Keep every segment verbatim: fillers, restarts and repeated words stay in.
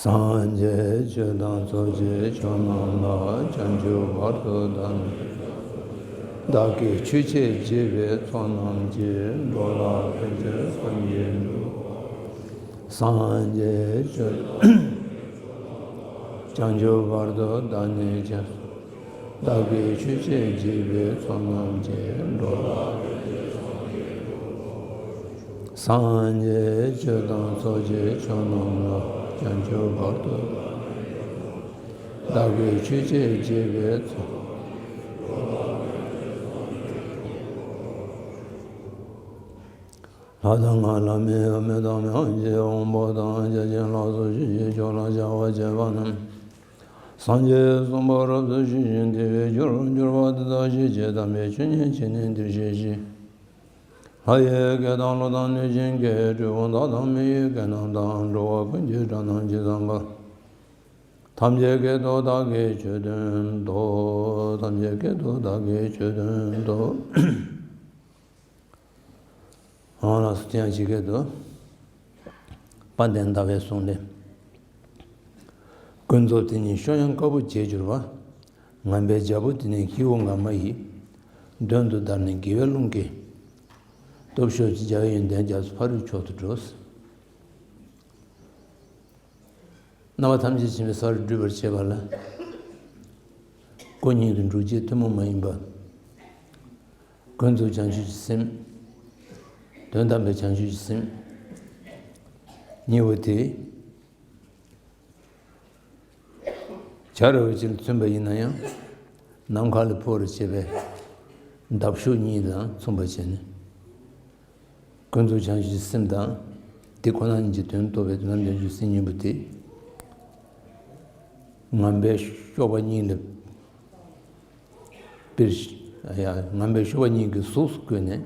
སངས་རྒྱས་ཆོས་དང་ཚོགས་ཀྱི་མཆོག་རྣམས་ལ། བྱང་ཆུབ་བར་དུ་བདག་ནི། བདག་གིས་ཆོས་འཆད་བགྱིས་པའི་ཚོགས་རྣམས་ཀྱིས། འགྲོ་ལ་ཕན་ཕྱིར་བསམ་གྱིས་འགྲུབ། སངས་རྒྱས་ཆོས་བྱང་ཆུབ་བར་དུ་བདག་ནི་བྱ། བདག་གིས་ཆོས་འཆད་བགྱིས་པའི་ཚོགས་རྣམས་ཀྱིས། འགྲོ་ལ་སངས་རྒྱས་ཆོས་དང་ཚོགས་ཀྱི་མཆོག་རྣམས་ལ། བྱང་ཆུབ་བར་དུ་བདག་གིས་ཆོས་འཆད་བགྱིས་པའི་ཚོགས། ལྷ་དང་ལྷ་མིན་མི་དང་མི་དབང་ཆེ་དབང་པོ་དང་བརྒྱ་བྱིན་ལ་སོགས་ཆོས་ཀྱི་མཆོག་ལ་བྱ་བ་བྱེད་པ་རྣམས། སངས་རྒྱས་གསུངས་པ་རབ་ཏུ་ཞི་ཞིང་དེ་བས་འགྱུར་བར་འགྱུར་བ་དེ་དག་ཤེས་བྱས། དམ་པའི་ཆོས་ཉན་བྱས་ནས་འདིར་གཤེགས་ཤིག། ལྷ་ཡི་སྐད་དང་ཀླུ་དང་གནོད་སྦྱིན་སྐད། གྲུལ་བུམ་དག་དང་མི་ཡི་སྐད་རྣམས་དང་། འགྲོ་བ་ཀུན་གྱི་སྒྲ་རྣམས་ཇི་ཙམ་པ། ཐམས་ཅད་སྐད་དུ་བདག་གིས་ཆོས་བསྟན་ཏོ། ཐམས་ཅད་སྐད་དུ་བདག་གིས་ཆོས་བསྟན་ཏོ། འོ་ལགས་སོ། དེ་ཡང་ཇི་སྐད་དུ། དཔལ་ལྡན་ཟླ་བའི་གསུང་ལས། ཀུན་རྫོབ་དེ་ཉིད་ཤོ་ཡང་དཀར་པོ་བརྗིད་གྱུར་པ། ངན་པའི་རྒྱལ་པོ་དེ་ནི་སྐྱེ་བོ་ངན་པ་ཡི། མདུན་དུ་བདར་ནས་དགེ་བའི་རླུང་གིས། སྟོབས་ཤུགས་ཀྱིས་རྒྱལ་བའི་ཡོན་ཏན་རྒྱ་མཚོ་ཕ་རོལ་མཆོག་ཏུ་འགྲོ། རྣམ་པ་ཐམས་ཅད་མཁྱེན་པའི་ས་རུ་སྒྲུབ་པར་བྱེད་པ་ལ། ཀུན་ཉིད་དུ་འགྲོ་བྱེད་ཐུན་མོང་མ་ཡིན་པ། ཀུན་རྫོབ་བྱང་ཆུབ་ཀྱི་སེམས། དོན་དམ་པའི་བྱང་ཆུབ་ཀྱི་སེམས། གཉིས་པོ་དེ། བྱ་ར་བའི་ཕྱིར་མཚོན་པ་ཡིན་ན་ཡང་། ནམ་མཁའ་ལ་འཕུར་བར་བྱེད་པའི་འདབ་གཤོག་གཉིས་དང་མཚུངས་པར་བྱས་ནས། ཀུན་རྫོབ་བྱང་ཆུབ་སེམས་དང་། དེ་ཁོ་ན་ཉིད་ཀྱི་དོན་རྟོགས་པའི་དོན་དམ་བྱང་ཆུབ་སེམས་གཉིས་པོ་དེ། ངན་པའི་གཤོག་པ་གཉིས་ལ་དཔེར། ཡ། ངན་པའི་གཤོག་པ་གཉིས་ཀྱི་གཟུགས་སུ་བཀོད་ནས།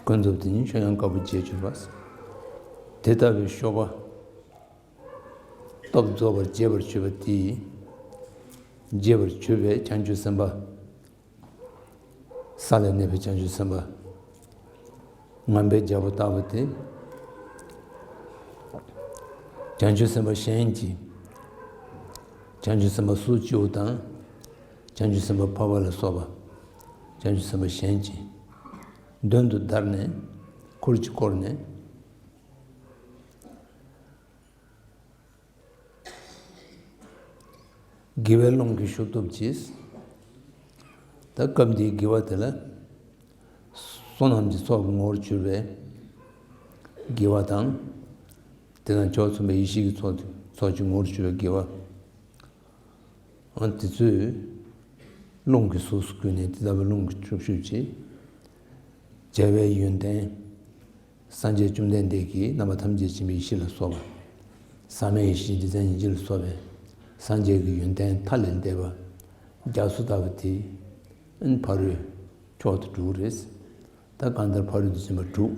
ཀུན་རྫོབ་དེ་ཉིད་ཤོ་ཡང་དཀར་པོ་བརྗིད་གྱུར་པ། དེ་ལྟ་བུའི་གཤོག་པ། སྟོབས་རྫོགས་པར་བྱེད་པར་གྱུར་པ་དེས། བརྗིད་པར་གྱུར་པའི་བྱང་ཆུབ་སེམས་དཔའ། ས་ལ་གནས་པའི་བྱང་ཆུབ་སེམས་དཔའ། ངན་པའི་རྒྱལ་པོ་ལྟ་བུ་དེ། བྱང་ཆུབ་སེམས་དཔའ་གཞན་གྱིས། བྱང་ཆུབ་སེམས་དཔའ་སོ་སྐྱེ་བོ་དང་། བྱང་ཆུབ་སེམས་དཔའ་འཕགས་པ་ལ་སོགས་པ། བྱང་ཆུབ་སེམས་དཔའ་གཞན་གྱིས། མདུན་དུ་བདར་ནས། ཁུར་གྱིས་བསྐོར་ནས། དགེ་བའི་རླུང་གི་ཤུགས་སྟོབས་ཀྱིས། ད་སྐབས་འདིའི་དགེ་བ་དེ་ལ། བསོད་ནམས་ཀྱི་ཚོགས་ཀྱི་ངོ་བོར་གྱུར་པའི་དགེ་བ་དང་། དེ་དང་ཕྱོགས་མཚུངས་པའི་ཡེ་ཤེས་ཀྱི་ཚོགས་ཚོགས་ཀྱི་ངོ་བོར་གྱུར་པའི་དགེ་བ། ཨ། དེ་ཚོས་རླུང་གི་གཟུགས་སུ་བཀོད་ནས། དེ་ལྟ་བུའི་རླུང་གི་ཤུགས་ཀྱིས། རྒྱལ་བའི་ཡོན་ཏན། སངས་རྒྱས་བཅོམ་ལྡན་འདས་ཀྱི་རྣམ་པ་ཐམས་ཅད་མཁྱེན་པའི་ཡེ་ཤེས་ལ་སོགས་པ། ཟབ་མོའི་ཡེ་ཤེས་རྗེས་དྲན་སྙིང་རྗེ་ལ་སོགས་པའི་སངས་རྒྱས་ཀྱི་ཡོན་ཏན་མཐའ་ལས་འདས་པ་རྒྱ་མཚོ་ལྟ་བུ་དེ། ཨན། ཕ་རོལ་མཆོག་ཏུ་འགྲོ་གི་རེད། ད་གང་ལྟར་ཕ་རོལ་ཏུ་ཕྱིན་པ་དྲུག།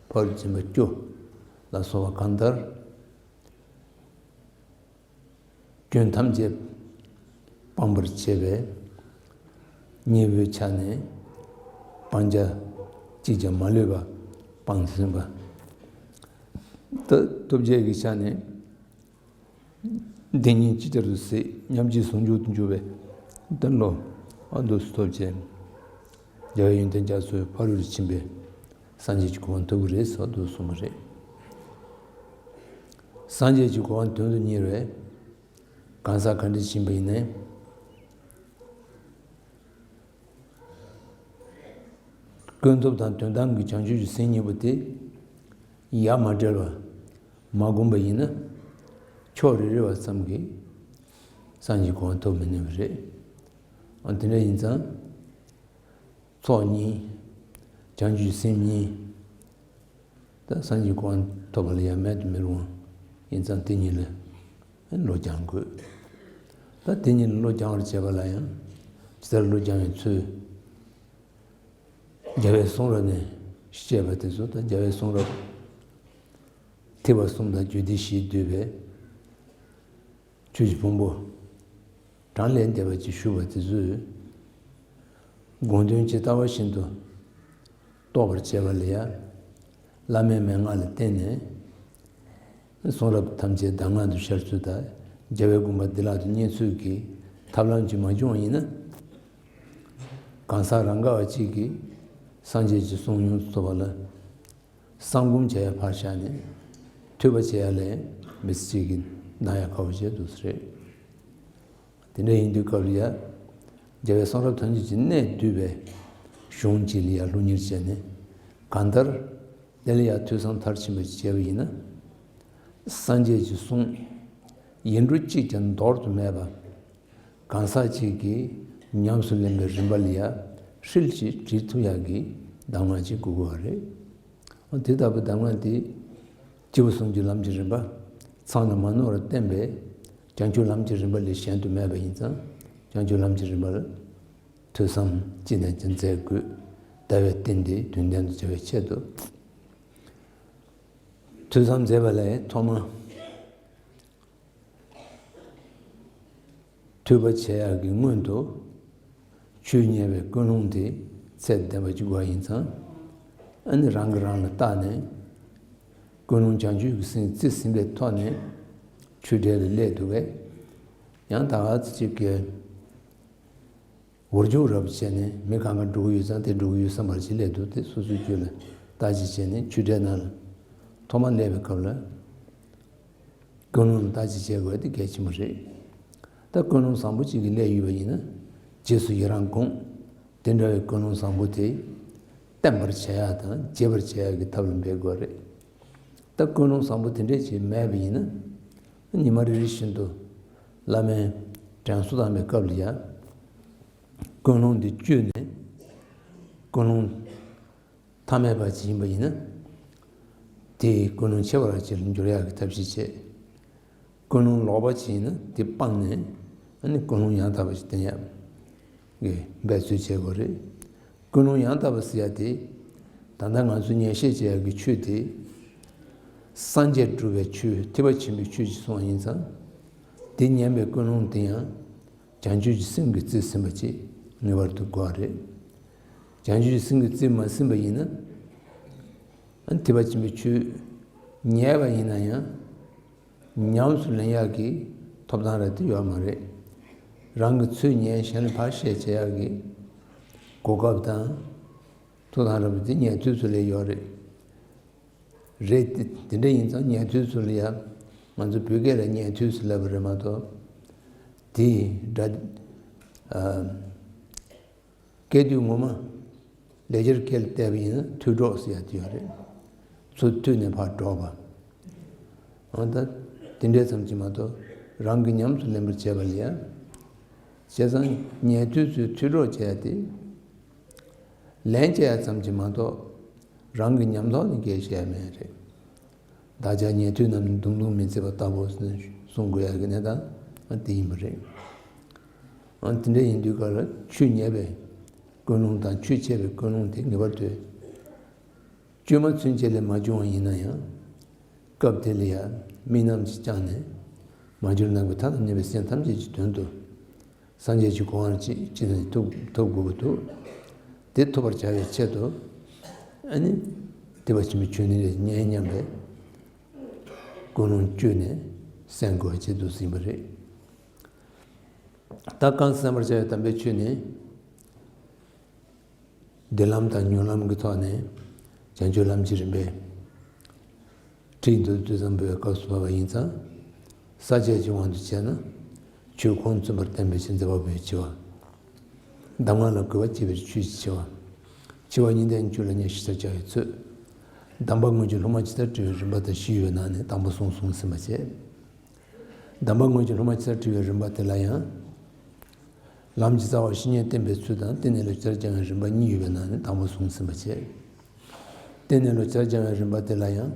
ཕ་རོལ་ཏུ་ཕྱིན་པ་བཅུ་ལ་སོགས་པ་གང་ལྟར། སྐྱོན་ཐམས་ཅད་སྤང་བར་བྱེད་པའི་གཉེན་པོའི་ཆ་ནས། སྤང་བྱ་གཅིག་ཀྱང་མ་ལུས་པ་སྤངས་ཟིན་པ། ད་ཐོབ་བྱའི་ཆ་ནས། བདེན་གཉིས་ཅིག་ཅར་དུ་གཟིགས། མཉམ་རྗེས་ཟུང་འཇུག་ཏུ་འགྱུར་བའི་དོན་ལ། ཨ། འདུག་སེ་ཐོབ་བྱས། རྒྱལ་བའི་ཡོན་ཏན་རྒྱ་མཚོའི་ཕ་རོལ་ཏུ་ཕྱིན་པའི་སངས་རྒྱས་ཀྱི་གོ་འཕང་ཐོབ་ཀྱི་རེད་ཟེར་འདུག་གསུངས་པ་རེད། སངས་རྒྱས་ཀྱི་གོ་འཕང་དོན་དུ་གཉེར་བའི་གང་ཟག་ག་འདྲ་ཞིག་ཡིན་པ་ཡིན་ནའི། ཀུན་རྫོབ་དང་དོན་དམ་གྱི་བྱང་ཆུབ་ཀྱི་སེམས་གཉིས་པོ་དེ་ཡ་མ་བྲལ་བ། མ་བསྒོམས་པ་ཡིན་ན། ཕྱོགས་རེ་རེ་བ་ཙམ་གྱིས་སངས་རྒྱས་གོ་འཕང་ཐོབ་མི་ནུས་པ་རེད། འོ་དེ་འདྲ་ཡིན་ཙང་། ཚོགས་གཉིས། བྱང་ཆུབ་སེམས་གཉིས། ད་སངས་རྒྱས་གོ་འཕང་ཐོབ་པ་ལ་ཡང་མེད་དུ་མི་རུང་བ་ཡིན་ཙང་། དེ་གཉིས་ལ་བློ་སྦྱང་དགོས། ད་དེ་གཉིས་ལ་བློ་སྦྱང་བར་བྱེད་པ་ལ་ཡང་། ཇི་ལྟར་བློ་སྦྱང་བའི་ཚུལ། རྒྱལ་བའི་གསུང་རབ་ནས་བཤད་པ་དེ་ཚོ། ད་རྒྱལ་བའི་གསུང་རབ་ཐེག་པ་གསུམ་དང་རྒྱུད་སྡེ་བཞིས་བསྡུས་པའི་ཆོས་ཀྱི་ཕུང་པོ། གྲངས་ལས་འདས་པ་ཅིག་ཞུས་པ་དེ་ཚོས་དགོངས་དོན་ཇི་ལྟ་བ་བཞིན་དུ་རྟོགས་པར་བྱེད་པ་ལ་ཡང་། བླ་མའི་མན་ངག་ལ་བརྟེན་ནས། གསུང་རབ་ཐམས་ཅད་གདམས་ངག་ཏུ་ཤར་ཚུལ་དང་། རྒྱལ་བའི་དགོངས་པ་བདེ་བླག་ཏུ་རྙེད་ཚུལ་གྱི་ཐབས་ལམ་ཅིག་མ་བྱུང་བ་ཡིན་ན། གང་ཟག་རང་ག་བ་གཅིག་གིས་སངས་རྒྱས་ཀྱི་གསུང་ཡོངས་སུ་རྫོགས་པ་ལ་བསམ་སྒོམ་བྱེད་ཡ་ཕར་བཞག་ནས། ཐོས་པ་བྱེད་ཡ་ལ་མི་ཚེ་གཅིག་གིས་འདང་ཡ་ཁག་པོ་བྱས་འདུག་ས་རེད། དེ་འདྲ་ཡིན་དུས་སྐབས་ལ་ཡ། རྒྱལ་བའི་གསུང་རབ་ཐམས་ཅད་ཀྱི་གནད་བསྡུས་པའི་གཞུང་གཅིག་ལ་ཡ་སློབ་གཉེར་བྱས་ནས། གང་ལྟར་དེ་ལ་ཡ་ཐོས་བསམ་མཐར་ཕྱིན་པ་ཅིག་བྱས་པ་ཡིན་ན། སངས་རྒྱས་ཀྱི་གསུང་ཡིག་འབྲུ་གཅིག་ཀྱང་འདོར་དུ་མེད་པ། གང་ཟག་གཅིག་གིས་ཉམས་སུ་ལེན་པའི་རིམ་པ་ལ་ཡ་ཧྲིལ་གྱིས་དྲིལ་ཐུབ་ཡག་གི་གདམས་ངག་ཅིག་དགོས་ཀྱི་ཡོད་རེད། དེ་ལྟ་བུའི་གདམས་ངག་དེ། སྐྱེས་བུ་གསུམ་གྱི་ལམ་གྱི་རིམ་པ་ཚང་ནས་མ་ནོར་བར་བསྟན་པས། བྱང་ཆུབ་ལམ་གྱི་རིམ་པ་ལས་གཞན་དུ་མེད་པ་ཡིན་ཙང་། བྱང་ཆུབ་ལམ་གྱི་རིམ་པར་ཐོས་བསམ་ཅི་ནས་ཀྱང་མཛད་དགོས། ཟླ་བའི་རྟེན་འདི་དོན་ལྡན་དུ་བྱ་བའི་ཆེད་དུ། ཐོས་བསམ་མཛད་པ་ལས་ཐོག་མ། ཐོས་པ་བྱེད་ཡག་གི་སྔོན་དུ། ཆོས་ཉན་པའི་ཀུན་སློང་དེ་ཚད་ལྡན་པ་ཅིག་དགོས་པ་ཡིན་ཙང་། ཨ་ནི་རང་གིས་རང་ལ་བརྟགས་ནས། ཀུན་སློང་བྱང་ཆུབ་ཀྱི་སེམས་རྩིས་ཟིན་པའི་ཐོག་ནས་ཆོས་འབྲེལ་ལ་སླེབས་འདུག་པས། ཡང་ད་ག་ཙམ་ཅིག་གི་འུར་རྒྱུག་རབ་བྱས་ནས། མི་གང་ག་འགྲོ་གི་ཡོད་ཙང་དེ་འགྲོ་གི་ཡོད་བསམ་པ་ཅིག་སླེབས་འདུག་དེ་སོ་སོའི་རྒྱུད་ལ་བརྟག་དཔྱད་བྱས་ནས་ཆོས་འབྲེལ་ནང་ལ་ཐོག་མ་སླེབས་པའི་སྐབས་ལ། ཀུན་སློང་ལ་བརྟག་དཔྱད་བྱེད་དགོས་དེ་གལ་ཆེན་པོ་རེད། ད་ཀུན་སློང་བཟང་པོ་གཅིག་གི་སླད་ཡོད་པ་ཡིན་ན། རྗེས་སུ་ཡི་རང་དགོངས། དེ་འདྲ་བའི་ཀུན་སློང་བཟང་པོ་དེ་བརྟན་པར་བྱ་ཡག་དང་རྒྱས་པར་བྱ་ཡག་གི་ཐབས་ལ་འབད་དགོས་རེད། ད་ཀུན་སློང་བཟང་པོ་དེ་འདྲས་ཅིག་མེད་པ་ཡིན་ན། ཉི་མ་རེ་རེ་བཞིན་དུ་བླ་མའི་དྲན་གསོ་བཏང་བའི་སྐབས་ལ་ཡང་། ཀུན་སློང་འདི་བཅོས་ནས། ཀུན་སློང་ཐ་མལ་པ་ཅིག་ཡིན་པ་ཡིན་ན། དེ་ཀུན་སློང་ཆེ་བ་ཅིག་ལ་འགྱུར་ཡག་གི་ཐབས་ཤེས་བྱེད། ཀུན་སློང་ལོག་པ་ཅིག་ཡིན་ན་དེ་སྤངས་ནས། ཨ་ནི་ཀུན་སློང་ཡང་དག་པ་ཞིག་བསྟེན་ཡག་གི་འབད་རྩོལ་བྱེད་དགོས་རེད། ཀུན་སློང་ཡང་དག་པ་ཟེར་ཡག་དེ། ད་ལྟ་ང་ཚོ་ཉན་བཤད་བྱེད་ཡག་གི་ཆོས་དེ། སངས་རྒྱས་སྒྲུབ་པའི་ཆོས། ཐེག་པ་ཆེན་པོའི་ཆོས་ཅིག་སོང་བ་ཡིན་ཙང་། དེ་ཉན་པའི་ཀུན་སློང་དེ་ཡང་བྱང་ཆུབ་ཀྱི་སེམས་ཀྱིས་རྩིས་ཟིན་པ་ཅིག་ངེས་པར་དུ་དགོས་པ་རེད། བྱང་ཆུབ་ཀྱི་སེམས་ཀྱིས་རྩིས་མ་ཟིན་པ་ཡིན་ན། ཨ་ནི་ཐེག་པ་ཆེན་པོའི་ཆོས་ཉན་པ་ཡིན་ན་ཡང་། ཉམས་སུ་ལེན་ཡག་གི་ཐོབ་ཐང་རབ་དེ་ཡོད་མ་རེད། རང་གིས་ཚུར་ཉན། གཞན་ལ་ཕར་བཤད་བྱེད་ཡག་གི་གོ་སྐབས་དང་ཐོབ་ཐང་རབ་དེ་ཉན་ཐོས་ཚོ་ལ་ཡོད་རེད། རེད་དེ། དེ་འདྲ་ཡིན་ཙང་ཉན་ཐོས་ཚོ་ལ་ཡང་། ང་ཚོ་བོད་སྐད་ལ་ཉན་ཐོས་ཟེར་ལབ་པ་རེད་མ་གཏོགས། དེ་འདྲ། ཨ། སྐད་དོད་ངོ་མ་ལེགས་སྦྱར་སྐད་ལ་བལྟས་པ་ཡིན་ན་ཐོས་སྒྲོགས་ཟེར་ཡག་དེ་ཡོད་རེད། ཚུར་ཐོས་ནས་ཕར་སྒྲོག་པ། འོ་ད་དེ་འདྲ་ཙམ་གྱིས་མ་གཏོགས་རང་གིས་ཉམས་སུ་ལེན་པར་བྱེད་པ་ལ་ཡ། བྱས་ཙང་ཉན་ཐོས་ཚོས་ཐོས་སྒྲོགས་བྱེད་ཡག་དེ། ལན་རྒྱག་ཡག་ཙམ་གྱིས་མ་གཏོགས། རང་གི་ཉམས་ཐོག་ནས་སྐད་བཤད་ཡག་མེད་རེད། བདག་ཅག་ཉན་ཐོས་རྣམས་ནི། མདུང་ཐུང་མི་བརྩེགས་པ་ལྟ་བུ་ཟེར་ནས་གསུང་དགོས་ཡག་གི་གནས་སྟངས་དེ་ཡིན་པ་རེད། ཨ། དེ་འདྲ་ཡིན་དུས་ག་ལ་ཆོས་ཉན་པའི་ཀུན་སློང་དང་ཆོས་འཆད་པའི་ཀུན་སློང་དེ་ངེས་པར་དུ་བཅོས་མ་ཚུན་ཆད་ལས་མ་བྱུང་བ་ཡིན་ན་ཡང་། སྐབས་དེ་ལ་ཡང་དམིགས་རྣམ་ཅིག་བཅངས་ནས། མ་གྱུར་ནམ་མཁའི་མཐའ་དང་མཉམ་པའི་སེམས་ཐམས་ཅད་ཀྱི་དོན་དུ། སངས་རྒྱས་ཀྱི་གོ་འཕང་ཅིག་ཅི་ནས་ཐོབ་ཐོབ་དགོས་ཀྱི་འདུག་དེ་ཐོབ་པར་བྱ་བའི་ཆེད་དུ། ཨ་ནི་ཐེག་པ་ཆེན་པོའི་ཆོས་ནི་ལས་ཉན་སྙམ་པའི་ཀུན་སློང་བཅོས་ནས་གསན་དགོས་པ་ཅིག་འདུག་ཟིན་པ་རེད། ད་གང་གསན་པར་བྱ་བའི་དམ་པའི་ཆོས་ནི། བདེ་ལམ་དང་མྱུར་ལམ་གྱི་ཐོག་ནས་བྱང་ཆུབ་ལམ་གྱི་རིམ་པའི་ཁྲིད་མདོར་བསྡུས་ཙམ་འབུལ་བའི་སྐབས་སུ་བབ་པ་ཡིན་ཙང་། ས་བཅད་ཀྱི་དབང་དུ་བྱས་ན། ཆོས་ཁུངས་བཙུན་པར་བསྟན་པའི་ཆེད་མཛད་པ་པོའི་ཆེ་བ། གདམས་ངག་ལ་གུས་པ་བསྐྱེད་པའི་ཆོས་ཀྱི་ཆེ་བ། འཆི་བ་ཉིད་དང་རྒྱུ་ལ་གནས་ཤེས་པར་བྱ་བའི་ཚུལ། གདམས་པ་དངོས་ཀྱི་སློབ་མ་ཇི་ལྟར་བཀྲི་བའི་རིམ་པ་དང་བཞི་ཡོད་པའི་ནང་ནས་དང་པོ་གསུམ་གསུངས་ཟིན་པ་བྱས། གདམས་པ་དངོས་ཀྱི་སློབ་མ་ཇི་ལྟར་བཀྲི་བའི་རིམ་པ་དེ་ལ་ཡང་། ལམ་གྱི་རྩ་བ་བཤེས་གཉེན་བསྟེན་པའི་ཚུལ་དང་། བསྟེན་ནས་བློ་ཇི་ལྟར་སྦྱང་བའི་རིམ་པ་གཉིས་ཡོད་པའི་ནང་ནས་དང་པོ་གསུངས་ཟིན་པ་བྱས། བསྟེན་ནས་བློ་ཇི་ལྟར་སྦྱང་བའི་རིམ་པ་དེ་ལ་ཡང་།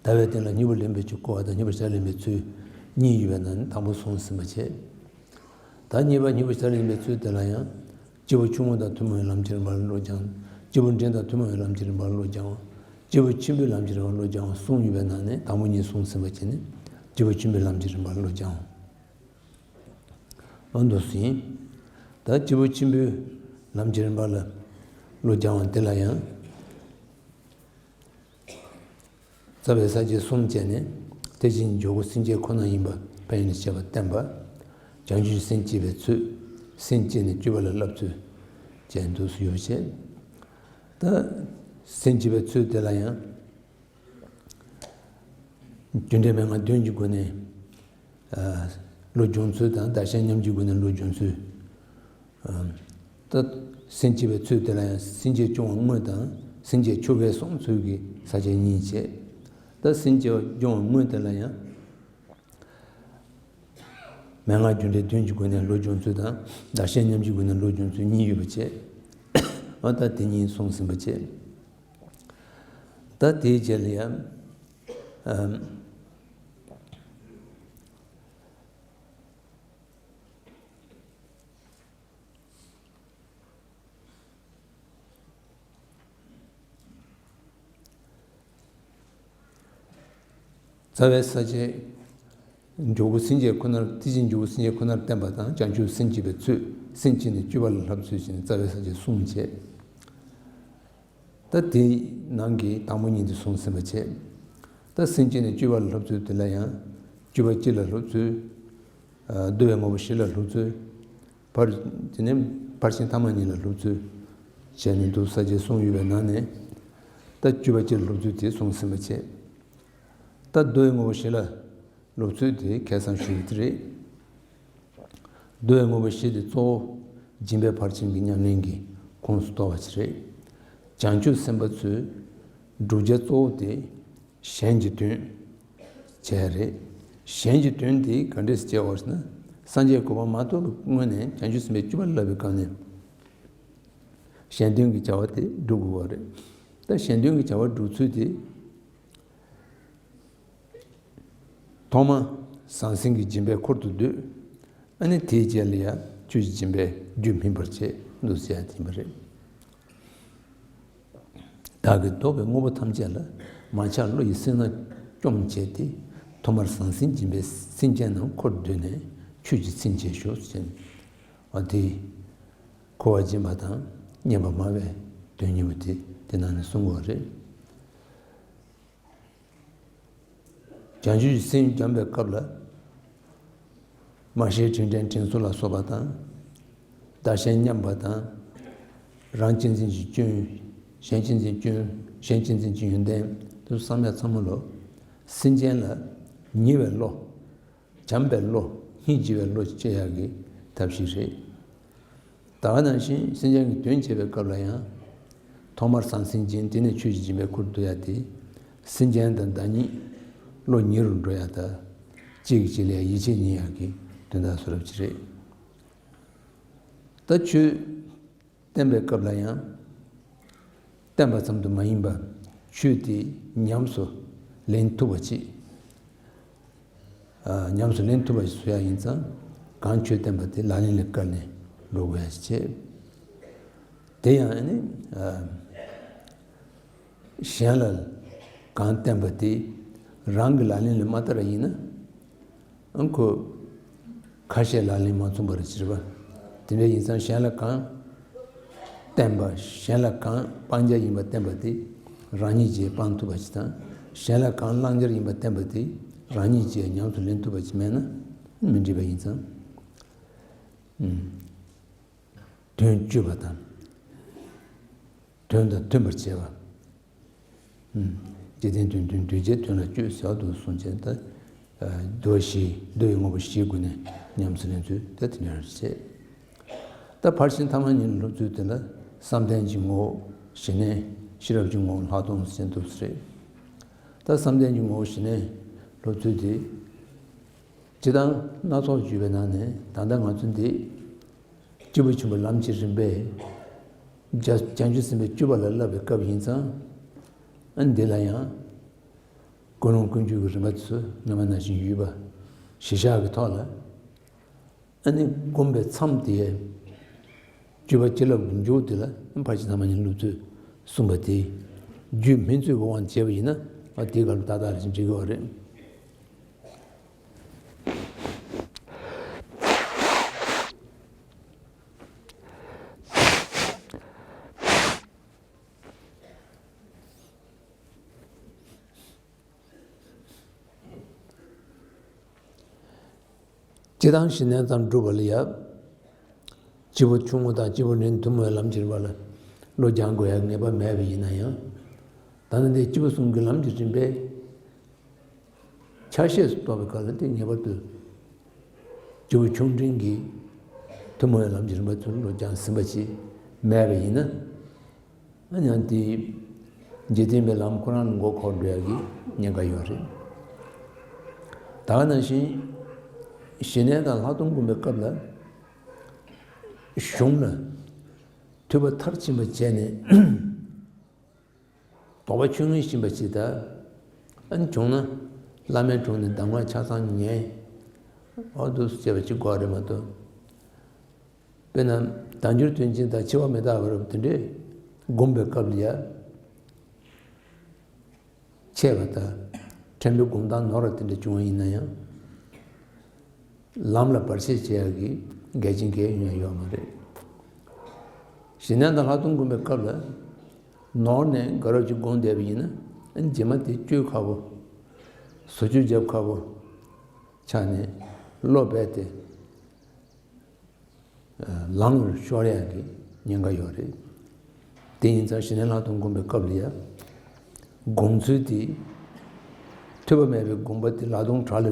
ལྟ་བའི་སྟེང་ལ་སྙིང་པོ་ལེན་པའི་ཆོས། གོ་བ་དང་སྙིང་པོ་བྱ་ལེན་པའི་ཚུལ་གཉིས་ཡོད་པའི་ནང་ནས་དང་པོ་གསུངས་ཟིན་པ་བྱས། ད་གཉིས་པ་སྙིང་པོ་བྱ་ལེན་པའི་ཚུལ་དེ་ལ་ཡང་། སྐྱེས་བུ་ཆུང་ངུ་དང་ཐུན་མོང་བའི་ལམ་གྱི་རིམ་པ་ལ་བློ་སྦྱང་། སྐྱེས་བུ་འབྲིང་དང་ཐུན་མོང་བའི་ལམ་གྱི་རིམ་པ་ལ་བློ་སྦྱང་བ། སྐྱེས་བུ་ཆེན་པོའི་ལམ་གྱི་རིམ་པ་ལ་བློ་སྦྱང་བ་གསུམ་ཡོད་པའི་ནང་ནས་དང་པོ་གཉིས་གསུངས་ཟིན་པ་བྱས་ནས། སྐྱེས་བུ་ཆེན་པོའི་ལམ་གྱི་རིམ་པ་ལ་བློ་སྦྱང་བ། ཨ། འདུག་སེ་ཡིན། ད་སྐྱེས་བུ་ཆེན་པོའི་ལམ་གྱི་རིམ་པ་ལ་བློ་སྦྱང་བ་དེ་ལ་ཡང་། རྩ་བའི་ས་བཅད་གསུམ་བྱས་ནས། དེ་བཞིན་འཇུག་སྒོ་སེམས་བསྐྱེད་ཁོ་ན་ཡིན་པ་ཕན་ཡོན་ལ་བྱེད་པ་བསྟན་པ། བྱང་ཆུབ་སེམས་བསྐྱེད་པའི་ཚུལ། སེམས་བསྐྱེད་ནས་སྤྱོད་པ་ལ་བསླབ་ཚུལ་བཅས་འདུག་སེ་ཡོད་པ་བྱས། ད་སེམས་བསྐྱེད་པའི་ཚུལ་དེ་ལ་ཡང་། རྒྱུ་འབྲས་མན་ངག་བདུན་གྱི་སྒོ་ནས། ཨ། བློ་སྦྱོང་ཚུལ་དང་བདག་གཞན་མཉམ་བརྗེའི་སྒོ་ནས་བློ་སྦྱོང་ཚུལ། ཨ། ད་སེམས་བསྐྱེད་པའི་ཚུལ་དེ་ལ་ཡང་སེམས་བསྐྱེད་སྐྱོ་བ་དངོས་དང་སེམས་བསྐྱེད་ཆོ་གའི་སོང་ཚུལ་གྱི་ས་བཅད་གཉིས་བྱས། ད་སེམས་བསྐྱེད་སྐྱོ་བ་དངོས་དེ་ལ་ཡང་། མན་ངག་རྒྱུ་འབྲས་བདུན་གྱི་སྒོ་ནས་བློ་སྦྱོང་ཚུལ་དང་བདག་གཞན་མཉམ་བརྗེའི་སྒོ་ནས་བློ་སྦྱོང་ཚུལ་གཉིས་ཡོད་པ་བྱས། འོ་ད་དེ་གཉིས་གསུངས་ཟིན་པ་བྱས། ད་དེའི་རྗེས་ལ་ཡང་། ཨམ། རྩ་བའི་ས་བཅད། འཇུག་སྒོ་སེམས་བསྐྱེད་ཁོ་ནར། དེ་བཞིན་འཇུག་སྒོ་སེམས་བསྐྱེད་ཁོ་ནར་བསྟན་པ་དང་བྱང་ཆུབ་སེམས་བསྐྱེད་པའི་ཚུལ། སེམས་བསྐྱེད་ནས་སྤྱོད་པ་ལ་བསླབ་ཚུལ་བྱས་ནས་རྩ་བའི་ས་བཅད་གསུམ་བྱས། ད་དེའི་ནང་གི་དང་པོ་གཉིས་དེ་གསུངས་ཟིན་པ་བྱས། ད་སེམས་བསྐྱེད་ནས་སྤྱོད་པ་ལ་བསླབ་ཚུལ་དེ་ལ་ཡང་། སྤྱོད་པ་སྤྱི་ལ་སློབ་ཚུལ། ཨ། བསྡུ་བའི་དངོས་པོ་བཞི་ལ་སློབ་ཚུལ། ཕར། དེ་ནས་ཕར་ཕྱིན་ཐ་མ་གཉིས་ལ་སློབ་ཚུལ་བྱས་ནས་འདུག་ས་བཅད་གསུངས་ཡོད་པའི་ནང་ནས། ད་སྤྱོད་པ་སྤྱི་ལ་སློབ་ཚུལ་དེ་གསུངས་ཟིན་པ་བྱས། ད་བསྡུ་བའི་དངོས་པོ་བཞི་ལ་སློབ་ཚུལ་དེ་ཁ་སང་ཞུས་པ་དེ་རེད། བསྡུ་བའི་དངོས་པོ་བཞི་དེ་གཙོ་བོ་སྦྱིན་པའི་ཕར་ཕྱིན་གྱི་ཉམས་ལེན་གྱི་ཁོངས་སུ་གཏོགས་པ་ཞིག་རེད། བྱང་ཆུབ་སེམས་དཔའ་ཚོའི་བསྒྲུབ་བྱ་གཙོ་བོ་དེ་གཞན་གྱི་དོན་བྱས་རེད། གཞན་གྱི་དོན་དེ་ག་འདྲས་སེ་བྱས་པ་ཟེར་ན། སངས་རྒྱས་གོ་འཕང་མ་ཐོབ་པའི་སྔོན་ནས་བྱང་ཆུབ་སེམས་དཔའི་སྤྱོད་པ་བསླབ་པའི་སྐབས་ནས་གཞན་དོན་གྱི་བྱ་བ་དེ་སྒྲུབ་དགོས་པ་རེད། ད་གཞན་དོན་གྱི་བྱ་བ་སྒྲུབ་ཚུལ་དེ། ཐོག་མར་ཟང་ཟིང་གི་སྦྱིན་པས་འཁོར་དུ་སྡོད། ཨ་ནི་དེའི་རྗེས་ལ་ཡང་ཆོས་ཀྱི་སྦྱིན་པས་རྒྱུད་སྨིན་པར་བྱེད་འདུག་ཟེར་ཡ་དེ་ཡིན་པ་རེད། བདག་གིས་བདོག་པའི་དངོས་པོ་ཐམས་ཅད་ལ་མ་ཆགས་བློ་ཡི་སེར་སྣ་བཅོམ་བྱས་ཏེ། ཐོག་མར་ཟང་ཟིང་སྦྱིན་པས་སེམས་ཅན་རྣམས་འཁོར་སྡོད་ནས་ཆོས་ཀྱི་མཚན་བྱེད་ཤོག་ཟེར། འོ་དེ་འཁོར་བ་སྦྱིན་པ་དང་སྙན་པ་སྨྲ་བའི་དོན་གཉིས་པོ་དེ་དེ་ནང་ནས་གསུང་དགོས་རེད། བྱང་ཆུབ་ཀྱི་སེམས་བསྐྱངས་པའི་སྐབས་ལ། མར་ཤེས་དྲིན་དྲན་དྲིན་གཟོ་ལ་སོགས་པ་དང་། བདག་གཞན་མཉམ་པ་དང་། རང་གཅེས་འཛིན་གྱི་སྐྱོན། གཞན་གཅེས་འཛིན་སྐྱོན། གཞན་གཅེས་འཛིན་གྱི་ཡོན་ཏན་དེ་ཚོ་བསམ་ཡ་ཚང་མ་ལོ། སེམས་ཅན་ལ་ཉེ་བའི་བློ། བྱམས་པའི་བློ། སྙིང་རྗེ་བའི་བློ་སྐྱེ་ཡག་གི་ཐབས་ཤེས་རེད། ད་ག་ནང་བཞིན་སེམས་ཅན་གྱི་དོན་བྱེད་པའི་སྐབས་ལ་ཡང་། ཐོག་མར་ཟང་ཟིང་སྦྱིན། དེ་ནས་ཆོས་ཀྱི་སྦྱིན་པས་འཁོར་སྡོད་ཡ་དེ། སེམས་ཅན་དང་བདག་ཉིད་བློ་ཉེ་རུ་འགྲོ་ཡ་དང་། གཅིག་གིས་གཅིག་ལ་ཡིད་ཆེས་རྙེད་ཡག་གི་དོན་དག་བཟོ་རབས་ཅིག་རེད། ད་ཆོས་བསྟན་པའི་སྐབས་ལ་ཡང་། བསྟན་པ་ཙམ་དུ་མ་ཡིན་པར་ཆོས་དེ་ཉམས་སུ་ལེན་ཐུབ་པ་ཅིག་ཨ། ཉམས་སུ་ལེན་ཐུབ་པ་ཞིག་བཟོ་ཡ་ཡིན་ཙང་། གང་ཆོས་བསྟན་པ་དེ་ལག་ལེན་ལ་བཀར་ནས་འགྲོ་དགོས་ཡ་ཞིག་བྱེད། དེ་ཡང་ཨ་ནི། ཨ། གཞན་ལ་གང་བསྟན་པ་དེ་རང་གི་ལག་ལེན་ལ་མ་བསྟར་བ་ཡིན་ན། ཨང་། ཁོ་ཁ་བཤད་ལག་ལེན་མ་མཚུངས་པར་བྱེད་པ། དེ་འདྲ་ཡིན་ཙང་གཞན་ལ་གང་བསྟན་པ། གཞན་ལ་གང་སྤང་བྱ་ཡིན་པ་བསྟན་པ་དེ་རང་ཉིད་ཀྱིས་སྤང་ཐུབ་པ་ཞིག་དང་། གཞན་ལ་གང་བླང་བྱ་ཡིན་པ་བསྟན་པ་དེ་རང་ཉིད་ཀྱིས་ཉམས་སུ་ལེན་ཐུབ་པ་ཞིག་མེད་ན་མི་འགྲིག་པ་ཡིན་ཙང་། ཨུམ། དོན་སྤྱོད་པ་དང་། དོན་དང་མཐུན་པར་བྱེད་པ། ཨུམ། འཇིག་རྟེན་དོན་མཐུན་གདུལ་བྱའི་དོན་ལ་སྤྱོད་ཟེར་བ་དུ་གསུངས་བྱས། ད་བསྡུ་བ་བཞི། བསྡུ་བའི་དངོས་པོ་བཞིའི་སྒོ་ནས་ཉམས་སུ་ལེན་ཚུལ་ད་དེ་འདྲ་བྱེད། ད་ཕར་ཕྱིན་ཐ་མ་གཉིས་ལ་སློབ་ཚུལ་དེ་ལ་བསམ་གཏན་གྱི་ངོ་བོ་ཞི་གནས། ཤེས་རབ་ཀྱི་ངོ་བོ་ལྷག་མཐོང་ཟེར་འདུག་ཟེར། ད་བསམ་གཏན་གྱི་ངོ་བོ་ཞི་གནས་སློབ་ཚུལ་དེ། སྤྱིར་བཏང་སྣ་ཚོགས་བརྗོད་པའི་ནང་ནས་ད་ལྟ་ང་ཚོ་འདི་སྐྱེས་བུ་ཆེན་པོ་ལམ་གྱི་རིམ་པས་བྱང་ཆུབ་སེམས་དཔའི་སྤྱོད་པ་ལ་བསླབ་པའི་སྐབས་ཡིན་ཙང་། ཨ། འདི་ལ་ཡང་ཀུན་སློང་ཀུན་སྤྱོད་ཀྱི་རིམ་པ་ཚོ་སྔ་མ་ནང་བཞིན་ཡོད་པ་གཞིར་བཞག་གི་ཐོག་ལ། ཨ་ནི་སྒོམ་པའི་མཚམས་དེ། སྤྱོད་པ་བྱིན་རླབས་ཀྱི་མཇུག་དེ་ལ་ཕར་ཕྱིན་ཐ་མ་གཉིས་སློབ་ཚུལ་གསུངས་པ་དེ། རྒྱུད་སྨིན་ཚུལ་གྱི་དབང་བྱས་པ་ཡིན་ན། ཨ། དེའི་སྐབས་ལ་ཏག་ཏག་རེ་བཞིན་འགྲིག་གི་རེད། སྤྱིར་བཏང་ཞི་གནས་ཙམ་སྒྲུབ་པ་ལ་ཡ། སྐྱེས་བུ་ཆུང་ངུ་དང་སྐྱེས་བུ་འབྲིང་ཐུན་མོང་བའི་ལམ་གྱི་རིམ་པ་ལ་བློ་སྦྱང་དགོས་ཡ་ངེས་པ་མེད་པ་ཡིན་ན་ཡང་། ད་ནི་འདི་སྐྱེས་བུ་གསུམ་གྱི་ལམ་གྱི་རིམ་པའི་ཆ་ཤས་སུ་གཏོགས་པའི་སྐབས་ལ་དེ་ངེས་པར་དུ་སྐྱེས་བུ་ཆུང་འབྲིང་གི་ཐུན་མོང་བའི་ལམ་གྱི་རིམ་པ་ཚུར་བློ་སྦྱང་ཟིན་པ་ཅིག་མེད་པ་ཡིན་ན། ཨ་ནི་ཡང་དེ་འཇིག་རྟེན་པའི་ལམ་ཁོ་རང་ལ་མགོ་འཁོར་འགྲོ་ཡ་གི་ཉེན་ཁ་ཡོད་རེད། ད་ག་ནང་བཞིན་ཞི་གནས་དང་ལྷག་མཐོང་སྒོམ་པའི་སྐབས་ལ་གཞུང་ལ་ཐོས་པ་མཐར་ཕྱིན་པ་བྱས་ནས། དོགས་པ་ཆོས་ངེས་ཤེས་པ་ཅིག་དང་། ཨ་ནི་བྱུང་ན་བླ་མའི་དྲུང་ནས་གདམས་ངག་ཆ་ཚང་ཉན། ཨོ་འདུག་སེ་བྱས་པ་ཅིག་དགོས་རེད་མ་གཏོགས། དཔེར་ན་བདག་འགྱུར་དོན་ཆེན་དང་འཆི་བ་མི་རྟག་པ་རབ་དེ་འདྲས་སྒོམ་པའི་སྐབས་ལ་ཡ། འཆད་པ་དང་ཕྲན་བུའི་སྒོམ་སྟངས་ནོར་བ་དེ་འདྲ་བྱུང་བ་ཡིན་ན་ཡང་། ལམ་ལ་བར་ཆད་བྱེད་ཡག་གི་འགལ་རྐྱེན་གང་ཡང་ཡོད་མ་རེད། ཞི་གནས་དང་ལྷག་མཐོང་སྒོམ་པའི་སྐབས་ལ་ནོར་ནས་དགའ་རབ་ཅིག་སྒོམ་བསྡད་པ་ཡིན་ན་རྗེས་མ་དེ་བཅོས་ཁག་པོ། བཟོ་བཅོས་རྒྱབ་ཁག་པོ་ཆགས་ནས་བློ་རྦད་དེ་ལངས་ལུར་ཤོར་ཡག་གི་ཉེན་ཁ་ཡོད་རེད། དེ་ཡིན་ཙང་ཞི་གནས་ལྷག་མཐོང་སྒོམ་པའི་སྐབས་ལ་ཡ། སྒོམ་ཚུལ་དེ། ཐོས་པ་མེད་པའི་སྒོམ་པ་དེ་ལག་སྟོང་བྲག་ལ་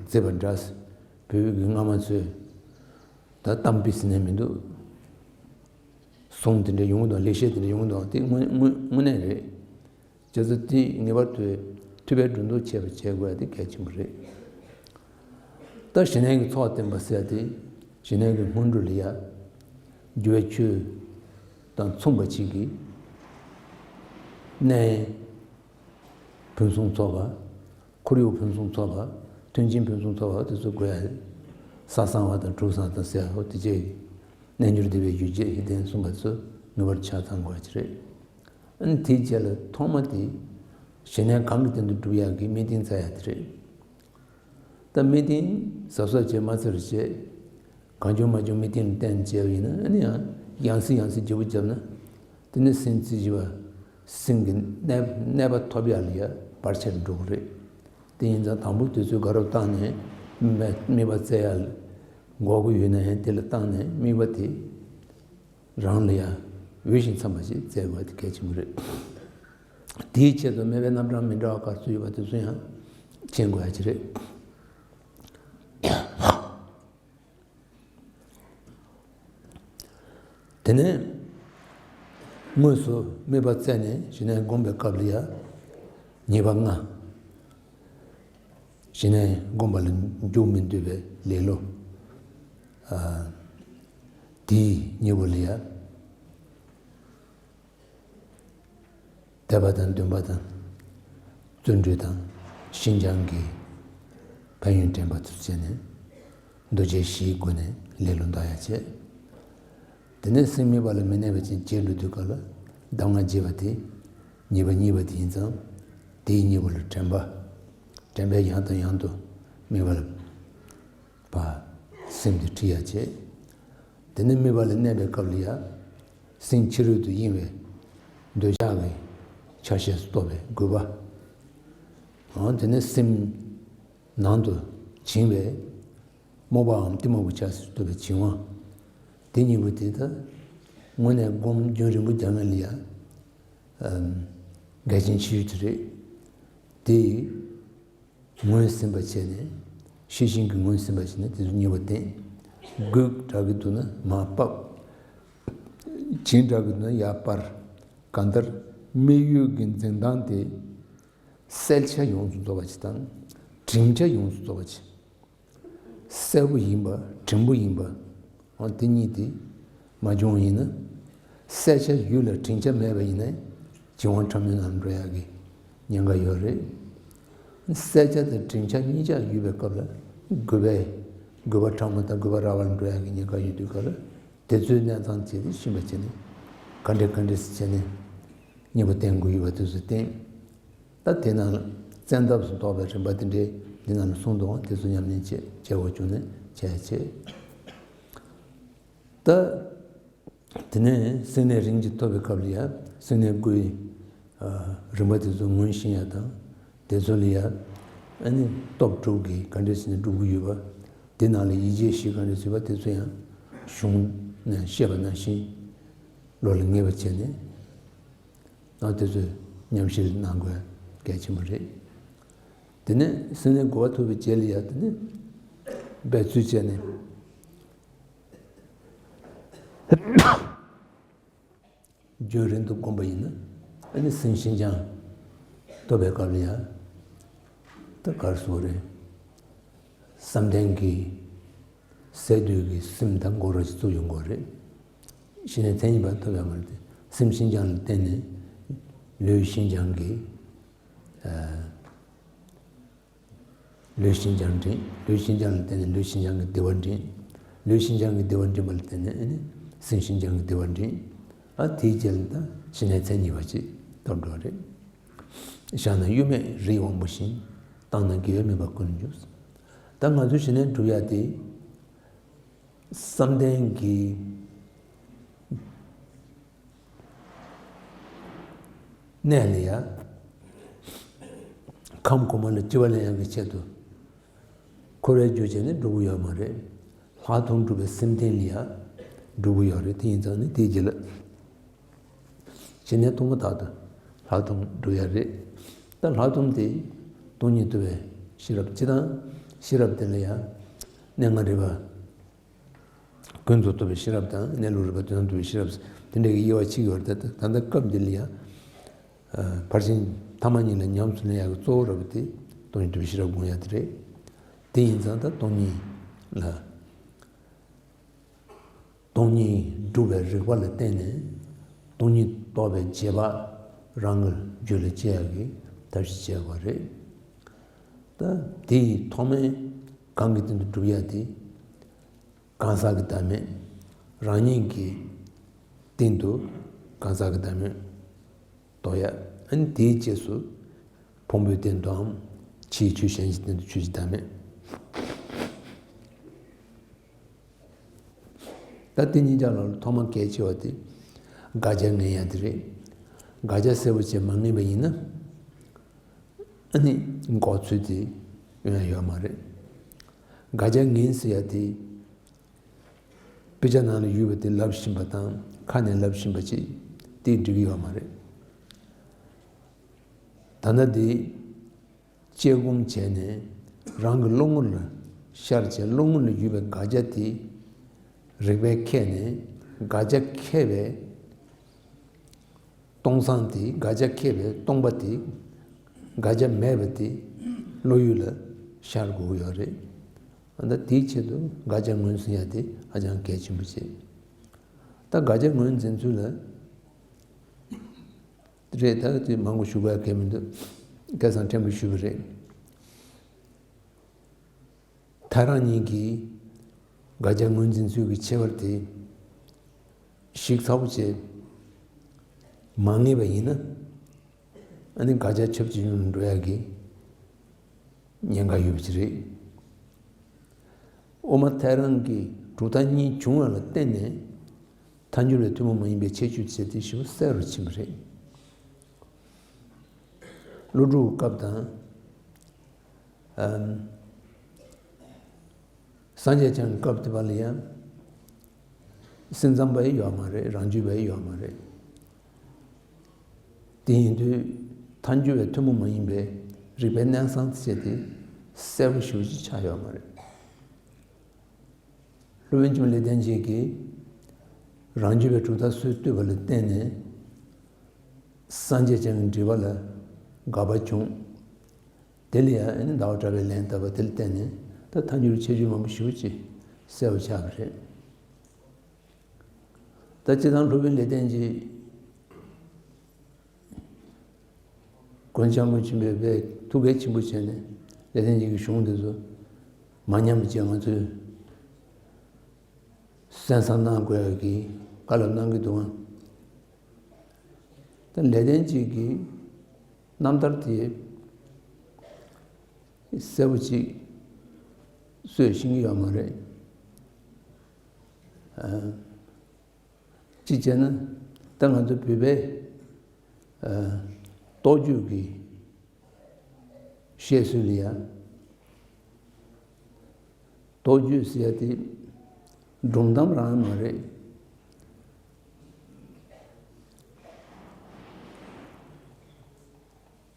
འཛེགས་པ་འདྲ། བོད་ཀྱི་སྔ་མ་ཚོས་ད་གཏམ་དཔེ་ཟེར་ནས་མི་འདུག་གསུང་དེ་འདྲ་ཡོང་གི་འདུག་ལེགས་བཤད་དེ་འདྲ་ཡོང་གི་འདུག་དེ་དངོས་དངོས་དངོས་གནས་རེད། བྱས་ཙང་དེ་ངེས་པར་དུ་ཐོས་པའི་སྒྲོ་འདོགས་ཆད་པ་བྱེད་དགོས་ཡ་དེ་གལ་ཆེན་པོ་རེད། ད་ཞི་གནས་ཀྱི་ཚོགས་བསྟེན་པ་ཟེར་ཡ་དེ་ཞི་གནས་ཀྱི་སྔོན་འགྲོ་ལ་ཡ། འགྱུར་བའི་ཆོས་དང་མཚུངས་པ་ཅིག་གི་གནས། ཕུན་སུམ་ཚོགས་པ། ཁོར་ཡུག་ཕུན་སུམ་ཚོགས་པ། མཐུན་རྐྱེན་ཕུན་སུམ་ཚོགས་པ་དེ་ཚོ་དགོས་ཡ་རེད། ས་གསང་བ་དང་གྲུ་གསང་དང་ཟེར་ཡ་དེ་བཅས་ཀྱི་རྣལ་འབྱོར་སྡེ་པའི་རྒྱུད་བཅས་ཀྱི་རྟེན་གསུངས་པ་ཚོ་ངེས་པར་ཆ་ཚང་དགོས་ཡ་ཅིག་རེད། ཨ་ནི་དེའི་རྗེས་ལ་ཐོག་མ་དེ་ཞི་གནས་གང་གི་སྟེང་དུ་སྒྲུབ་ཡག་གི་དམིགས་རྟེན་བཙལ་ཡ་དེ་རེད། ད་དམིགས་རྟེན་གཟབ་གཟབ་བྱས་མ་བཙལ་བ་བྱས། གང་བྱུང་མ་བྱུང་དམིགས་རྟེན་ལ་བརྟེན་བྱས་པ་ཡིན་ན་ཨ་ནི་ཡང་ཡང་སེ་ཡང་སེ་བརྗེ་པོ་བརྒྱབ་ན། དེ་ནི་སེམས་རྩེ་གཅིག་པ་སེམས་ཀྱི་གནས་གནས་པ་ཐོབ་ཡག་ལ་ཡ་བར་ཆད་འགྲོ་གི་རེད། དེ་ཡིན་ཙང་དང་པོ་དུས་ཚོད་དགའ་རབ་བཏང་ནས་དམིགས་པ་བཙལ་ཡག་ལ་འགོག་གི་ཡོད་ན་ཡང་དེ་ལ་བཏང་ནས་དམིགས་པ་དེ། རང་ལ་ཡང་འོས་ཤིང་འཚམ་པ་ཞིག་བཙལ་དགོས་དེ་གལ་ཆེན་པོ་རེད། དེའི་ཆེད་དུ་དམིགས་པའི་རྣམ་གྲངས་མི་འདྲ་བ་ག་ཚོད་ཡོད་པ་དེ་ཚོ་ཡང་མཁྱེན་དགོས་ཡ་ཅིག་རེད། དེ་ནས་དངོས་སུ་དམིགས་པ་བཙལ་ནས་ཞི་གནས་སྒོམ་པའི་སྐབས་ལ་ཡང་ཉེས་པ་ལྔ། ཞི་གནས་སྒོམ་པ་ལ་འཇུག་མི་འདོད་པའི་ལེ་ལོ། དེའི་གཉེན་པོ་ལ་ཡ། དད་པ་དང་འདུན་པ་དང་། བརྩོན་འགྲུས་དང་། ཤིན་སྦྱངས་ཀྱི་ཕན་ཡོན་དྲན་པ་དུ་བྱས་ནས། འདུ་བྱེད་བཞིའི་སྒོ་ནས་ལེ་ལོ་འདག་ཡ་བྱེད། དེ་ནས་སེམས་དམིགས་པ་ལ་མི་གནས་པ་ཅན་བྱེད་འགྲོ་དུས་སྐབས་ལ་གདམས་ངག་རྒྱས་པ་དེ་ཉེས་པ་གཉིས་པ་དེ་ཡིན་ཙང་། དེའི་གཉེན་པོ་ལ་དྲན་པ། དྲན་པས་ཡང་དང་ཡང་དུ་དམིགས་པ་ལ་བ། སེམས་དེ་ཁྲིད་ཡ་བྱེད། དེ་ནས་དམིགས་པ་ལ་གནས་པའི་སྐབས་ལ་ཡ། སེམས་ཕྱི་རོལ་དུ་གཡེང་བའི་འདོད་ཆགས་ཀྱི་ཆ་ཤས་སུ་གཏོགས་པའི་རྒུད་པ། འོ་དེ་ནས་སེམས་ནང་དུ་བྱིང་བའི་རྨོངས་པའམ་གཏི་མུག་གི་ཆ་ཤས་སུ་གཏོགས་པའི་བྱིང་བ། དེ་གཉིས་པོ་དེ་ད་དངོས་གནས་སྒོམ་རྒྱུན་རིང་པོ་རྒྱག་མཁན་ལ་ཡ། འགལ་རྐྱེན་ཆེ་ཤོས་དེ་རེད། དེ་ངོས་ཟིན་པ་བྱས་ནས། ཤེས་བཞིན་གྱི་ངོས་ཟིན་པ་བྱས་ནས་དེ་ཚོ་གཉིས་པོ་བསྟེན། རྒུད་དྲགས་ཀྱི་འདུག་ན་མར་ཕབ། བྱིང་དྲགས་ཀྱི་འདུག་ན་ཡར་སྤར། གང་ལྟར་དམིགས་ཡུལ་གྱི་འཛིན་སྟངས་དེ་གསལ་ཆ་ཡོངས་སུ་རྫོགས་པ་ཅིག་དང་། བསྒྲིམས་ཆ་ཡོངས་སུ་རྫོགས་པ་ཅིག་གསལ་པོ་ཡིན་པ་བསྒྲིམས་པོ་ཡིན་པ། འོ་དེ་གཉིས་དེ་མ་བྱུང་བ་ཡིན་ན། གསལ་ཆ་ཡོད་ལ་བསྒྲིམས་ཆ་མེད་པ་ཡིན་ན་བྱིང་བ་ཕྲ་མོའི་ནང་འགྲོ་ཡག་གི་ཉེན་ཁ་ཡོད་རེད། གསལ་ཆ་དང་བསྒྲིམས་ཆ་གཉིས་ཆ་ཡོད་པའི་སྐབས་ལ་རྒུད་པའི་རྒུད་པ་ཕྲ་མོ་དང་རྒུད་པ་ར་བར་འགྲོ་ཡག་གི་ཉེན་ཁ་ཡོད་དུས་སྐབས་ལ་དེ་ཚོའི་གནས་སྟངས་བྱས་ཏེ་ཤེས་པ་བྱས་ནས་ག་འདྲས་ག་འདྲས་སེ་བྱས་ནས་གཉེན་པོ་བསྟེན་དགོས་ཡོད་པ་དེ་ཚོ་བསྟེན། ད་དེ་ནང་ལ་བཙན་ཐབས་སུ་གཏོགས་པའི་རིམ་པ་དེ་འདྲའི་འདི་ནང་ལ་གསུངས་འདུག་དེ་ཚོ་ཉམས་ལེན་བྱེད་བྱེད་དགོས་བྱུང་ནས་བྱས་བྱེད། ད་དེ་ནས་སེམས་གནས་རིམ་གྱིས་ཐོབ་པའི་སྐབས་ལ་ཡ་སེམས་གནས་དགུའི་རིམ་པ་དེ་ཚོ་ངོས་ཤེས་ཡ་དང་དེ་ཚོ་ལ་ཡ་ཨ་ནི་སྟོབས་དྲུག་གིས་ག་འདྲས་བྱས་ནས་སྒྲུབ་ཀྱི་ཡོད་པ། དེ་ནང་ལ་ཡིད་ཆེས་བཞི་ག་རེ་ཟེར་བ་དེ་ཚོ་ཡང་གཞུང་ནས་བཤད་པ་ནང་བཞིན་བློ་ལ་ངེས་པ་བྱས་ནས། ཨ་དེ་ཚོ་ཉམས་བཞེས་གནང་དགོས་གལ་ཆེན་པོ་རེད། དེ་ནས་སེམས་ལྡན་གོ་བ་ཐོབ་པའི་རྗེས་ལ་ཡང་དེ་ནས་འབད་རྩོལ་བྱས་ནས། རྒྱུན་རིང་དུ་བསྒོམས་པ་ཡིན་ན། ཨ་ནི་སེམས་ཤིན་སྦྱངས་ཐོབ་པའི་སྐབས་ལ་ཡང་ད་ག་རེ་ཟེར་དགོས་རེད། བསམ་གཏན་གྱི་ཟད་དུས་ཀྱི་སེམས་དང་འགོག་རོགས་ཀྱི་ཚུལ་ཡོང་དགོས་རེད། ཞི་གནས་མཚན་ཉིད་པ་ཐོབ་ཡོད་མ་རེད་དེ། སེམས་ཤིན་སྦྱངས་ལ་བརྟེན་ནས་ལུས་ཤིན་སྦྱངས་ཀྱི། ལུས་ཤིན་སྦྱངས་འདྲེན། ལུས་ཤིན་སྦྱངས་ལ་བརྟེན་ནས་ལུས་ཤིན་སྦྱངས་ཀྱི་བདེ་བ་འདྲེན། ལུས་ཤིན་སྦྱངས་ཀྱི་བདེ་བ་འདྲེན་པ་ལ་བརྟེན་ནས་ཨ་ནི་སེམས་ཤིན་སྦྱངས་ཀྱི་བདེ་བ་འདྲེན། ཨ་དེའི་རྗེས་ལ་ད་ཞི་གནས་མཚན་ཉིད་པ་ཅིག་ཐོབ་འགྲོ་བ་རེད། བཞག་ན་གཡོ་མེད་རིའི་དབང་པོ་བཞིན། བཏང་ན་དགེ་བས་མེད་པ་ཀུན་འབྱུང་། ད་ང་ཚོས་ཞི་གནས་སྒྲུབ་ཡ་དེ་བསམ་གཏན་གྱི་གནས་ལ་ཡ། ཁམས་གོང་མ་ལ་སྐྱེ་བ་ལེན་ཡག་གི་ཆེད་དུ་འཁོར་བའི་རྒྱུ་བྱས་ནས་སྒྲུབ་ཀྱི་ཡོད་མ་རེད། ལྷག་མཐོང་སྒྲུབ་པའི་སེམས་རྟེན་ལ་ཡ་སྒྲུབ་ཀྱི་ཡོད་རེད། དེ་ཡིན་ཙང་ནི་དེའི་རྗེས་ལ་ཞི་གནས་ཐོག་མ་དག་ཏུ་ལྷག་མཐོང་སྒྲུབ་ཡ་རེད། ད་ལྷག་མཐོང་དེ་སྟོང་ཉིད་རྟོགས་པའི་ཤེས་རབ་སྤྱི་དང་། ཤེས་རབ་དེ་ལ་ཡ་གནས་ལྔ་རིག་པ། ཀུན་རྫོབ་རྟོགས་པའི་ཤེས་རབ་དང་། གནས་ལུགས་རིག་པ་དོན་དམ་རྟོགས་པའི་ཤེས་རབ། དེ་འདྲ་གི་དབྱེ་བ་ཕྱེ་གི་ཡོད་རེད། ད་ད་ལྟ་སྐབས་འདི་ལ་ཡང་ཕར་ཕྱིན་ཐ་མ་གཉིས་ལ་ཉམས་སུ་ལེན་ཡག་གི་གཙོ་བོ་ར་བ་དེ་སྟོང་ཉིད་རྟོགས་པའི་ཤེས་རབ་སྒོམ་ཡག་དེ་རེད། དེ་ཡིན་ཙང་ད་སྟོང་ཉིད་ལ། སྟོང་ཉིད་སྒྲུབ་པའི་རིགས་པ་ལ་བརྟེན་ནས་སྟོང་ཉིད་རྟོགས་པའི་རྗེས་དཔག་རང་གི་རྒྱུད་ལ་སྐྱེ་ཡག་གི་ཐབས་ཤེས་བྱེད་དགོས་རེད། ད་དེ་ཡི་ཐོག་མའི་གང་གི་སྟེང་དུ་སྒྲུབ་ཡག་དེ། གང་ཟག་གི་བདག་མེད། རང་ཉིད་ཀྱི་སྟེང་དུ་གང་ཟག་གི་བདག་མེད་རྟོགས་ཡ། ཨ་ནི་དེའི་རྗེས་སུ་ཕུང་པོའི་སྟེང་དུའམ་ཕྱིའི་ཆོས་གཞན་གྱི་སྟེང་དུ་ཆོས་ཀྱི་བདག་མེད། ད་དེ་གཉིས་ཀ་ལ་ཐོག་མ་གལ་ཆེ་བ་དེ་དགག་བྱ་ངེས་ཡ་དེ་རེད། དགག་བྱ་གསལ་པོ་བྱས་མ་ངེས་པ་ཡིན་ན། ཨ་ནི་འགོག་ཚུལ་དེ་ཡོང་ཡ་ཡོད་མ་རེད། དགག་བྱ་ངེས་ཟེར་ཡ་དེ། དཔེ་ཆ་ནང་ལ་ཡོད་པ་དེ་ལབ་བཞིན་པ་དང་ཁ་ནས་ལབ་བཞིན་པ་ཅིག་དེ་འགྲིག་གི་ཡོད་མ་རེད། ད་ལྟ་དེ་དཔྱད་སྒོམ་བྱས་ནས་རང་གི་བློ་ངོ་ལ་ཤར་བྱས། བློ་ངོ་ལ་ཡོད་པའི་དགག་བྱ་དེ་རིགས་པས་ཁྱེར་ནས། དགག་བྱ་ཁྱེར་བའི་སྟོང་སང་དེ། དགག་བྱ་ཁྱེར་བའི་སྟོང་པ་དེ། དགག་བྱ་མེད་པ་དེ་བློ་ཡུལ་ལ་ཤར་དགོས་ཀྱི་ཡོད་རེད། ད་དེའི་ཆེད་དུ་དགག་བྱ་ངོས་འཛིན་ཡ་དེ་ཧ་ཅང་གལ་ཆེན་པོ་བྱེད། ད་དགག་བྱ་ངོས་འཛིན་ཚུལ་ལ་རེད། ད་དེ་མང་པོ་ཞུ་དགོས་ཡ་གལ་མི་འདུག་ཁ་སང་ཕྲན་བུ་ཞུས་པ་རེད། ཐལ་རང་གཉིས་ཀྱི་དགག་བྱ་ངོས་འཛིན་ཚུལ་གྱི་ཁྱད་པར་དེ་ཞིབ་ཚགས་པོ་བྱས་མ་ངེས་པ་ཡིན་ན། ཨ་ནི་དགག་བྱ་ཁྱབ་ཆེ་ཆུང་འགྲོ་ཡག་གི་ཉེན་ཁ་ཡོད་པ་ཅིག་རེད། དབུ་མ་ཐལ་རང་གི་གྲུབ་མཐའ་གཉིས་བྱུང་བ་ལ་བརྟེན་ནས་ཐལ་འགྱུར་བའི་ཐུན་མོང་མ་ཡིན་པའི་ཁྱད་ཆོས་བྱས་ཏེ་ཞེ་པོ་གསལ་རུ་ཕྱིན་པ་རེད། ཀླུ་སྒྲུབ་སྐབས་དང་། ཨམ། སངས་རྒྱས་བསྐྱངས་སྐབས་དེ་བ་ལ་ཡང་སེམས་ཙམ་པ་ཡི་ཡོད་མ་རེད། རང་རྒྱུད་པ་ཡི་ཡོད་མ་རེད། དེ་ཡིན་དུས་ཐལ་འགྱུར་བའི་ཐུན་མོང་མ་ཡིན་པའི་རིགས་པའི་གནས་སྟངས་དེ་བྱས་ཏེ་གསལ་པོ་ཞེ་པོ་ཅིག་ཆགས་ཡོད་མ་རེད། སློབ་དཔོན་ཆེན་པོ་ལེགས་ལྡན་འབྱེད་ཀྱིས་རང་རྒྱུད་པའི་གྲུབ་མཐའ་སྲོལ་བཏོད་པ་ལ་བརྟེན་ནས་སངས་རྒྱས་བསྐྱངས་ཀྱི་འགྲེལ་པ་ལ་དགག་པ་བྱུང་། དེ་ལ་ཡང་ཟླ་བ་གྲགས་པས་ལན་བཏབ་པ་དེ་ལ་བརྟེན་ནས་ད་ཐལ་འགྱུར་ཁྱད་ཆོས་མང་པོ་ཞེ་པོ་ཅིག་གསལ་པོ་ཆགས་པ་རེད། ད་སྤྱིར་བཏང་སློབ་དཔོན་ལེགས་ལྡན་འབྱེད་མགོན་སྐྱབས་མགོན་ཆེན་པོས་དཔེ་ཐུགས་གལ་ཆེན་པོ་བྱས་ནས་ལེགས་ལྡན་འབྱེད་ཀྱི་གཞུང་འདི་ཚོ་མ་ཉམས་པ་བྱས་ང་ཚོས་གསན་བསམ་གནང་དགོས་ཡག་གི་བཀའ་སློབ་གནང་གི་འདུག་ཨང་། ད་ལེགས་ལྡན་འབྱེད་ཀྱི་རྣམ་ཐར་དེ་གསལ་པོ་ཅིག་སུས་ཤེས་ཀྱི་ཡོད་མ་རེད། ཨ། གཅིག་བྱས་ན་ད་ང་ཚོ་བོད་པའི་ཨ་རྟོགས་བརྗོད་ཀྱི་བཤད་སྲོལ་ལ་ཡང་། རྟོགས་བརྗོད་ཟེར་ཡ་དེ་སྒྲུང་གཏམ་རང་མ་རེད།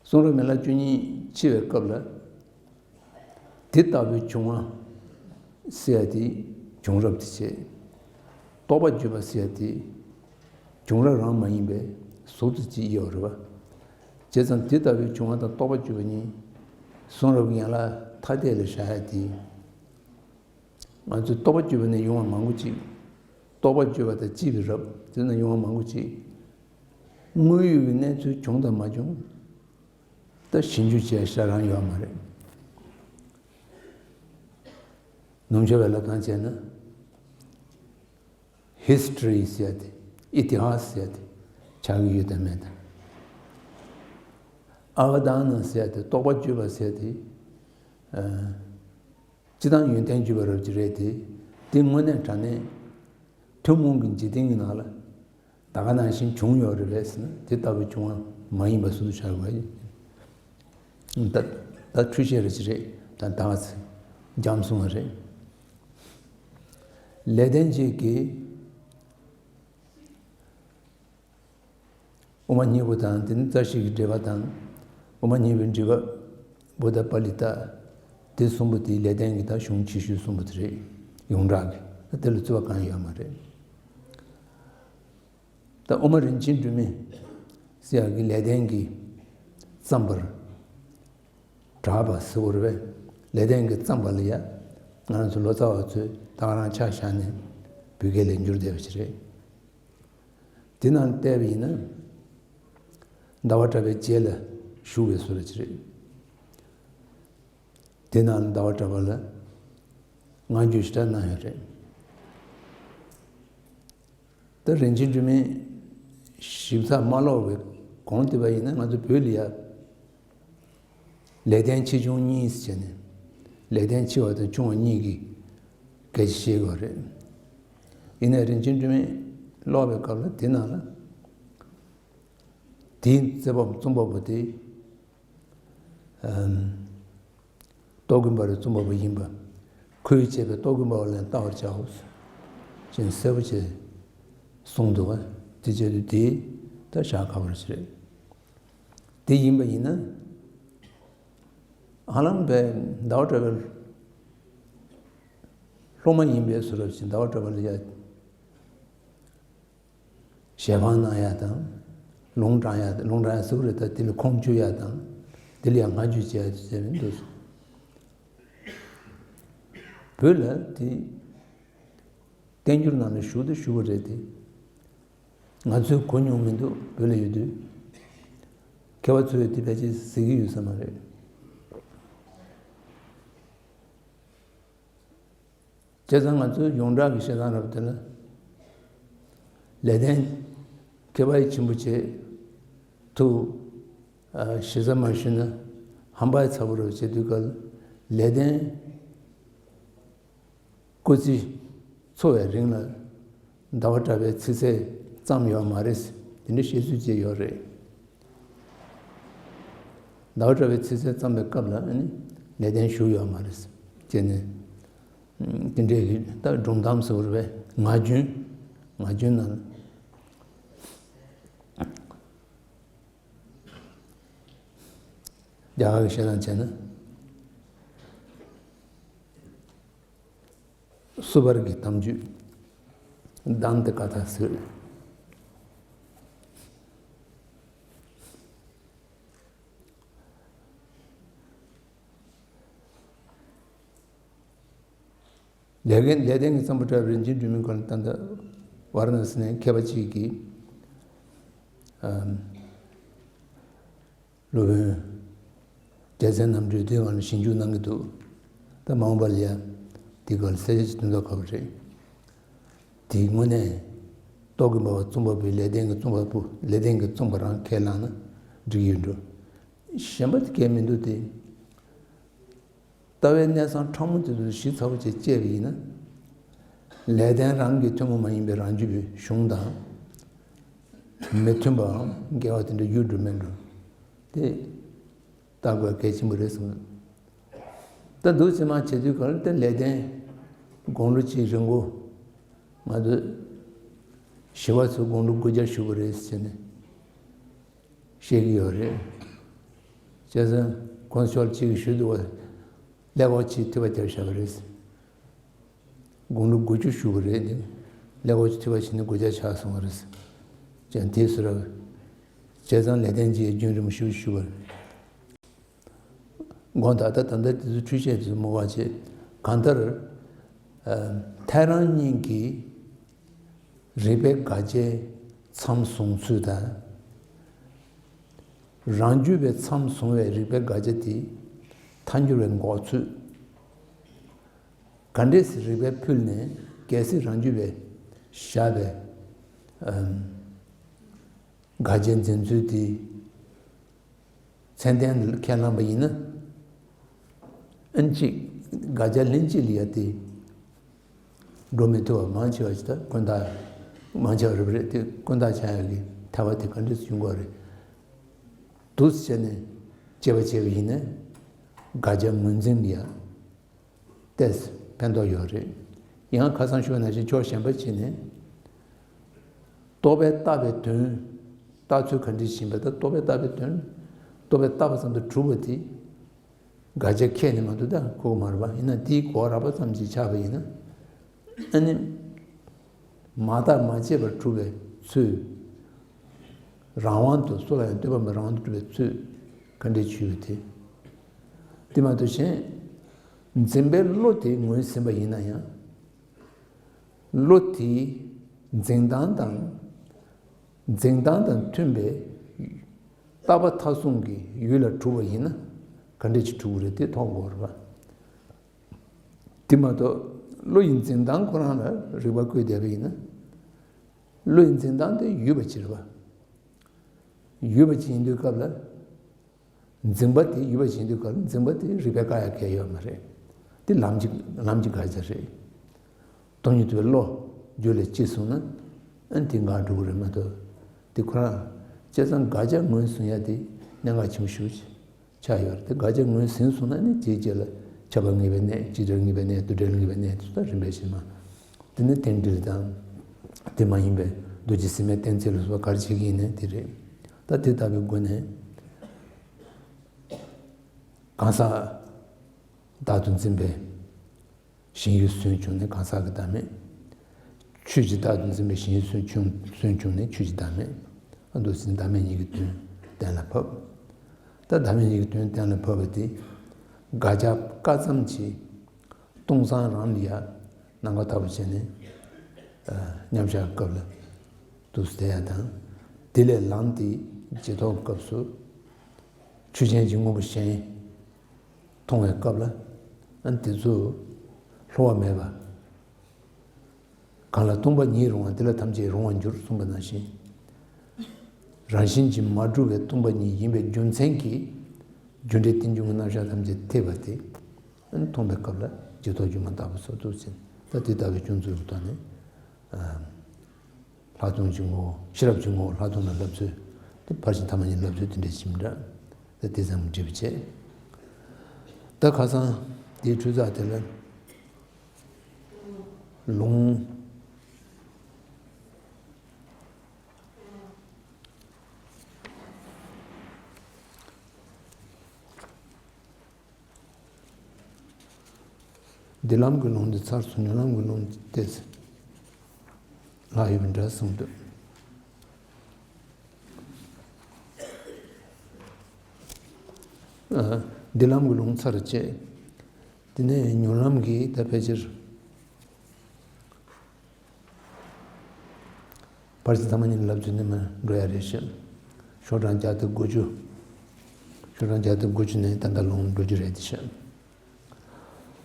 གསུང་རབ་མི་ལ་བཅུ་གཉིས་འཆི་བའི་སྐབས་ལ། དེ་ལྟ་བུའི་བྱུང་བ་ཟེར་ཡ་དེ་བྱུང་རབས་དེ་བྱས། རྟོགས་པ་བརྗོད་པ་ཟེར་ཡ་དེ་བྱུང་རབས་རང་མ་ཡིན་པའི་གཟུགས་དེ་ཅིག་ཡོད་རེད་བ། བྱས་ཙང་དེ་ལྟ་བུའི་བྱུང་བ་དང་རྟོགས་པ་བརྗོད་པ་གཉིས་གསུང་རབ་ཀྱི་ཡན་ལག་ཐ་དད་ལ་བཞག་ཡ་དེ། ང་ཚོས་རྟོགས་པ་བརྗོད་པ་ནས་ཡོང་བ་མང་པོ་ཅིག་རྟོགས་པ་བརྗོད་པ་དང་བཅས་པའི་རབས་དེ་ནས་ཡོང་བ་མང་པོ་ཅིག་དངོས་ཡོད་ཀྱི་གནས་ཚུལ་བྱུང་དང་མ་བྱུང་ད་ཞིབ་འཇུག་བྱས་ཤ་རང་ཡོད་མ་རེད། ནུབ་ཕྱོགས་པའི་ལབ་སྟངས་བྱས་ན། ཧི་སི་ཊོ་རི་ཟེར་ཡ་དེ། ཨི་ཏི་ཧ་སི་ཟེར་ཡ་དེ། ཆགས་ཀྱི་ཡོད་དམ་མེད་དམ། ཨ་བ་དྷ་ན་ཟེར་ཡ་དེ་རྟོགས་པ་བརྗོད་པ་ཟེར་ཡ་དེ། ཨ། སྤྱིར་བཏང་ཡོན་ཏན་བརྗོད་པ་རབ་ཀྱི་རེད་དེ། དེ་དངོས་གནས་དྲང་གནས་ཐུན་མོང་གི་འཇིག་རྟེན་གྱི་ནང་ལ་ད་ག་ནང་བཞིན་བྱུང་ཡོད་རེད་པས་ཟེར་ན་དེ་ལྟ་བུའི་བྱུང་བ་མ་ཡིན་པ་སུ་དུ་ཆགས་དགོས་ཡིན། ད་ད་འཁྲུལ་བཤད་རེད་ཅི་རེད་ད་ད་ག་ཚེ་འཇམ་སོང་བ་རེད། ལེགས་ལྡན་འབྱེད་ཀྱི། དབུ་མ་སྙིང་པོ་དང་དེ་ནི་རྩ་ཤེས་ཀྱི་འགྲེལ་པ་དང་། དབུ་མ་སྙིང་པོའི་འགྲེལ་པ། བུདྡྷ་པཱ་ལི་ཏ། དེ་གསུམ་པོ་དེ་ལེགས་ལྡན་གྱི་ད་གཞུང་ཆེ་ཤོས་གསུམ་པོ་དེ་རེད། ཡོངས་གྲགས་ཀྱི་ད་དེ་ལ་རྩོད་པ་གང་ཡོད་མ་རེད། ད་དབུ་མ་རིན་ཆེན་སྒྲོན་མེ་ཟེར་ཡག་གི་ལེགས་ལྡན་གྱིས་བརྩམས་པར་གྲགས་པ་ཟེར་བ་རེད་པས། ལེགས་ལྡན་གྱིས་བརྩམས་པ་ལ་ཡ་ང་རང་ཚོ་ལོ་ཙཱ་བ་ཚོས་ད་ག་རང་ཆ་བཞག་ནས་བོད་སྐད་ལ་བསྒྱུར་བསྡད་པ་ཞིག་རེད། དེ་ནང་བལྟས་པ་ཡིན་ན། ཟླ་བ་གྲགས་པའི་རྗེས་ལ་བཞུགས་པའི་བཟོ་འདྲ་ཅིག་རེད། དེ་ནང་ཟླ་བ་གྲགས་པ་ལ་བསྔགས་བརྗོད་ཞེ་དྲག་གནང་ཡོད་རེད། ད་རིན་ཆེན་སྒྲོན་མེ་ཞིབ་ཚགས་མ་ཀློག་པའི་གོང་དེ་བ་ཡིན་ན་ང་ཚོ་བོད་ལ་ཡ། ལེགས་ལྡན་ཆེ་ཆུང་གཉིས་བྱས་ནས། ལེགས་ལྡན་ཆེ་བ་དང་ཆུང་བ་གཉིས་ཀྱི་སྐད་ཆ་བཤད་དགོས་རེད། ཡིན་ནའི་རིན་ཆེན་སྒྲོན་མེ་ཀློག་པའི་སྐབས་ལ་དེ་ནང་ལ། དེའི་རྩོད་པ་རྩོམ་པ་པོ་དེ། ཨམ། རྟོག་གེ་འབར་བའི་རྩོམ་པ་པོ་ཡིན་པ། ཁོས་བྱས་པའི་རྟོག་གེ་འབར་བ་ལ་ལྟ་བར་བྱའོ། ཅེས་གསལ་པོ་བྱས་གསུངས་འདུག་པ། དེ་བྱས་དུས་དེ་ད་བཞག་དཀའ་བ་ཞིག་རེད། དེ་ཡིན་པ་ཡིན་ན། ཧ་ལམ་པའི་ཟླ་བ་གྲགས་པའི་སློབ་མ་ཡིན་པའི་བཟོ་འདྲ་ཞིག་ཟླ་བ་གྲགས་པ་ལ་ཡ། ཞལ་འཕངས་གནང་ཡ་དང་། ལུང་དྲངས་ཡ་ལུང་དྲངས་ཡ་ཟེར་བ་རེད་ད་དེ་ལ་ཁུངས་བཅོལ་ཡ་དང་། དེ་ལ་ཡང་བསྔགས་བརྗོད་བྱེད་ཡ་ཟེར་ནས་འདུག་བོད་ལ་དེ། བསྟན་འགྱུར་ནང་ལ་ཞུགས་དུ་ཞུགས་པ་རེད་དེ། ང་ཚོས་གོ་མྱོང་མི་འདུག་བོད་ལ་ཡོད་དུས། མཁས་པ་ཚོས་དེ་ཕལ་ཆེར་གཟིགས་ཀྱི་ཡོད་ས་མ་རེད། བྱས་ཙང་ང་ཚོས་ཡོངས་གྲགས་ཀྱི་བཤད་སྟངས་རབ་དེ་ལ། ལེགས་ལྡན་མཁས་པ་ཡི་ཆེན་པོ་བྱེད་ཐུབ། ཨ། ཞེ་ས་མ་ཞུས་ན་ཧམ་པ་ཡི་ཚ་པོ་རབ་བྱེད་དུས་སྐབས་ལེགས་ལྡན་སྐུ་ཚེ་འཚོ་བའི་རིང་ལ་ཟླ་བ་གྲགས་པའི་ཚིག་གསལ་བརྩམས་ཡོད་མ་རེད། དེ་འདྲ་བཤད་ཚུལ་ཅིག་ཡོད་རེད། ཟླ་བ་གྲགས་པའི་ཚིག་གསལ་བརྩམས་པའི་སྐབས་ལ་ནི་ལེགས་ལྡན་བཞུགས་ཡོད་མ་རེད། བྱས་ནས་དེ་འདྲའི་ད་སྒྲུང་གཏམ་ཟེར་བ་རེད་པས། ངག་རྒྱུན། ངག་རྒྱུན་ནང་རྒྱ་གར་གྱི་བཤད་སྟངས་བྱས་ན། བསུ་བར་གྱི་གཏམ་རྒྱུད། དཱན་ཏི་ཀ་ཐ་ཟེར། ལེགས་ལྡན་ལེགས་ལྡན་གྱིས་བརྩམས་པ་འདྲ་བའི་རིན་ཆེན་སྒྲོན་མེའི་སྐོར་ལ་ད་ལྟ་ཝཱ་ར་ཎ་སི་ནས་མཁས་པ་གཅིག་གིས། ཨམ། སློབ་དཔོན་རྒྱལ་མཚན་རྣམ་གྲོལ་དེའི་སྒང་ལ་ཞིབ་འཇུག་གནང་གི་འདུག་ད་མ་འོངས་པ་ལ་ཡང་དེའི་སྒང་ལ་གསལ་བཤད་ཅིག་སྟོན་ཐབས་ཁག་པོ་རེད། དེའི་དངོས་གནས་རྟོག་གེ་འབར་བ་རྩོམ་པ་པོས་ལེགས་ལྡན་གྱིས་རྩོམ་པ་པོ་ལེགས་ལྡན་གྱིས་རྩོམ་པ་རང་ཁས་བླངས་ན་འགྲིག་གི་ཡོད་འགྲོ། གཞན་པ་དེ་གས་མི་འདུག་སྟེ། ལྟ་བའི་གནས་ཚང་ཕྲ་མོ་དེ་ཚོ་ཞིབ་ཚགས་པོ་བྱས་དཔྱད་པ་ཡིན་ན། ལེགས་ལྡན་རང་གི་ཐུན་མོང་མ་ཡིན་པའི་རང་རྒྱུད་པའི་གཞུང་དང་། མི་མཐུན་པའམ་འགལ་བ་དེ་འདྲ་ཡོད་འགྲོ་མེད་འགྲོ། དེ་ལྟ་དགོས་གལ་ཆེན་པོ་རེད་གསུངས། ད་འདུག་སེ་མར་བྱེད་དུས་གང་ལ་དེ་ལེགས་ལྡན་ དགུང་ལོ་གཅིག་རིང་པོ་ང་ཚོ་ཞི་བ་ཚོ་དགུང་ལོ་དགུ་བརྒྱ་བཞུགས་པ་རེད་ཟེར་ནས་བཤད་ཀྱི་ཡོད་རེད། བྱས་ཙང་དཀོན་མཆོག་གཅིག་གིས་ཞུས་འདུག་བ། ཀླད་ཀོར་གཅིག་ཐོས་པ་བརྒྱབ་བཞག་པ་རེད། དགུང་ལོ་དགུ་བཅུ་བཞུགས་པ་རེད། ཀླད་ཀོར་གཅིག་ཐོས་པ་བྱས་ནས་དགུ་བརྒྱ་ཆགས་སོང་བ་རེད། ཀྱང་དེས་སུ་ར། བྱས་ཙང་ལེགས་ལྡན་འབྱེད་རྒྱུན་རིང་པོ་ཞུ་ཞུ་བར། དགོངས་དག་ད་ད་ལྟ་དེ་ཚོ་འཕྲུལ་ཆས་དེ་ཚོ་མོ་བ་བྱེད། གང་ལྟར། ཨ། ཐལ་རང་གཉིས་ཀྱིས་རིག་པའི་དགག་བྱའི་མཚམས་བཟུང་ཚུལ་དང་། རང་རྒྱུད་པའི་མཚམས་བཟུང་བའི་རིག་པའི་དགག་བྱ་དེ་ཐལ་འགྱུར་བའི་འགོག་ཚུལ། ག་འདྲས་སེ་རིགས་པས་ཕུལ་ནས་གལ་སྲིད་རང་རྒྱུད་པས་བཞག་པའི་ཨམ། དགག་བྱའི་འཛིན་ཚུལ་དེ་ཚད་ལྡན་ཁས་བླངས་པ་ཡིན་ན། ཨན་གཅིག་དགག་བྱ་ལྷན་གཅིག་ལ་ཡ་དེ་འགྲོ་མི་ཐུབ་པ་མང་ཆེ་བ་ཞིག་ད་ཀུན་བཏགས་མང་ཆེ་བ་རེད་པ་རེད། དེ་ཀུན་བཏགས་ཆགས་ཡག་གི་ཐལ་བ་དེ་ག་འདྲས་སེ་ཡོང་གི་རེད། འདུག་སེ་བྱས་ནས་དཔྱད་པ་བྱས་པ་ཡིན་ན་དགག་བྱ་ངོས་འཛིན་ལ་ཡ། ཏོག་ཙམ་ཕན་ཐོགས་ཡོད་རེད། ཡང་ཁ་སང་ཞུས་པ་ནང་བཞིན་ཕྱོགས་གཞན་པ་ཅིག་ནས། རྟོག་པས་བཏགས་པའི་དོན། བཏགས་ཚུལ་ག་འདྲ་ཞིག་ཡིན་པ་དང་རྟོག་པས་བཏགས་པའི་དོན། རྟོག་པས་བཏགས་པ་ཙམ་དུ་གྲུབ་པ་དེ། དགག་བྱ་ཁས་ནི་མ་གཏོགས་ད་ཁོ་མ་རེད་པ། ཡིན་ན་དེའི་གོ་བ་རགས་པ་ཙམ་ཅིག་ཆགས་པ་ཡིན་ན། ཨ་ནི། མ་བརྟགས་མ་དཔྱད་པར་གྲུབ་པའི་ཚུལ། རང་དབང་དུ་སུ་ལ་ཡང་ལྟོས་པ་མེད་རང་དབང་དུ་གྲུབ་པའི་ཚུལ་ག་འདྲས་ཞིག་ཡོད་དེ། དེ་མ་གཏོགས་གཞན། འཛིན་པའི་བློ་དེ་ངོས་ཟིན་པ་ཡིན་ན་ཡང་། བློ་དེའི་འཛིན་སྟངས་དང་། འཛིན་སྟངས་དང་མཐུན་པའི་རྟག་པ་མཐའ་བཟུང་གི་ཡུལ་ལ་གྲུབ་པ་ཡིན་ན་ག་འདྲས་ཞིག་གྲུབ་ཀྱི་རེད་དེ་མཐོང་དགོས་རེད་པ། དེ་མ་གཏོགས་བློ་ཡི་འཛིན་སྟངས་ཁོ་རང་ལ་རིགས་པ་བཀོད་བསྡད་པ་ཡིན་ན། བློ་ཡི་འཛིན་སྟངས་དེ་ཡུལ་པ་ཅིག་རེད་པ། ཡུལ་པ་ཅིག་ཡིན་དུས་སྐབས་ལ། འཛིན་པ་དེ་ཡུལ་པ་ཅིག་ཡིན་དུས་སྐབས་ལ་འཛིན་པ་དེ་རིགས་པས་བཀག་ཡག་གང་ཡང་ཡོད་མ་རེད། དེ་ལམ་གྱི་ལམ་གྱི་དགག་བྱ་རེད། སྟོང་ཉིད་རྟོགས་པའི་བློ་རྒྱུད་ལ་སྐྱེས་སོང་ན། ཨ་ནི་དེ་འགག་འགྲོ་གི་རེད་མ་གཏོགས། དེ་ཁོ་རང་བྱས་ཙང་དགག་བྱ་ངོས་བཟུང་ཡག་དེ་གནད་འགག་ཆེན་པོ་ཞེ་པོ་ཅིག་ཆགས་ཡོད་རེད། དེ་དགག་བྱ་ངོས་ཟིན་སོང་ན་ནི་དེའི་རྗེས་ལ་ཁྱབ་པ་ངེས་པའི་གནས། འཇིག་བྲལ་ངེས་པའི་གནས། དུས་མཐར་ངེས་པའི་གནས་དེ་ཚོ་ད་རིམ་པས་ཕྱིན་མ། དེ་ནི་རྟེན་འབྲེལ་དང་། དེ་མ་ཡིན་པའི་རྡོ་རྗེ་སེམས་དམར་གཏན་ཚིགས་ལ་སོགས་པ་ག་རེ་བྱེད་ཀྱི་ཡིན་ནའི་དེ་རེད། ད་དེ་ལྟ་བུའི་སྒོ་ནས་གང་ཟག་བདག་ཏུ་འཛིན་པའི་ཞེན་ཡུལ་སུན་བྱུང་ནས་གང་ཟག་གི་བདག་མེད། ཆོས་ཀྱི་བདག་ཏུ་འཛིན་པའི་ཞེན་ཡུལ་སུན་བྱུང་སུན་བྱུང་ནས་ཆོས་ཀྱི་བདག་མེད། ཨ། འདུག་སེ་བདག་མེད་གཉིས་ཀྱི་དོན་གཏན་ལ་ཕབ། ད་བདག་མེད་གཉིས་ཀྱི་དོན་གཏན་ལ་ཕབ་པ་དེ་དགག་བྱ་བཀག་ཙམ་གྱིས་སྟོང་སང་རང་ལ་ཡ་ནམ་མཁའ་ལྟ་བུ་བྱས་ནས། ཨ། མཉམ་བཞག་སྐབས་ལ་འདུག་སེ་བསྡད་ཡ་དང་། དེ་ལས་ལངས་ཏེ་རྗེས་ཐོབ་སྐབས་སུ་ཆོས་ཅན་གྱི་དངོས་པོ་གཞན་མཐོང་བའི་སྐབས་ལ། ཨ། དེ་ཚོ་སླུ་བ་མེད་པ། གང་ལ་སྟོང་པ་ཉིད་རུང་བ་དེ་ལ་ཐམས་ཅད་རུང་བར་འགྱུར་གསུངས་པ་ནང་བཞིན། རང་བཞིན་གྱིས་མ་གྲུབ་པའི་སྟོང་པ་ཉིད་ཡིན་པའི་རྒྱུ་མཚན་གྱིས། རྒྱུ་འབྲས་རྟེན་འབྱུང་གི་རྣམ་གཞག་ཐམས་ཅད་ཐེག་པ་སྟེ། མཐོང་བའི་སྐབས་ལ་རྗེས་ཐོབ་སྒྱུ་མ་ལྟ་བུ་སོགས་འདུག་ཟེར། ད་དེ་ལྟ་བུའི་སྐྱོན་འཛུགས་ཀྱི་ཐོག་ནས། ཨ། ལྷག་མཐོང་གི་ངོ་བོ། ཤེས་རབ་ཀྱི་ངོ་བོ་ལྷག་མཐོང་ལ་བསླབ་ཚུལ། དེ་ཕར་ཕྱིན་ཐ་མ་གཉིས་ལ་བསླབ་ཚུལ་དེ་འདྲ་ཞིག་འདྲ། ད་དེ་ཙམ་འགྲེལ་པ་བྱས། ད་ཁ་སང་དེའི་འཕྲོས་ཚགས་དེ་ལ་ལུང་། འདི་ལམ་གྱི་ལུང་འདི་ཚར་སོང་། མྱུར་ལམ་གྱི་ལུང་འདི་ཏོག་ཙམ་ལྷག་ཡོད་པ་འདྲ་གསུངས་འདུག། ཨ། འདི་ལམ་གྱི་ལུང་ཚར་བཅད། དེ་ནས་མྱུར་ལམ་གྱི་ད་ཕལ་ཆེར། ཕར་ཕྱིན་ཐ་མ་གཉིས་ལ་བསླབ་ཚུལ་ནི་མར་འགྲོ་ཡ་རེད་ཤག། ཤོག་གྲངས་བརྒྱ་དང་དགུ་བཅུ། ཤོག་གྲངས་བརྒྱ་དང་དགུ་བཅུ་ནས་ད་ལྟ་ལུང་འགྲོ་རྒྱུ་རེད་དེ་ཤག།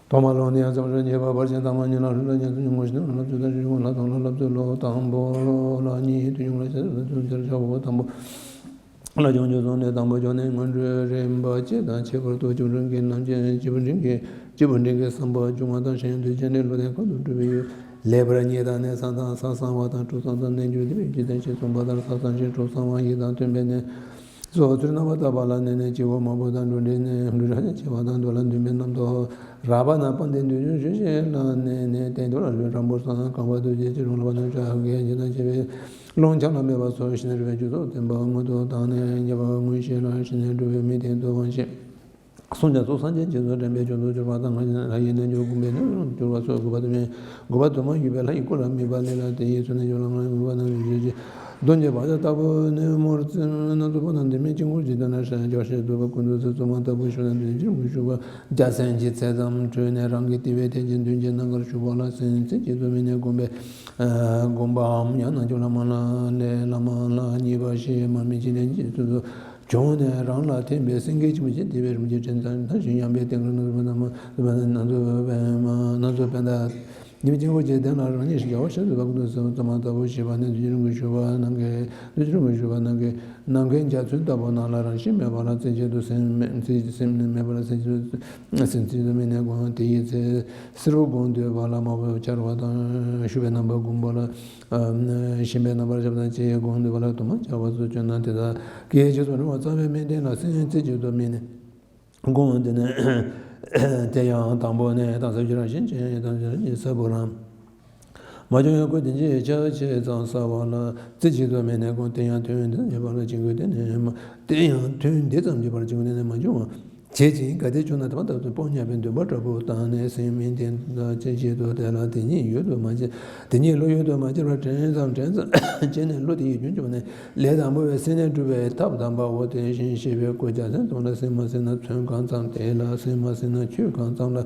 ཐོག་མར་ལུང་འདི་ཡང་ཚར་བཅད་པ། ཕར་ཕྱིན་ཐ་མ་གཉིས་ལ་ལྷུར་ལེན་ཉན་ཚུལ་ཉུང་ངུ་ཞིག་དང་། ལྷུར་ལེན་ཚུལ་དང་ཞུ་ལྷག་མཐོང་ལ་བསླབ་ཚུལ་ལོ། དང་པོ་ལ་གཉིས་དུས་ཡུན་ལ་ཤེས་ཚུལ་ཆར་ཆ་བོ་དང་པོ། ལ་བྱུང་རྒྱུ་སོང་ནས་དང་པོ་བྱུང་ནས་སྔོན་འགྲོའི་རིམ་པ་སྤྱི་དང་ཁྱད་པར་དུ་བཅུ་དྲུག་གི་རྣམ་བཅད་སྐྱེས་བུ་འབྲིང་གི་སྐྱེས་བུ་འབྲིང་གི་བསམ་པ་སྒྱུ་མ་དང་ཤེས་ཡོན་དུ་བྱས་ནས་བློ་ལྡན་ཁོ་ཐུག་གྲུབ་པའི་ཡུལ་ལེགས་པར་རྙེད་དང་གནས་ས་དང་ས་གསང་བ་དང་གྲུ་གསང་དང་རྣལ་འབྱོར་ལྡན་པའི་རྒྱུད་དང་ཞེས་གསུངས་པ་ལྟར་ས་གསང་ཞིང་གྲུ་གསང་བ་ཡི་དམ་སྟོན་པའི་གནས། སོ་ཚུར་རྣམ་པར་བལྟས་པ་ལ་གནས་ནས་སྐྱེ་བོ་མང་པོ་དང་འགྲོ་འདྲེས་ནས་འགྲོ་འདྲེས་ཆེ་བ་དང་འདོད་ལ་འདུན་པའི་རྣམ་རྟོག་རགས་པ་ན་དཔལ་ལྡན་འདོད་ཆུང་ཞེས་བྱ་ལ་གནས་ནས་སྟེང་དུ་ལ་ལུས་རང་པོར་སངས་རྒྱས་པ་ཐུགས་རྗེ་ཅི་རུང་ལ་བ་ནུ་ཅག་གིས་ཇི་ལྟར་བྱས་པའི་ཀློང་ཆགས་ལ་མེད་པ་སོགས་ཞི་གནས་སྒྲུབ་པའི་རྒྱུ་ཚོགས་བསྟན་པ་སྔོན་དུ་བཏང་ནས་རྒྱལ་བ་དངོས་གཞི་ལ་ཞི་གནས་སྒྲུབ་པའི་དམིགས་རྟེན་དུ་དབང་བྱས། གསུང་རྒྱ་མཚོ་སངས་རྒྱས་རྗེས་སུ་དྲན་པའི་རྒྱུ་ཚོགས་གྱུར་པ་དང་། ལྷ་ཡི་རྣལ་འབྱོར་དགོངས་པའི་རྣལ་འབྱོར་གྱུར་པ་སོགས་དགུ་པ་དུ་མས། དགུ་པ་དུ་མ་བརྒྱུད་པའི་ལྷ་ཡི་སྐུ་ལ་དམིགས་པ་ལས་ལ་དེ་ཡི་ཚུལ་ནི་སྦྱོར་ལ་ངང་ངུ་བ་ན་ཞེས་བྱ་གདོན་གྱི་བག་ཆགས་ལྟ་བུ་ནི་མོར་སྣ་ཚོགས་པ་དང་། དེ་མིན་དཀྱིལ་འཁོར་གྱི་མདུན་ལ་ཞལ་བཞག་ཕྱིར་བཏུད་པ་ཀུན་ཏུ་སེམས་བཙུན་མ་ལྟ་བུ་བཞུགས་ན་དེ་ཕྱིར་ངུ་ཞུ་བ་རྒྱལ་མཚན་གྱི་ཚད་ཙམ་བྲོས་ནས་རང་གི་དེ་བས་ཐལ་གྱི་མདུན་གྱི་ནམ་མཁར་བཞུགས་པ་ལ་སེམས་རྩེ་གཅིག་ཏུ་དམིགས་ནས་བསྒོམས་པས། བསྒོམ་པའམ་ཡང་ན་ཇོ་ལ་མ་ལ་ལས་བླ་མ་ལ་གཉིས་པ་ཞེས་མ་དམིགས་ཅི་ལས་གཅིག་ཏུ་བྱུང་ནས་རང་ལ་ཐིམ་པས་སེང་གེ་ཆེན་པོ་ཆེ་དེ་བས་རིན་ཆེན་ཕྲེང་ཚང་མཐའ་བཞིན་ཡངས་པའི་སྟེང་རུ་སྣ་ཚོགས་པ་རྣམས་སྣ་ཚོགས་པདྨ་སྣ་ཚོགས་པད་ཟླ་ཉི་མའི་དཀྱིལ་འཁོར་གྱི་གདན་ལ་རང་ཉིད་རྒྱལ་བ་ཤིན་ཏུ་དཔའ་བོ་ཀུན་ཏུ་སེམས་བཙུན་མ་ལྟ་བུ་ཞེས་པ་ནི་དུས་ཀྱི་རིང་པོར་བཞུགས་པ་ནམ་མཁའི་དུས་ཀྱི་རིང་པོར་བཞུགས་པ་ནམ་མཁའི་ནམ་མཁའི་འཇའ་ཚོན་ལྟ་བུ་རྣམས་ལ་རང་བཞིན་མེད་པ་ལ་རྩེ་གཅིག་ཏུ་སེམས་མེད་རྩེ་སེམས་མེད་པ་ལ་རྩེ་གཅིག་ཏུ་སེམས་རྩེ་གཅིག་ཏུ་དམིགས་ནས་བསྒོམ། དེ་ཡི་ཚེ་སེར་པོ་བསྒོམ་འདོད་པ་ལ་དམར་པོ་འཆར་བ་དང་ཤུག་པའི་རྣམ་པ་བསྒོམ་པ་ལ། ཞིམ་པའི་རྣམ་པར་ཤར་བ་དང་བཅས་བསྒོམ་འདོད་པ་ལ་དུ་མ་འཆར་བ་སོགས་བྱུང་ན་དེ་དག་གི་རྗེས་སུ་རིང་བ་རྩ་བའི་དམིགས་རྟེན་ལ་སེམས་རྩེ་གཅིག་ཏུ་དམིགས་ནས་བསྒོམ། དེ་ནས་དེ་ཡང་དང་པོ་ནི་དང་ས་བཅུ་རང་བཞིན་ཅན་དང་བཅུ་རང་བཞིན་ས་བོ་རང་མ་བྱུང་བའི་སྐུ་དེ་ཉིད་ཆ་བྱད་ཙམ་གསལ་བ་ལ་རྩེ་གཅིག་ཏུ་དམིགས་ནས་བསྒོམ། དེ་ཡང་དོན་དམ་བྱེད་པ་ལ་ཅི་དགོས་དེ་ནི་དེ་ཡང་དོན་དེ་ཙམ་བྱེད་པར་ཅི་དགོས་དེ་ནི་མ་བྱུང་བ། བྱེད་ཅིང་གལ་ཏེ་བྱུང་ན་དེ་མ་ཐག་ཏུ་སྤོང་སྙམ་པའི་འདུན་པ་དྲག་པོ་བཏང་ནས་སེམས་དམིགས་རྟེན་དང་བཅས་གཅིག་ཏུ་དེ་ལ་དེ་ཉིད་ཡུལ་དུ་མ་བྱེད། དེ་ཉིད་བློ་ཡུལ་དུ་མ་བྱེད་པར་དྲན་ཙམ་དྲན་ཙམ་བྱས་ནས་བློ་དེ་ཡི་རྒྱུན་བཅུག་ནས་ལས་དང་པོ་བའི་སེམས་རྣལ་འབྱོར་པའི་ཐབས་དམ་པའོ། དེ་བཞིན་གཤེགས་པའི་སྐུ་རྒྱལ་མཚན་ཙམ་ལ་སེམས་མ་ཟིན་ན་ཚོན་གང་ཙམ་དེ་ལ་སེམས་མ་ཟིན་ན་ཆོས་གང་ཙམ་ལ་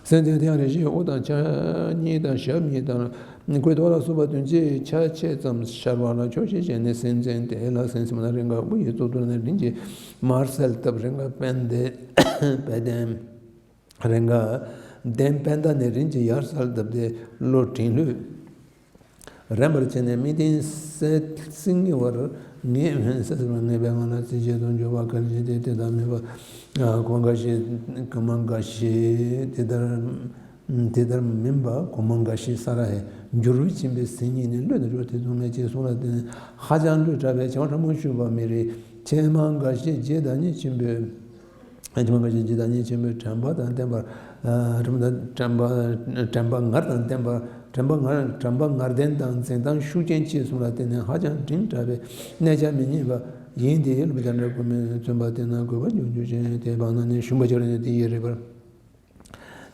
སེམས་ཙམ་དེ་ཡང་རེ་ཞིག་དབུ་དང་ཕྱག་གཉིས་དང་ཞབས་གཉིས་དང་། སྐུའི་ཐོག་ལ་སོགས་པ་བདུན་ཅུའི་ཆ་བྱད་ཙམ་ཤར་བ་ལ་ཆོག་ཤེས་བྱས་ནས་སེམས་ཅན་དེ་ལ་སེམས་སེམས་ན་རེས་འགའ་དབུ་ཡི་གཙུག་ཏོར་ནས་རིམ་གྱིས་མར་གསལ་བཏབ། རེས་འགའ་པད་ཟླའི་པད་གདན། རེས་འགའ་གདན་པད་ཟླ་ནས་རིམ་གྱིས་ཡར་གསལ་བཏབ་སྟེ་གློ་འཕྲིན་ལྷོད། རན་པར་བྱས་ནས་དམིགས་རྟེན་གསལ་སིང་ངེ་བར་ངེས་སིང་སིང་བར་ངེས་པའི་ངང་ལ་རྩེ་གཅིག་ཏུ་འཇོག་པ་གལ་ཆེ་སྟེ། དེ་ལྟར་མིན་པ་གོང་འགའ་ཞིག་གོང་མ་འགའ་ཞིག་དེ་ལྟར། དེ་ལྟར་མིན་པ་གོང་མ་འགའ་ཞིག་ས་ར་ཧེ་འགྱུར་བས་ཕྱིན་པའི་སེམས་ཉིད་ནི་བློས་ནི་རོ་དེ་ཚོ་ངེས་ཅེས་གསུངས་ལ་བརྟེན་ཧ་ཅང་བློས་དྲག་པའི་བྱ་བ་ཕྲ་མོ་ཞུས་པ་མི་རིགས། ཕྱེ་མ་འགའ་ཞིག་རྗེ་བདག་ཉིད་ཆེན་པོས། ཕྱེ་མ་འགའ་ཞིག་རྗེ་བདག་ཉིད་ཆེན་པོས་དྲན་པ་དང་ལྡན་པར། དྲན་པ་དང་དྲན་པ་དྲན་པ་ངར་དང་ལྡན་པར་དྲན་པ་ངར་དྲན་པ་ངར་ལྡན་དང་འཛིན་སྟངས་ཤུགས་ཅན་ཅེས་གསུངས་ལ་བརྟེན་ནས་ཧ་ཅང་དྲིན་དྲག་པའི་གནས་ཆ་མི་རྙེད་པ་ཡིན་ཏེ། ལུང་པའི་དར་འདྲ་ཀུན་མོས་མཚོན་པ་དེ་ན་དགོས་པ་འབྱུང་འགྱུར་ཞིང་དེ་བང་ན་ནི་ཞུམ་པ་ཅིག་རེ་ནས་དེ་ཡི་རེག་པར།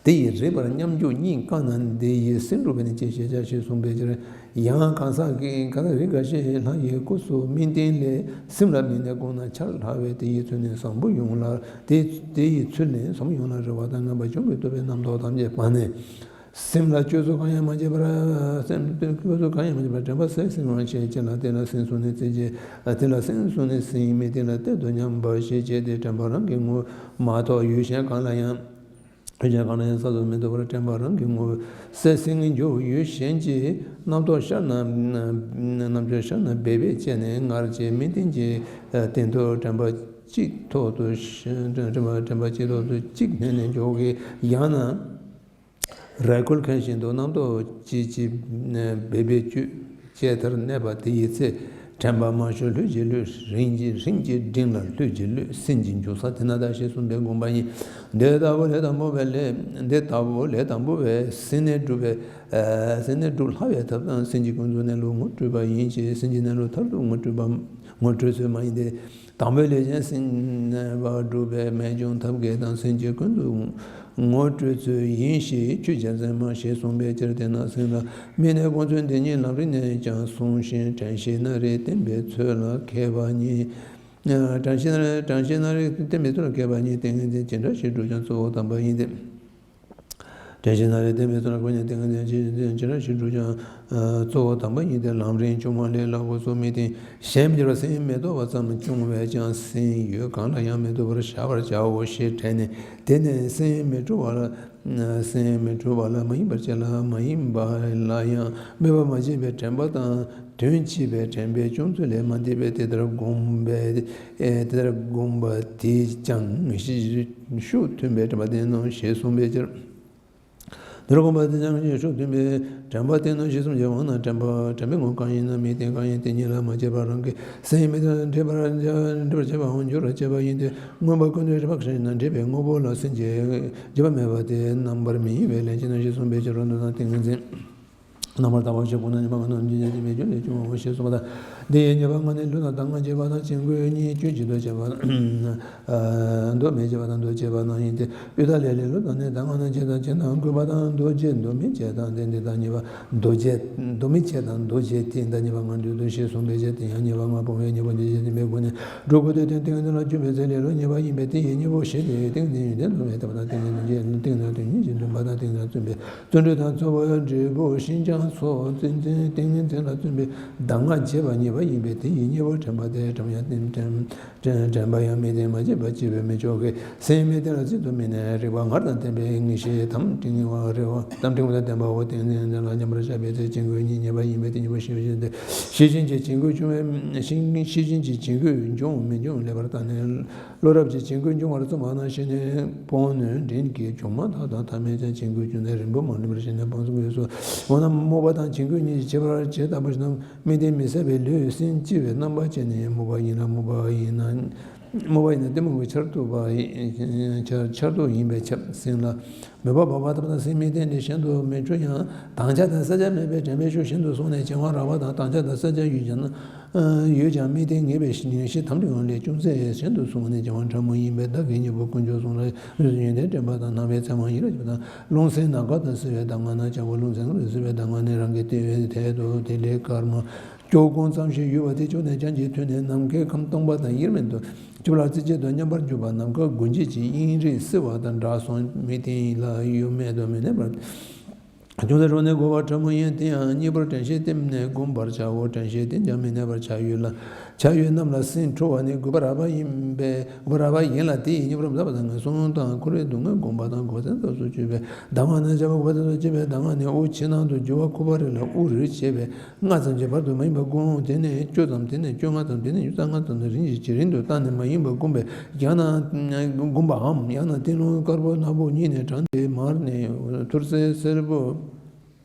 དེ་ཡི་རེག་པར་མཉམ་འཇུག་གཉིས་བསྐངས་ན་དེ་ཡི་སེམས་འགྲུབ་པ་ནི་ཅེས་ཞེས་བྱ་ཞེས་གསུངས་པའི་ཕྱིར། ཡང་གང་ཟག་གི་གང་ཟག་རིགས་འགའ་ཞིག་ལྷ་ཡི་སྐུ་སོགས་དམིགས་རྟེན་ལས་སེམས་ལ་དམིགས་ནས་བསྒོམས་ན་འཆར་སླ་བས་དེ་ཡི་ཚུལ་ནི་བཟང་པོ་ཡོངས་ལ་དེ་དེ་ཡི་ཚུལ་ནི་བཟང་པོ་ཡོངས་ལ་རེ་བ་དང་ངན་པ་བྱུང་གི་ཐུབ་པའི་རྣམ་རྟོག་ཐམས་ཅད་སྤངས་ནས། སེམས་ལ་སྤྱོད་ཚུལ་གང་ཡང་མ་བྱེད་པར། སེམས་སྤྱོད་ཚུལ་གང་ཡང་མ་བྱེད་པར་དྲན་པ་གསལ་སིང་བར་བྱེད་ཅེས་ལ་དེ་ལ་སེམས་གསུམ་ནི་རྩེ་གཅིག་དེ་ལ་སེམས་གསུམ་ནི་སེམས་ཡིན་མིན་དེ་ལ་གཏན་དུ་མཉམ་པར་ཞེས་བྱས་ཏེ་དྲན་པ་རང་གི་ངོ་བོ་མ་གཏོགས་ཡུལ་གཞན་གང་ལ་ཡང་ཡུལ་གཞན་གང་ལ་ཡང་གསལ་དུ་མི་འདུག་པར་དྲན་པ་རང་གི་ངོ་བོ་གསལ་སིང་ངེ་འཇོག་ཡུལ་གཞན་གྱི་རྣམ་རྟོག་ཤར་ན་རྣམ་རྟོག་ཤར་ན་འབད་པས་བཅད་ནས་ངར་བྱས་དམིགས་རྟེན་གྱི་སྟེང་དུ་དྲན་པ་གཅིག་ཐོག་ཏུ་དྲན་པ་དྲན་པ་གཅིག་ཐོག་ཏུ་གཅིག་བསྣན་ནས་འཇོག་གི་ཡང་ན། རས་ཁུལ་མཁན་བཞིན་དུ་རྣམ་རྟོག་ཅི་ཅི་འབད་པས་བཅོས་བཅད་མཐར་གནས་པ་དེ་ཡི་ཚེ། དྲན་པ་མ་ཞུགས་ལྷོད་ཀྱིས་ལྷོད། རིམ་གྱིས་རིམ་གྱིས་འབྲིང་ལ་ལྷོད་ཀྱིས་ལྷོད། སེམས་ཀྱི་འཇུག་ས་དེ་ན་བདག་ཞེས་གསུངས་པའི་དགོངས་པ་ཡིན། འདི་ལྟ་བུ་ལས་དང་པོ་བའི་ལས་འདི་ལྟ་བུ་ལས་དང་པོ་བའི་སེམས་གནས་སྒྲུབ་པའི་སེམས་གནས་སྒྲུབ་སླ་བའི་ཐབས་དང་སེམས་ཀྱི་ཀུན་རྫོབ་གནས་ལུགས་ངོ་སྤྲོད་པ་ཡིན་ཞེས་སེམས་ཀྱི་གནས་ལུགས་མཐར་ཐུག་ངོ་སྤྲོད་པ་ངོ་སྤྲོད་ཚུལ་མ་ཡིན་ཏེ། དང་པོའི་ལས་ཅན་སེམས་གནས་པ་སྒྲུབ་པའི་རྨད་བྱུང་ཐབས་མཁས་དང་སེམས་ཀྱི་ཀུན་རྫོབ་ངོ་སྤྲོད་ཚུལ་ཡིན་ཞེས་ཆོས་རྒྱལ་མཚན་མ་ཞེས་གསུངས་པའི་ཕྱིར། དེས་ན་སེམས་ལ་དམིགས་ནས་བསྒོམ་ཚུལ་འདི་ཉིད་ལམ་རིམ་ནས་ཀྱང་གསུངས་ཤིང་དྲན་ཤེས་སྣ་རེས་བསྟན་པའི་ཚུལ་ལ་མཁས་པ་ཉིད། དྲན་ཤེས་སྣ་རེས་དྲན་ཤེས་སྣ་རེས་བསྟན་པའི་ཚུལ་ལ་མཁས་པ་ཉིད་ཏིང་ངེ་འཛིན་ཇི་འདྲ་ཞིག་བསྒྲུབ་ཀྱང་གཙོ་བོ་དམ་པ་ཡིན་ཏེ། དྲན་ཤེས་སྣ་རེས་བསྟན་པའི་ཚུལ་ལ་མཁས་པ་ཉིད་ཏིང་ངེ་འཛིན་ཇི་འདྲ་ཞིག་བསྒྲུབ་ཀྱང་གཙོ་བོ་དམ་པ་ཡིན་ཏེ། ལམ་རིམ་བཅུ་མ་ལས་ལ་སྒོ་སོགས་དམིགས་རྟེན་གཞན་མི་འགྱུར་བ་སེམས་མི་རྟོག་པ་ཙམ་བྱུང་བས་ཀྱང་སེམས་ཡུལ་གང་ལ་ཡང་མི་སྡུག་པར་བཞག་པར་བྱའོ་ཞེས་དྲན་ནས། དེ་ནས་སེམས་མི་སྒྲུབ་པ་ལ་སེམས་མི་སྒྲུབ་པ་ལ་མ་ཡིན་པར་བྱས་ལ་མ་ཡིན་པ་ལ་ཡང་དམིགས་པ་མ་བྱས་པའི་དྲན་པ་དང་དོན་བྱེད་པའི་དྲན་པའི་བྱུང་ཚུལ་ལས་མ་འདས་པས་དེ་ལྟར་བསྒོམས་པས་དེ་ལྟར་བསྒོམས་པ་དེས་ཀྱང་ཤུགས་མཐུན་པའི་དྲན་པ་ལྡན་ནོ་ཞེས་གསུངས་པའི་ཕྱིར། དེར་གོམས་པ་དེ་ཀྱང་ཤུགས་བསྟུན་པས། དྲན་པ་བསྟེན་ན་ཤེས་གསུམ་གྱི་དབང་རྣོན་དྲན་པ། དྲན་པའི་ངོ་གང་ཡིན་ན་མིག་བསྟན་གང་ཡིན་དེ་ཉིད་ལ་མ་སྐྱེས་པ་རང་གི་སེམས་མི་དེ་ལ་འདྲེས་པར་འདྲེས་པར་བྱེད་པའང་འགྱུར་བར་བྱེད་པ་ཡིན་ཏེ། མངོན་པ་ཀུན་ཏུ་རེག་པ་ཞིག་ན་འདྲེས་པའི་དངོས་པོ་ལ་སེམས་ཀྱི་བརྗེད་པ་མེད་པ་དེ་རྣམ་པར་མི་གཡེང་བས་ལན་གཅིག་ན་ཤེས་གསུམ་པའི་ཕྱིར་རོ། འདོད་དང་ཏིང་ངེ་འཛིན། རྣམ་པར་དག་པ་ཞེས་བྱ་བ་ནི་ཉེས་པ་ལྔ་དང་འདུ་བྱེད་ཀྱི་མེད་རྒྱུ་ལས་བྱུང་བའོ་ཞེས་གསུངས་པ་དང་། འདི་ཡི་ཉེས་པ་ལྔ་ནི་ལུས་དང་གདམས་ངག་བྱེད་པ་དང་བྱིང་རྒོད་གཉིས་སྐྱོན་གྱི་འདུ་བྱེད་པ། འདུ་མི་བྱེད་པ་དང་འདུ་བྱེད་པ་རྣམས་ཡིན་ཏེ། ཡུལ་དང་ལས་ལས་ལུགས་དང་ནི་གདམས་ངག་རྣམས་བྱེད་དང་བྱིང་དང་རྒོད་པ་དང་འདུ་བྱེད་འདུ་མི་བྱེད་དང་དེ་འདི་དག་ཉེས་པ། འདུ་བྱེད་འདུ་མི་བྱེད་དང་འདུ་བྱེད་དེ་འདི་དག་ཉེས་པ་ལྔ་འདུས་ཏེ་ཞེས་གསུངས་པའི་ཕྱིར། དེ་ཡང་ཉེས་པ་ལྔ་སྤོང་བའི་ཉེས་པ་འདུས་བྱས་ཟིན་པའི་སྒོ་ནས་སྒྲུབ་དགོས་ཏེ། དོན་ཏིང་ངེ་འཛིན་ལ་བསྐྱོན་པའི་ཚེ་ལས་ལུགས་ཉེས་པ་ཡིན་པས་དེ་ཡི་གཉེན་པོ་ཞེས་ཏེ། ཏིང་འཛིན་ཡོན་ཏན་དུ་མེད་པ་དང་། ཏིང་ངེ་འཛིན་གྱི་ཏིང་ངེ་འཛིན་ཉིད་ཀྱི་འདུན་པ་དང་། ཏིང་ངེ་འཛིན་བརྩོན་པའི་བརྩོན་འགྲུས་དང་། རྩོལ་བ་འབྲས་བུ་ཤིན་སྦྱངས་སོགས་ཏིང་འཛིན་ཏིང་ངེ་འཛིན་ལ་བརྩོན་པའི་གདམས་ངག་བྱེད་པ་ཉེས་པ་ཡིན་པས་དེ་ཡི་གཉེན་པོ་དྲན་པ་སྟེ། དྲན་ཡང་དྲན་དྲན་དྲན་པ་ཡང་མིག་བསྟན་མ་བྱས་པ་བྱས་པས་མི་ཆོག་གི། སེམས་མིག་བསྟན་ལ་རྩིས་སུ་མི་གནས། རིགས་པ་ངར་དང་ལྡན་པའི་ངེས་ཤེས་དམ་བཅའ་ངེས་པ་རེད་བ། དམ་བཅའ་ངེས་པ་དང་ལྡན་པའོ། ཏིང་ངེ་འཛིན་ལ་མཉམ་པར་བཞག་པའི་ཚེ་བྱིང་རྒོད་གཉིས་ཉེས་པ་ཡིན་པས་དེ་གཉེན་པོ་ཞེས་བྱ་སྟེ། ཤེས་བཞིན་གྱི་བྱིང་རྒོད་བྱུང་བས་ཤེས་བཞིན་གྱི་བྱིང་རྒོད་འབྱུང་མི་འབྱུང་ལེགས་པར་བརྟགས་ནས། བློ་རབ་ཀྱིས་བྱིང་རྒོད་འབྱུང་བར་བརྩོན་པ་ན་ཤེས་ནས་སྤོང་ནུས། འདྲེན་གྱི་འབྱུང་མ་ཐག་དང་ཐ་མལ་ཀྱང་བྱིང་རྒོད་བྱུང་ནས་རིང་པོ་མ་ལུས་པར་ཤེས་ནས་སྤང་ཚུགས་ཡོད་སོ། འོ་ན་རྨུགས་པ་དང་བྱིང་རྒོད་གཉིས་ཀྱི་ཁྱད་པར་ཇི་ལྟ་བུ་ཞིག་ན། མིག་བསྟན་མི་གསལ་བས་ལུས་སེམས་ལྕི་བའི་རྣམ་པ་ཅན་ནི་རྨུགས་པ་ཡིན་ལ། རྨུགས་པ་ཡིན་ན་རྨུགས་པ་ཡིན་ན་གཏི་མུག་གི་ཆར་གཏོགས་པ་ཡིན། ཆར་ཆར་གཏོགས་ཡིན་པས་ཁྱབ་ཟིན་ལ། མོས་པ་འབད་པ་ལྟ་བུ་དང་སེམས་མིག་བསྟན་ཏེ་གཞན་དུ་མི་འཕྲོ་ཡང་། དམ་བཅའ་དང་བསལ་བྱ་མེད་པས་དྲན་པའི་ཤུགས་གཞན་དུ་སོང་ནས་བྱིང་བ་རགས་པ་དང་། དམ་བཅའ་དང་བསལ་བྱ་ཡོད་ཀྱང་ན། ཡོད་ཀྱང་མིག་བསྟན་ངེས་པའི་ངེས་ཤེས་དམ་བཅའ་ལས་ཅུང་ཟད་གཞན་དུ་སོང་ནས་བྱིང་བ་ཕྲ་མོ་ཡིན་པས་བདག་གི་གཉེན་པོ་དཀོན་མཆོག་གསུམ་ལ་ཡོན་ཏན་དྲན་པ་དང་སྣང་བའི་ཚད་མ་ཡིན་ལ་བྱེད་པ་དང་། རླུང་སེམས་ནམ་མཁའ་དང་བསྲེ་བའི་གདམས་ངག་ན་བྱ་བ་རླུང་སེམས་ནམ་མཁའ་དང་བསྲེ་བའི་གདམས་ངག་ནི་རང་གི་ལྟེ་བའི་ཐད་དུ་ཐིག་ལེ་དཀར་དམར་སྐྱོ་གང་ཙམ་ཞིག་ཡོད་པ་དེ་ཕྱོགས་ནས་རྐྱང་གཅིག་ཐོན་ནས་ནམ་མཁའི་ཁམས་སྟོང་པ་དང་དབྱེར་མེད་དུ་ཆུ་ལ་རྩི་བྱེད་དུ་མཉམ་པར་འཇུག་པ། ནམ་མཁའ་དགུན་དཔྱིད་ཀྱི་དབྱིངས་རིག་བསིལ་བ་དང་འདྲ་སོང་། མིག་བསྟན་ཡིད་ལ་ཡུལ་མེད་དུ་མི་གནས་པར། ཅུང་ཟད་འཕྲོ་ནས་རྒོད་པ་ཕྲ་མོ་ཡིན། དེ་ཡང་གཉིས་པོར་དྲན་ཤེས་བསྟེན་ནས་བསྒོམ་པར་བྱའོ། དྲན་ཤེས་བསྟེན་ཀྱང་མི་གནས་པར་ཆ་ཡོད་ལ། ཆ་ཡོད་རྣམས་ལ་སེམས་འཕྲོ་བ་ནི་རྒོད་པ་རགས་པ་ཡིན་པས། རྒོད་པ་རགས་པ་ཡིན་ལ། དེ་ཡི་གཉེན་པོར་འཛག་པ་དང་ངན་སོང་དང་འཁོར་བའི་སྡུག་བསྔལ་བསྒོམ་པ་དང་འགོག་བྱེད་སོགས་སུ་གྱུར་པའི་གདམས་ངག་ནི་བྱ་བ་འགོག་པ་དང་བཅས་པའི་གདམས་ངག་ནི་དབུགས་ཕྱི་ནང་དུ་རྒྱུ་བ་ཁུ་བ་རེ་ལ་དབུགས་རེ་བྱས་པས་སྔ་ཙམ་གྱི་བར་དུ་མ་ཡིན་པ་བསྒོམ། དེ་ནས་བཅུ་ཙམ། དེ་ནས་བཅོ་ལྔ་ཙམ། དེ་ནས་ཉི་ཤུ་རྩ་ལྔ་ཙམ་དུ་རིམ་གྱིས་ཇེ་རིང་དུ་བཏང་ནས་མ་ཡིན་པ་བསྒོམ་པས། ཡང་ན་བསྒོམ་པའམ། ཡང་ན་སྟེང་རླུང་དཀར་པོ་ནག་པོ་གཉིས་ནས་དྲངས་ཏེ་མར་ནས་ཐུར་སེལ་སེར་པོ།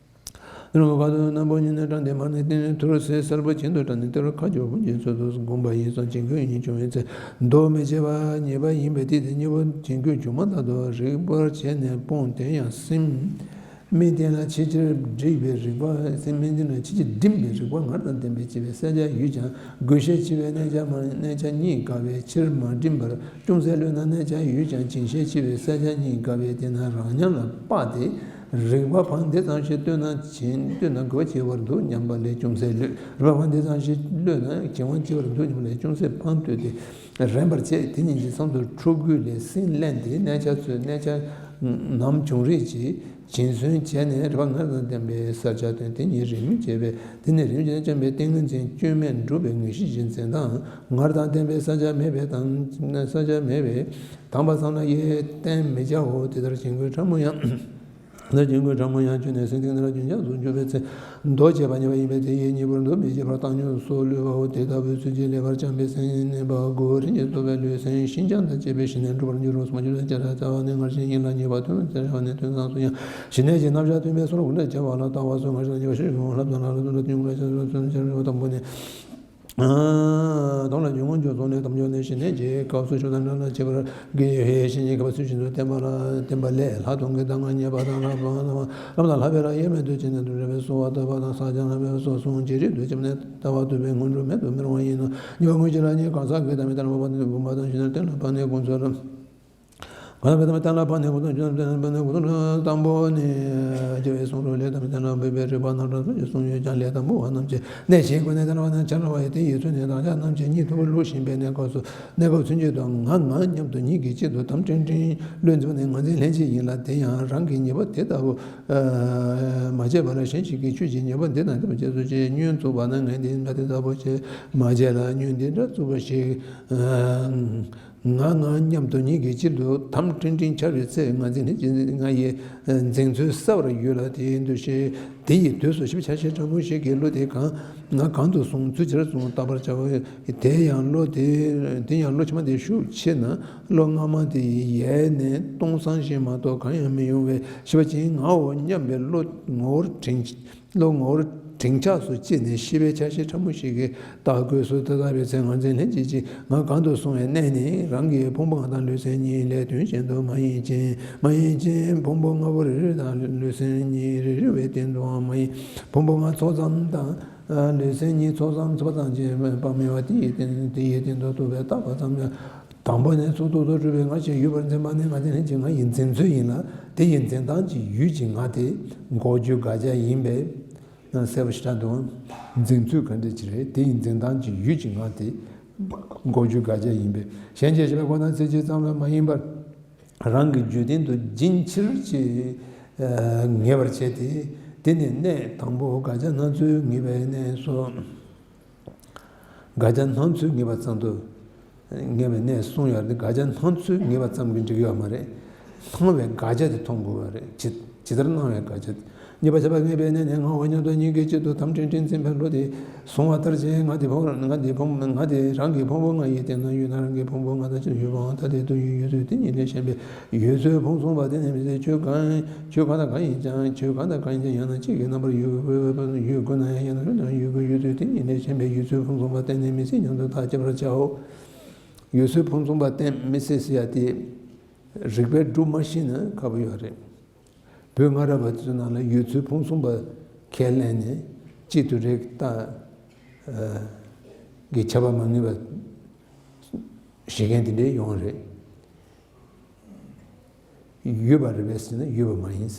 སྟེང་རླུང་དཀར་པོ་ནག་པོ་གཉིས་ནས་དྲངས་ཏེ་མར་ནས་སྟེང་ནས་ཐུར་སེལ་སེར་པོ་གྱེན་དུ་དྲངས་ནས་ལྟེ་བར་ཁ་སྦྱོར་བུམ་གྱི་ཚུལ་དུ་བསྒོམ་པ་ཡིན་ཙང་བྱིང་རྒོད་གཉིས་བྱུང་བའི་ཚེ་འདུ་མི་བྱེད་པ་ཉེས་པ་ཡིན་པས་དེ་དེ་གཉིས་པོ་བྱིང་རྒོད་བྱུང་མ་ཐག་ཏུ་རིག་པར་བྱས་ནས་སྤོང་། དེ་ཡང་སེམས། མིག་བསྟན་ལ་ཕྱི་ཕྱིར་བསྒྲིམས་པའི་རིག་པ། སེམས་མིག་བསྟན་ལ་ཕྱི་ཕྱིར་བསྒྲིམས་པའི་རིག་པ་ངར་དང་ལྡན་པས་བྱས་པའི་བསལ་བྱ་ཡོད་ཀྱང་རྒོད་ཤས་ཆེ་བས་གནས་ཆ་མ་གནས་ཆ་གཉིས་དགག་པའི་ཕྱིར་མ་བསྒྲིམས་པར་ཅུང་ཟད་ལྷོད་ན་གནས་ཆ་ཡོད་ཀྱང་བྱིང་ཤས་ཆེ་བས་བསལ་བྱ་གཉིས་དགག་པས་དེས་ན་རང་ཉམས་ལ་དཔགས་ཏེ་རིག་པ་ཕངས་འདི་ཙམ་ཞིག་ལྟོས་ན་བྱིང་ལྟོས་ན་རྒོད་པ་ཆེ་བར་འདུག་སྙམ་པ་ལས་ཅུང་ཟད་ལྷོད། རིག་པ་ཕངས་འདི་ཙམ་ཞིག་ལྟོས་ན་བྱིང་བ་ཆེ་བར་འདུག་སྙམ་པ་ལས་ཅུང་ཟད་ཕངས་ལྟོས་ཏེ་རན་པར་བྱས། དེ་ཉིད་ཀྱི་མཚམས་སུ་འཕྲོ་རྒོད་ལས་སེམས་བསླན་ཏེ་གནས་ཆ་ཚོས་གནས་ཆ་ནམ་བྱུང་རིགས་ཀྱི་བྱིང་སོན་བྱས་ནས་རིག་པ་ངར་དང་ལྡན་པའི་བསལ་བྱ་སྟོན། དེ་ཉིད་རིམ་བྱས་པས་དེ་ནི་རིམ་བྱས་ནས་བཅོམ་པའི་ཏིང་ངེ་འཛིན་སྐྱོན་མེད་འགྲུབ་པའི་ངེས་ཤེས་ཀྱི་འཛིན་སྟངས་ངར་དང་ལྡན་པའི་བསལ་བྱ་མེད་པས་དང་བསལ་བྱ་མེད་པས་དམ་པ་ཙམ་ལ་ཡེ་བསྟན་མི་བྱའོ། དེ་ལྟར་བྱིང་རྒོད་ཕྲ་མོ་ཡང་། ལ་བྱིང་རྒོད་ཕྲ་མོ་ཡང་བྱུང་ནས་སེམས་གཏིང་ནས་རྒྱུན་ཆགས་སུ་གྱུར་པའི་ཚེ། འདུ་བྱེད་པ་ཉེས་པ་ཡིན་པས་དེ་ཡི་གཉེན་པོར་འདུ་མི་བྱེད་པར་བཏང་སྙོམས་སུ་ལུས་པའོ། དེ་ལྟ་བུའི་ཚུལ་གྱིས་ལེགས་པར་བསྐྱངས་པའི་སེམས་གནས་པ་སྒོ་རིམ་གྱིས་རྟོགས་པའི་ལུས་སེམས་ཤིན་སྦྱངས་དང་བཅས་པའི་ཞི་གནས་འགྲུབ་པར་འགྱུར་རོ། སུམ་ཅུ་རྩ་བ་ནི་སྔར་བཞིན་ཡིན་ལ་ཉེས་པ་ཐོན་ལ་བྱ་བ་ནི་དོན་ཙམ་སུ་ཡང་ཞི་གནས་ཀྱི་རྣམ་གཞག་སྟོན་པའི་སོར་འོག་ལས་བྱ་བ་ལ་ལྟ་བ་སོགས་ངར་ཞིག་ཉེས་པ་ཤེས་བྱུང་བ་ལྷ་བཙན་ལ་ལ་དོན་དུ་ཐུན་ལ་བྱ་བ་ཐུན་བྱ་བ་དང་པོ་ནི། དོན་ལ་འཇུག་ངོ་འཇུག་ཚོགས་ནས་དམ་འཇོག་ནས་ཞི་གནས་ཀྱི་སྐབས་སུ་ཆུ་དང་འདྲ་ལ་བྱེད་པར་དགེ་བའི་བཤེས་གཉེན་གྱིས་ཚུལ་བཞིན་དུ་བསྟན་པ་ལ་བསྟན་པ་ལས་ལྷག་མཐོང་གི་གདམས་ངག་རྙེད་པ་དང་ལྷག་མཐོང་ལམ་དང་ལྷག་པའི་རང་དབྱེར་མེད་དུ་བྱས་ནས་དུ་འབྲེལ་བའི་གསོལ་བ་བཏབ་པ་དང་ཕྱག་བྱ་ལ་བའི་སོགས་གསུངས། ཇི་སྲིད་དུ་བྱམས་ནས་ལྟ་བ་ཐུབ་པའི་སྔོན་འགྲོ་མེད་དུ་མི་རུང་བ་ཡིན་ནོ། ཉེས་པ་དངོས་གཞི་ལ་ནི་གང་ཟག་གི་དམ་པའི་དམ་པ་ནི་བུམ་པ་དང་ཞི་གནས་གཏན་ལ་ཕབ་ནས་དགོངས་ཚུལ། གང་ལ་བའི་དམ་པའི་གཏན་ལ་ཕབ་ནས་གོ་དོན་བཅུ་རྣམས་བསྟན་པའི་གོ་དོན་དང་པོ་ནི། རྒྱལ་བའི་གསུང་རབ་ལས་དམ་པའི་གཏན་ལ་ཕབ་པའི་རིགས་པ་རྣམ་གྲངས་སུམ་ཅུ་གསུངས་ཡོད་ཀྱང་ལས་དང་པོ་བ་རྣམས་ཀྱི་གནས་བཞིའི་སྒོ་ནས་གཏན་ལ་ཕབ་ནས་ཆ་འདྲ་བ་ཡི་དེ་ཡི་ཚུལ་ནི་དམ་བཅའ་རྣམས་ཀྱི་གཉིད་ཐུབ་པ་ལུགས་བཞིན་པའི་གནས་སྐབས་སུ་གནས་སྐབས་ཚུན་ཆད་དུ་ང་ང་སྙམ་དུ་གཉིད་ཀྱི་དཀྱིལ་དུ་དམ་ཕྲེང་ཕྲེང་བློས་འཛིན་པ་ནི་ངར་འཛིན་ལྷན་སྐྱེས་ཡིན་ལ། དེ་ཡང་རང་གི་ཉེས་པ་དེ་ལྟ་བུ་མ་བྱས་པ་ལ་གཞན་ཞིག་གིས་ཁྱོད་ཀྱི་ཉེས་པ་འདི་དང་འདི་མ་བྱས་སོ་ཞེས་བསྙོན་བཙུགས་པ་ན་ངས་འདི་འདྲ་དེ་ལྟ་བུ་ཞིག་མ་བྱས་ལ་བསྙོན་འདི་འདྲ་བཙུགས་པ་ཞིག་ང་ང་མཉམ་དུ་གཉིས་ཀྱི་དཀྱིལ་དུ་དམ་ཁྲིམས་དྲིན་ཆགས་པའི་ཚེ། ང་འཛིན་ནི་ང་ཡི་འཛིན་ཚུལ་གསལ་བར་ཡོད་ལ། དེའི་འདུ་ཤེས་དེ་ཡི་དུས་སུ་ཤེས་པའི་ཆ་ཤས་ཕྲ་མོ་ཞིག་གིས་བློ་དེ་གང་ང་གང་དུ་སོང་ཚུལ་ཅི་རིགས་སོང་བརྟག་པར་བྱའོ། དེ་ཡང་བློ་དེ་དེ་ཡང་བློ་ཕྱི་མ་དེ་ཤུགས་ཆེ་ན་བློ་སྔ་མ་དེ་ཡལ་ནས་སྟོང་སང་ཞིག་མ་གཏོགས་གང་ཡང་མི་ཡོང་བས། ཤེས་པ་ཅན་ངའོ་སྙམ་པའི་བློ་ངོ་བོར་དྲན། བློ་ངོ་བོར་དྲན་ཆགས་སུ་སྐྱེས་ནས་ཤེས་པའི་ཆ་ཤས་ཕྲ་མོ་ཞིག་གིས་བརྟག་དགོས་སོ། དེ་ལྟ་བའི་ཚེ་ང་འཛིན་ལྷན་སྐྱེས་ཀྱིས་ང་གང་དུ་སོང་བའི་གནས་ནི་རང་གི་ཕུང་པོ་ལྔ་དང་ལུས་སེམས་གཉིས་ལས་དོན་གཞན་དུ་མ་ཡིན་ཅིང་། མ་ཡིན་ཅིང་ཕུང་པོ་ལྔ་པོ་རེ་རེ་དང་ལུས་སེམས་གཉིས་རེ་རེ་བའི་སྟེང་དུའང་མ་ཡིན། ཕུང་པོ་ལྔ་ཚོགས་ཙམ་དང་། ལུས་སེམས་གཉིས་ཚོགས་ཙམ་ཚོགས་ཙམ་གྱི་པ་མེད་པ་དེ་ཡི་སྟེང་དེ་ཡི་སྟེང་དུ་རྟོག་པས་བརྟགས་པ་ཙམ་ཡང་། དང་པོ་ནི་ཚོགས་རྟོག་ཏུ་གྲུབ་པའི་ང་ཞེས་ཡུལ་པར་འཛིན་པ་ནི་ང་འཛིན་ལྷན་སྐྱེས་ཀྱི་ང་ཡི་འཛིན་ཚུལ་ཡིན་ལ། དེ་ཡི་འཛིན་སྟངས་ཀྱི་ཡུལ་གྱི་ང་དེ་འགོག་རྒྱུ་དགག་བྱ་ཡིན་པས། གསལ་པོ་ཞེ་དྲག་འདུག་འཛིན་ཚུལ་ག་འདྲ་ཅིག་རེད། དེ་ཡི་འཛིན་སྟངས་ཀྱི་ཡུལ་གྱི་ང་དེ་འགོག་རྒྱུ་དགག་བྱ་ཡིན་པས། གཞན་གྱིས་བྱས་པའི་ཁོ་ན་ཚིག་གཅིག་ཙམ་ལ་མ་ཡིན་པར། རང་གི་རྒྱུད་སྟེང་དུ་འབྱིན་ཕྱིར་ཅིག་ངེས་པར་བྱས་ཏེ། དེ་ནི་གནས་དང་པོ་དགག་བྱ་སྣ་ཚོགས་ངེས་པའི་གནས་སོ། དགག་བྱ་སྣང་ཚུལ་ངེས་པ་ཙམ་དུ། ངེས་པའི་གནས་གསུངས་ཡོད་རེད། དགག་བྱ་སྣང་ཚུལ་ངེས་པ་ཙམ་གྱིས་འགྲིག་ཡོད་མ་རེད། སྣང་བའི་དགག་བྱ་དེ་མཐོང་དགོས་པ་རེད། ཇི་ཇི་ལྟར་སྣང་བའི་དགག་བྱ་དེ། ཉེས་པ་བྱས་པ་ངེས་པའི་གནས་ནི་ངའོ་སྙམ་དུ་གཉིས་ཀྱི་དཀྱིལ་དུ་དམ་ཁྲིམས་དྲིན་འཛིན་པའི་བློ་དེ་བཟུང་བ་ལྟར་བྱས། ང་དེ་ཕུང་ང་དེ་ཕུང་ང་དེ་རང་གི་ཕུང་པོ་ལྔ་ཡི་སྟེང་ན་ཡོད་ན་རང་གི་ཕུང་པོ་ལྔ་དང་གཅིག་ཏུ་ཡོད་པའང་ཐ་དད་དུ་ཡོད་ཡོད་ཚུལ་དེ་ཉིད་ལས་གཞན་པའི་ཡོད་ཚུལ་ཕུང་གསུམ་པ་དེ་ནི་མི་སྲིད། ཆོས་གང་ཆོས་གང་དང་གང་ཡིན་ཀྱང་ཆོས་གང་དང་གང་ཡིན་ཀྱང་ཡང་ན་གཅིག་གི་རྣམ་པར་ཡོད་ཡོད་དགོས་ན་ཡང་ཡང་ན་ཡོད་དགོས་ཡོད་ཚུལ་དེ་ཉིད་ལས་གཞན་པའི་ཡོད་ཚུལ་ཕུང་གསུམ་པ་གཏན་ནས་མི་སྲིད་སྙམ་དུ་ཐག་བཅད་པར་བྱའོ། ཡོད་ཚུལ་ཕུང་གསུམ་པ་གཏན་མི་སྲིད་ཟེར་ཡ་དེ་རིགས་པས་སྒྲུབ་མ་ཤེས་ན་ཁག་པོ་ཡོད་རེད། བོད་སྔ་རབས་པ་ཚོའི་ནང་ལ་ཡོད་ཚུལ་ཕུང་གསུམ་པ་ཁས་ལེན་ནས་གཅིག་ཏུ་རེག་ལྟ་གི་ཁྱབ་པ་མ་ངེས་པ་བཞེད་མཁན་དེ་འདྲའི་ཡོང་རེད། ཡོད་པ་རེད་པས་ཟེར་ན་ཡོད་པ་མ་ཡིན།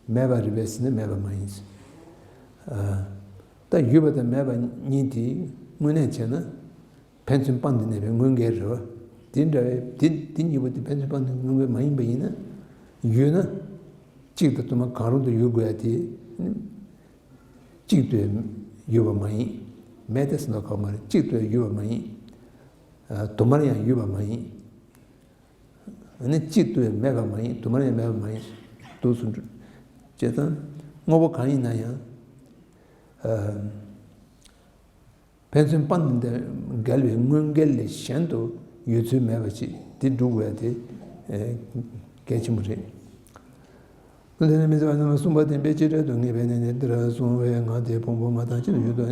མེད་པ་རེད་པས་ཟེར་ན་མེད་པ་མ་ཡིན། ད་ཡོད་པ་དང་མེད་པ་གཉིས་དེ་དངོས་གནས་བྱས་ན། ཕན་ཚུན་སྤངས་ཏེ་གནས་པའི་དངོས་འགལ་རེད་བ། དེ་འདྲ་བའི་དེ་དེ་གཉིས་པོ་དེ་ཕན་ཚུན་སྤངས་ཏེ་དངོས་འགལ་མ་ཡིན་པ་ཡིན་ན། ཡོད་ན། གཅིག་ཏུ་དུ་མ་གང་རུང་དུ་ཡོད་དགོས་ཡ་དེ། གཅིག་ཏུ་ཡོད་པ་མ་ཡིན། མེད་དེ་ཟེར་ན་ཁག་མ་རེད། གཅིག་ཏུ་ཡོད་པ་མ་ཡིན། དུ་མར་ཡང་ཡོད་པ་མ་ཡིན། ཨ་ནི་གཅིག་ཏུ་ཡང་མེད་པ་མ་ཡིན། དུ་མར་ཡང་མེད་པ་མ་ཡིན། འདུག་སེ་འགྲོ། བྱས་ཙང་དངོས་པོ་གང་ཡིན་ན་ཡང་། ཕན་ཚུན་སྤངས་ཏེ་འགལ་བའི་དངོས་འགལ་ལས་གཞན་དུ་ཡོད་ཚུལ་མེད་པ་ཅིག་དེ་སྒྲུབ་དགོས་ཡ་དེ་གལ་ཆེན་པོ་རེད། དེ་ནས་མི་ཚེ་བ་རྣམས་ལ་གསུངས་པ་བསྟན་པའི་བྱེ་བྲག་ཏུ་ངེས་པའི་གནས་ནི་འདིར་གསུངས་པའི་ང་དེ་ཕུང་པོ་ལྔ་དང་གཅིག་ཏུ་ཡོད་དོ།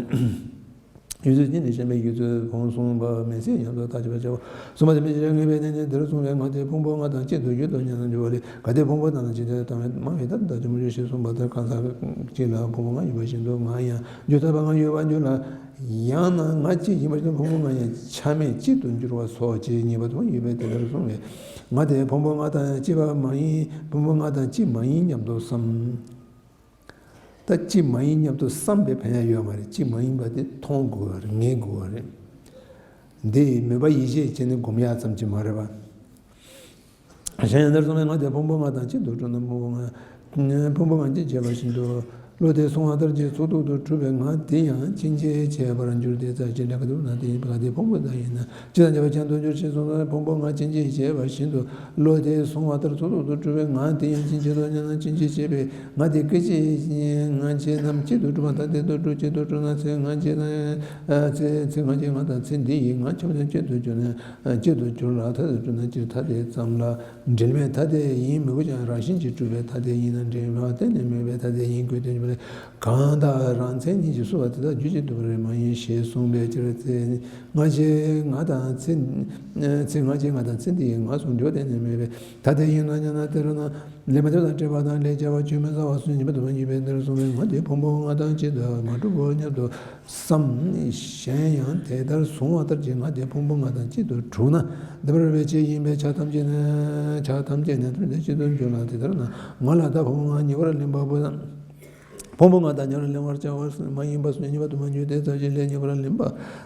ཡོད་ཚུལ་གཉིས་ནི་གཞན་པའི་ཡོད་ཚུལ་ཕུང་གསུམ་པ་མི་སྲིད་སྙམ་དུ་ཐག་བཅད་པར་བྱའོ། གསུངས་པ་དེ་མི་བྱེད་ངེས་པའི་གནས་ནི་འདིར་གསུངས་པའི་ང་དེ་ཕུང་པོ་ལྔ་དང་གཅིག་ཏུ་ཡོད་དོ་སྙམ་དུ་འགྱུར་བ་ལས། གལ་ཏེ་ཕུང་པོ་ལྔ་དང་གཅིག་ཏུ་ཡོད་པ་མ་ཡིན་ད་ལྟ་ཅི་མོ་ཞེས་གསུངས་པ་ལྟར་གང་ཟག་གཅིག་ལ་ཕུང་པོ་ལྔ་ཡོད་པ་བཞིན་དུ་ང་ཡང་རྒྱུ་ཐ་དད་པ་ལྔ་ཡོད་པར་འགྱུར་ལ། ཡང་ན་ང་གཅིག་ཡིན་པ་ཞིག་ཕུང་པོ་ལྔ་ཡང་ཆ་མེད་གཅིག་ཏུ་འགྱུར་བ་སོགས་ཀྱི་ཉེས་པ་དུ་མ་ཡོད་པས་དེ་ལྟར་གསུངས་པས། ང་དེ་ཕུང་པོ་ལྔ་དང་གཅིག་པ་མ་ཡིན། ཕུང་པོ་ལྔ་དང་གཅིག་མ་ཡིན་སྙམ་དུ་བསམ། ད་གཅིག་མ་ཡིན་སྙམ་དུ་བསམ་པའི་ཕན་ཡ་ཡོད་མ་རེད། གཅིག་མ་ཡིན་པ་དེ་མཐོང་དགོས་པ་རེད། ངེས་དགོས་པ་རེད། འདི་ཡི་མོས་པ་ཡིད་བྱེད་བྱས་ནས་སྒོམ་ཡག་ཙམ་གྱིས་མ་རེད་པ། གཞན་ཡང་འདིར་གསུངས་པའི་ང་དེ་ཕུང་པོ་ལྔ་དང་གཅིག་ཏུ་གྲུབ་ན་ཕུང་པོ་ལྔ་ཕུང་པོ་ལྔ་འབྱིན་བྱེད་པ་བཞིན་དུ། བློ་དེ་གཟུང་བ་ལྟར་གྱི་ཚོགས་རྟོག་ཏུ་གྲུབ་པའི་ང་དེ་ཡང་འབྱིན་བྱེད་བྱེད་པར་འགྱུར་ཏེ་རྩ་ཆེན་ལས་ཀ་དུ་ན་དེ་ཡིན་པ་དེ་ཕུང་པོ་དག་ཡིན་ན་སྤྱི་དང་བྱ་བ་གྱེན་དུ་འགྱུར་ཞེས་གསུངས་པའི་ཕུང་པོ་ལྔ་འབྱིན་བྱེད་བྱེད་པ་བཞིན་དུ། བློ་དེ་གཟུང་བ་ལྟར་ཚོགས་རྟོག་ཏུ་གྲུབ་པའི་ང་དེ་ཡང་འབྱིན་བྱེད་དོ་སྙམ་ན་འབྱིན་བྱེད་བྱེད་པའི་ང་དེ་སྐད་ཅིག་ང་བྱེད་རྣམས་གཅིག་ཏུ་གྲུབ་པ་ཐ་དད་དུ་གྲུབ་གཅིག་ཏུ་གྲུབ་ན་ཚེ་ང་བྱེད་དང་ཚེ་ཚེ་ང་བྱེད་ང་དང་ཚེ་འདི་ཡི་ང་ཆ་མཉམ་གཅིག་ཏུ་གྱུར་ན། གཅིག་ཏུ་གྱུར་ལ་ཐ་དད་དུ་གྲུབ་ན་སྤྱིར་ཐ་དད་ཙམ་ལ། འབྲེལ་མེད་ཐ་དད་ཡིན་མི་དགོས་ཀྱང་རང་བཞིན་གྱིས་གྲུབ་པའི་ཐ་དད་ཡིན་ན་འབྲེལ་བ་གཏན་ནས་མེད་པའི་ཐ་དད་ཡིན་དགོས་དོན་གྱི་མ་རེད། གང་དག་རང་མཚན་ཉིད་ཀྱིས་སུ་བ་དེ་དག་རྒྱུ་གཅིག་ཏུ་བ་རེད་མ་ཡིན་ཞེས་གསུངས་པའི་ཕྱིར་ཚེ་ང་བྱེད་ང་དང་ཚེ་ཚེ་ང་བྱེད་ང་དང་ཚེ་འདི་ཡི་ང་ཟུང་འཇོག་གཏན་ནས་མེད་པའི་ཐ་དད་ཡིན་ནོ་སྙམ་ན་དེ་རུ་ན་ལས་མ་བྱས་དང་བྱས་པ་དང་ལས་བྱ་བ་ཆུད་མི་ཟ་བ་སུན་འབྱིན་པ་དུ་མ་འཇུག་པའི་དེར་གསུངས་པའི་ང་དེ་ཕུང་པོ་ལྔ་དང་གཅིག་ཏུ་མ་གྲུབ་བོ་སྙམ་དུ། བསམ། གཞན་ཡང་དེ་ལྟར་གཟུང་བ་ལྟར་གྱི་ང་དེ་ཕུང་པོ་ལྔ་དང་གཅིག་ཏུ་གྲུབ་ན། འདི་པར་བའི་ཆོས་ཡིན་པས་ཆ་ཐམས་ཅད་ནས་ཆ་ཐམས་ཅད་ནས་དེ་གཅིག་ཏུ་འཇུག་ལ་དེ་ལྟར་ན་ང་ལ་ད་ཕུང་པོ་ལྔ་ཉེ་བར་ལེན་པ་པོ་དང་། ཕུང་པོ་ལྔ་དང་ཉེ་བར་ལེན་པར་བྱ་བ་མ་ཡིན་པ་སུ་ཉེ་བར་དུ་མ་འཇུག་སྟེ་རྩ་ཆེན་ལས་ཉེ་བར་ལེན་པ་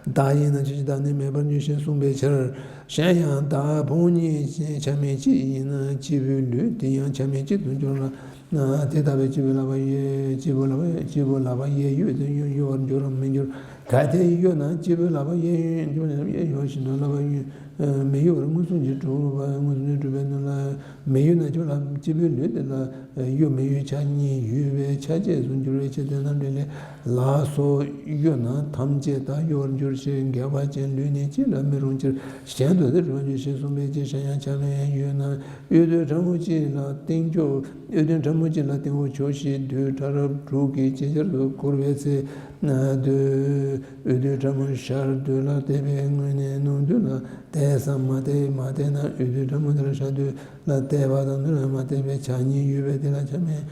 དག་ཡིན་ན་ཆོས་ཅན་དག་ནི་མེད་པར་འགྱུར་ཞེས་གསུངས་པའི་ཕྱིར། གཞན་ཡང་དག་ཕུང་པོ་གཉིས་ཆ་མེད་གཅིག་ཡིན་ན་སྐྱེས་བུའི་ལུས་དེ་ཡང་ཆ་མེད་གཅིག་ཏུ་འཇུག་ལ། དེ་ལྟ་བས་སྐྱེས་བུའི་ལག་པ་གཡས་སྐྱེས་བུ་ལག་པ་གཡས་སྐྱེས་བུ་ལག་པ་གཡས་གཡོན་དེ་གཡོན་གཡོ་བར་འགྱུར་རམ་མི་འགྱུར། གལ་ཏེ་གཡོ་ན་སྐྱེས་བུའི་ལག་པ་གཡས་གཡོན་གཡོ་ན་གཡས་གཡོ་བཞིན་དུ་ལག་པ་གཡོན་ མི་གཡོ་བར་མངོན་སུམ་གྱིས་གྲུབ་པ། མངོན་སུམ་གྱིས་གྲུབ་པའི་དོན་ལ། མི་གཡོ་ན་སྤྱི་ལ་སྤྱི་བོའི་ལུས་དེ་ལ་གཡོ་མི་གཡོ་ཆ་གཉིས་ཡོད་པའི་ཆ་བཅས་སུ་འགྱུར་བའི་ཕྱིར་ཏེ། རྣམ་འགྲེལ་ལས། ལག་སོགས་གཡོ་ན་ཐམས་ཅད་དག་གཡོ་བར་འགྱུར་ཕྱིར། འགལ་བ་ཅན་ལུས་ནི་གཅིག་ལ་མི་རུང་ཕྱིར། གཞན་དུ་དེ་གྲུབ་པར་འགྱུར་ཞེས་གསུངས་པའི་ཕྱིར། གཞན་ཡང་ཆ་མེད་གཡོ་ན། འོད་དུ་ཕྲ་མོ་གཅིག་ལ་སྟེང་ཕྱོགས། འོད་དུ་ཕྲ་མོ་གཅིག་ལ་སྟེང་འོག་ཕྱོགས་བཞི་རྡུལ་ཕྲ་རབ་དྲུག་གིས་ཅིག་ཅར་དུ་བསྐོར་བའི་ཚེ། རྡུལ། འོད་དུ་ཕྲ་མོ་ཤར་རྡུལ་ལ་བལྟས་པའི་ངོས་ནས་ནུབ་རྡུལ་ལ་བལྟས་སམ་མ་བལྟས། མ་བལྟས་ན་འོད་དུ་ཕྲ་མོ་དེ་ལ་ཤར་རྡུལ་ལ་བལྟས་པ་དང་རྡུལ་ལ་མ་བལྟས་པའི་ཆ་གཉིས་ཡོད་པས་དེ་ལ་ཆ་མེད་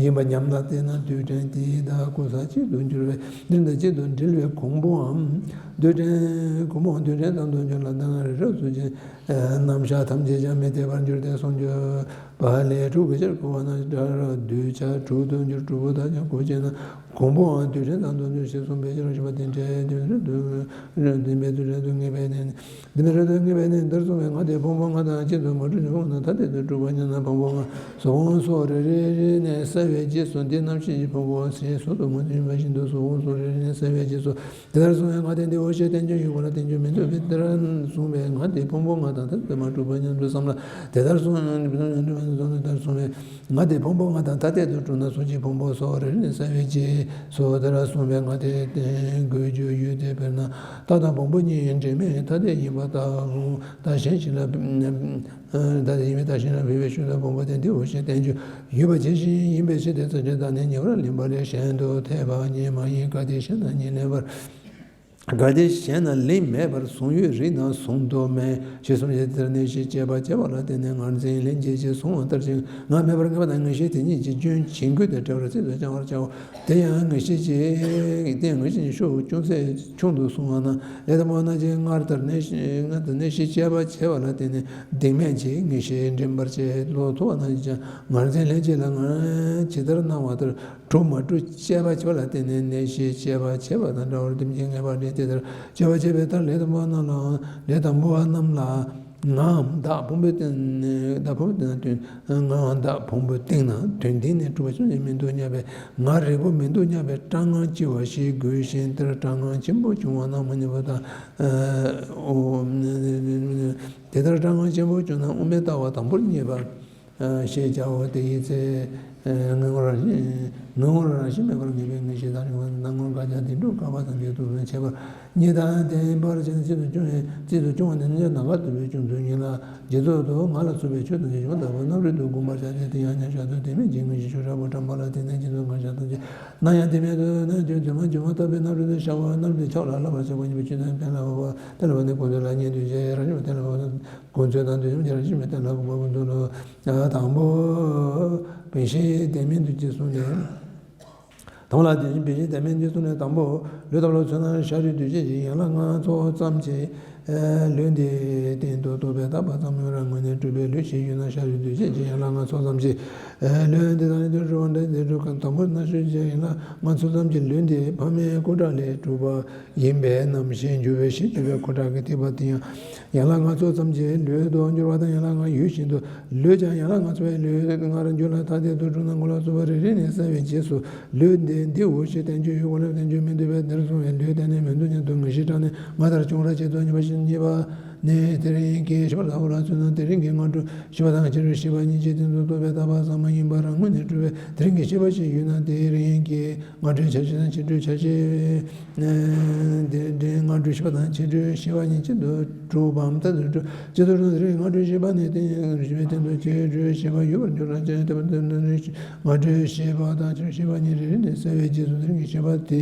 ཡིན་པ་སྙམ་ལ། བལྟས་ན་རྡུལ་ཕྲན་དེའི་བདག་ཀུན་ས་གཅིག་ཏུ་འགྱུར་བས་འདྲིལ་དང་གཅིག་ཏུ་འདྲིལ་བའི་གོང་བུའམ་རྡུལ་ཕྲན། གོང་བུའམ་རྡུལ་ཕྲན་ཙམ་དུ་འགྱུར་ལ། ད་ང་རི་རབ་སུ་ཅན། རྣམ་གཞག་ཐམས་ཅད་ཀྱང་མི་འཐད་པར་འགྱུར་ཏེ་གསུངས་གྱུར་པ་ལས། དྲུག་གི་ཕྱིར་གོ་བ་ན་སྒྲ་རྡུལ་ཆ་དྲུག་ཏུ་འགྱུར། དྲུག་པོ་དག་ཀྱང་གོ་ཆེ་ན་གོང་བུའམ་རྡུལ་ཕྲན་ཙམ་དུ་འགྱུར་ཞེས་གསུངས་པའི་ཕྱིར་རོ། ཞེས་པ་དེ་འདྲའི་རྡུལ་ཕྲན་དུ་རྡུལ་ཕྲན་དུ་ངེས་པས་ནི། འདི་ནི་རེ་དོན་ངེས་པས་ནི། འདིར་གསུངས་པའི་ང་དེ་ཕུང་པོ་ལྔ་དང་གཅིག་ཏུ་མ་གྲུབ་ཕྱིར། ཕུང་པོ་ལྔ་དང་ཐ་དད་དུ་གྲུབ་པ་ཉིད་ན་ཕུང་པོ་ལྔ་གཟུགས་ཕུང་སོགས་རེ་རེ་རེ་ནས་གསལ་བའི་རྗེས་སུ་འདི་རྣམ་ཤེས་ཀྱི་ཕུང་པོ་ཟེར་གཟུགས་སུ་མ་བྱུང་བ་བཞིན་དུ་གཟུགས་ཕུང་སོགས་རེ་རེ་ནས་གསལ་བའི་རྗེས་སུ། དེ་ལྟར་གསུངས་པའི་ང་དེ་འདི་འོ་ཞེས་བསྟན་བཅོས་ཡོད་དགོས་ལ་བསྟན་བཅོས་མི་འདུག་པས། དེ་ལྟར་གསུངས་པའི་ང་དེ་ཕུང་པོ་ལྔ་དང་ཐ་དད་དུ་མ་གྲུབ་པ་སྙམ་དུ་བསམ་ལ། དེ་ལྟར་གསུངས། དེ་ལྟར་གསུངས་པའི་ང་དེ་ཕུང་པོ་ལྔ་དང་ཐ་དད་དུ་གྲུབ་ན་གཟུགས་ཀྱི་ཕུང་པོ་སོགས་རེ་རེ་ནས་གསལ་བའི་རྗེས་སུ་དེ་ལྟར་གསུངས་པའི་ང་དེ་བསྟན་དགོས་རྒྱུ་ཡོད་དེ། དཔེར་ན་རྟ་དང་བོང་བུ་གཉིས་འདྲེས་མའི་ཐ་དད་ཡིན་པ་ལྟ་བུ་དང་གཞན་ཞིག་ལ། ད་དེ་ཡིན་པའི་ད་གཞན་ལ་འབུལ་བའི་ཤུལ་དུ་བོང་བུ་དེ་འདི་འོ་ཞེས་བསྟན་རྒྱུ་ཡོད་པ་ཇི་བཞིན་ཡིན་པའི་ཕྱིར་ཏེ། ཚིགས་བཅད་དག་ནི་ཉེ་བར་ལེན་པ་ལས་གཞན་དུ་འཐད་པ་ཉིད་མ་ཡིན། གལ་ཏེ་ཞེ་ན་ཉིད་ལེན་པར། གལ་ཏེ་ཞེ་ན་ལན་མེད་པར་གཟུང་ཡུལ་རིགས་ན་གཟུང་དུ་མེད་ཅེས་གསུངས་ཏེ། དེ་ལྟར་གནས་ཤིང་དཔྱད་པ་བྱས་པ་ལ་བརྟེན་ནས་ངར་འཛིན་ལན་གྱིས་ཅིག་གཟུང་བ་ལྟར་ཅིག་ངར་མེད་པར་ངེས་པ་དང་ངེས་ཤེས་དེ་ཉིད་ཀྱི་སྐྱོན་བྱིང་རྒོད་དེ་བྲལ་བར་རྩལ་དུ་བྱ་བར་བྱའོ། དེ་ཡང་ངེས་ཤེས་ཀྱིས་དེ་ཡང་ངེས་ཤེས་ཀྱི་ཤུགས་ཅུང་ཟད་ཆུང་དུ་སོང་བ་ན། ལས་དང་པོ་པ་ན་ཅིག་ངར་ལྟར་གནས་ཤིང་ངར་ལྟར་གནས་ཤིང་དཔྱད་པ་བྱས་པ་ལ་བརྟེན་ནས་གདེང་མེད་ཀྱི་ངེས་ཤེས་འདྲེན་པར་བྱེད། བློ་མཐོ་བ་ན་ཅིག་ཀྱང་ངར་འཛིན་ལན་གཅིག་ལ་ངར་ཇི་ལྟར་སྣང་བ་ལྟར་གྲུབ་མ་གྲུབ་དཔྱད་པ་བྱས་པ་ལ་བརྟེན་ནས་གནས་ཤིང་དཔྱད་པ་བྱས་པ་དང་འདྲ་བར་དེ་བཞིན་ངེས་པ་ལས། དེ་ལྟར་དཔྱད་པ་བྱས་པའི་མཐར་ལས་དང་པོ་པ་རྣམས་ལ་ལས་དང་པོ་པ་རྣམས་ལ། ངའམ་བདག་ཕུང་པོའི་སྟེང་ན་བདག་ཕུང་པོའི་སྟེང་ན་སྟོན། ངའམ་བདག་ཕུང་པོའི་སྟེང་ན་དོན་སྟེང་ནས་གྲུབ་པ་ཅུང་ཟད་མི་འདུག་སྙམ་པའི་ང་རིག་པོ་མི་འདུག་སྙམ་པའི་སྐྲག་སྣང་སྐྱེ་བ་ཞིག་དགོས་ཤིང་། དེར་སྐྲག་སྣང་ཆེན་པོ་བྱུང་བ་ན་མ་ཉེས་པ་དང་། ཨོ། དེ་ལྟར་སྐྲག་སྣང་ཆེན་པོ་བྱུང་ན་དབུ་མའི་ལྟ་བ་དང་པོར་ངེས་པ་ཞེས་བྱའོ། དེ་ཡི་ཚེ་ངོ་བོ་རང་བཞིན་ངོ་བོ་རང་བཞིན་མེད་པར་ངེས་པའི་ངེས་ཤེས་དང་རིག་པ་སྣང་ངོར་དགག་བྱ་བདེན་གྲུབ་བཀག་པ་ཐམས་ཅད་རྟོགས་པའི་ཁྱད་པར། གཉིས་དང་ལྡན་པར་བྱས་ནས་རྩིས་སུ་སྐྱོང་བས། རྩིས་སུ་སྐྱོང་བ་ནི་རྣམ་གཞག་ནམ་མཁའ་ལྟ་བུའི་སྐྱོང་ཚུལ་ཡིན་ལ། རྗེས་ཐོབ་ཏུ་ང་ལ་སོགས་པའི་ཆོས་ཐམས་ཅད་ཡོངས་དག་པར་རྣམ་རིག་ཏུ་བསྒོམ་པར་བྱ་སྟེ། དེ་ཡང་མཉམ་བཞག་ཏུ་དེ་མིན་གྱི་ངེས་ཤེས་ཆོས་རབ་ཏུ་བཀྲམ་པ་ལ་བརྟེན་ནས་རྗེས་ཐོབ་ངེས་ཤེས་ཐམས་ཅད་སྣང་ཡང་དེ་མིན་དུ་སྣང་ཡང་དེ་མིན་དུ་མ་བརྟགས་པའི་རྣམ་རིག་ཏུ་ཤར་བ། རྣམ་རིག་ཏུ་ཆགས་ལ་བསླབ་པར་བྱེད་པ་ཉིད་པའི་ཆོས་དང་གཏན་ལ་དབབ་པ། གཏན་ལ་དབབ་ནས་ཀུན་རྫོབ་ལ་ཉེ་དུ་བྱེད། རང་བཞིན་གཏན་ལ་དབབ་པ་ཀུན་རྫོབ་དང་དུ་ཡང་རང་བཞིན་མེད་གཏན་ལ་དབབ་པ་ཀུན་རྫོབ་ལ། དང་པོ་བེ་ཤེས་ལྡན་མིན་འདུ་བྱེད་གསུངས་ནས། དང་པོ་ལ་དེ་བཞིན་བེ་ཤེས་ལྡན་མིན་འདུ་གསུངས་ནས། དང་པོ་ལུས་དང་པོ་ལ་མཚོན་ན་ཤ་རུས་འདུ་བྱེད་ཀྱི་ཡན་ལག་ལྔ་ཚོགས་ཙམ་གྱི་ལུས་འདི་སྟེང་དུ་རྟོག་པས་བཏགས་པ་ཙམ་ཡང་རང་ངོས་ནས་གྲུབ་པའི་ལུས་ཤིག་ཡོད་ན། ཤ་རུས་འདུ་བྱེད་ཀྱི་ཡན་ལག་ལྔ་ཚོགས་ཙམ་གྱི་ལུས་འདི་དང་ལུས་དུ་རུང་བ་འདྲ་འདི་གྲུབ་གང་། དང་པོ་རྣ་ཤེས་ཀྱི་ཡན་ལག་ལྔ་ཚོགས་ཙམ་གྱི་ལུས་འདི་ཕ་མའི་སྐུ་འདྲ་ལས་གྲུབ་པ་ཡིན་པས་རྣམ་ཤེས་འགྱུ་བའི་གཞི་གྱུར་པའི་ཁོ་ཐག་གི་ཐིགས་པ་དེ་ཡང་ཡན་ལག་ལྔ་ཚོགས་ཙམ་གྱི་ལུས་དུ་འགྱུར་བ་དང་། ཡན་ལག་ལྔ་ཡོད་བཞིན་དུ་ལུས་ཀྱང་ཡན་ལག་ལྔ་ཚོགས་པའི་ལུས་ལྔར་འགྱུར་ལ། ཐ་དད་དུ་གྲུབ་ན་མགོ་ལ་སོགས་པ་རེ་རེ་ནས་གསལ་བའི་རྗེས་སུ་ལུས་འདི་འདི་འོ་ཞེས་བསྟན་བཅོས་ཡོད་དགོས་ལ་བསྟན་བཅོས་མི་འདུག་པས། འདིར་གསུངས་པའི་ལུས་གཏན་ནས་མི་འདུག་སྙམ་དུ་ངེས་ཤེས་སྐྲག་ནས་ང་ལྟར་བྱུང་ར་བྱེད་དོ། གཉིས་པ་ཞིག་གཉིས་པ་ནི་དེ་རིང་གི་ཞེས་པ་ལྟ་བུ་ལ་མཚོན་ན། དེ་རིང་གི་སྔ་དྲོ་ཞེས་པ་དང་ཕྱི་དྲོའི་ཞེས་པ་གཉིས་ཀྱི་སྟེང་དུ་རྟོག་པས་བཏགས་པ་ཙམ་ཡིན་པར་དངོས་གནས་གྲུབ་པས། དེ་རིང་གི་ཞེས་པ་ཞིག་ཡོད་ན་དེ་རིང་གི་སྔ་དྲོའི་ཆ་ཤས་དང་ཕྱི་དྲོའི་ཆ་ཤས། དེ་སྔ་དྲོའི་ཞེས་པ་དང་ཕྱི་དྲོའི་ཞེས་པ་གཉིས་ཀྱི་སྟེང་དུ་གྲུབ་པའམ་མཐར་ཐུག་གྲུབ། ཇི་ལྟར་ན་དེ་རིང་སྔ་དྲོའི་ཞེས་པ་ནི་དེ་ཞེས་པའི་སྟེང་དུ་ཕྱི་དྲོའི་ཞེས་པ་ཡོད་པར་འགྱུར་ལ། ཇི་ལྟར་ན་དེ་རིང་སྔ་དྲོའི་ཞེས་པ་དང་ཕྱི་དྲོའི་ཞེས་པ་གཉིས་རེ་རེ་ནས་གསལ་བའི་རྗེས་སུ་དེ་རིང་གི་ཞེས་པ་དེ་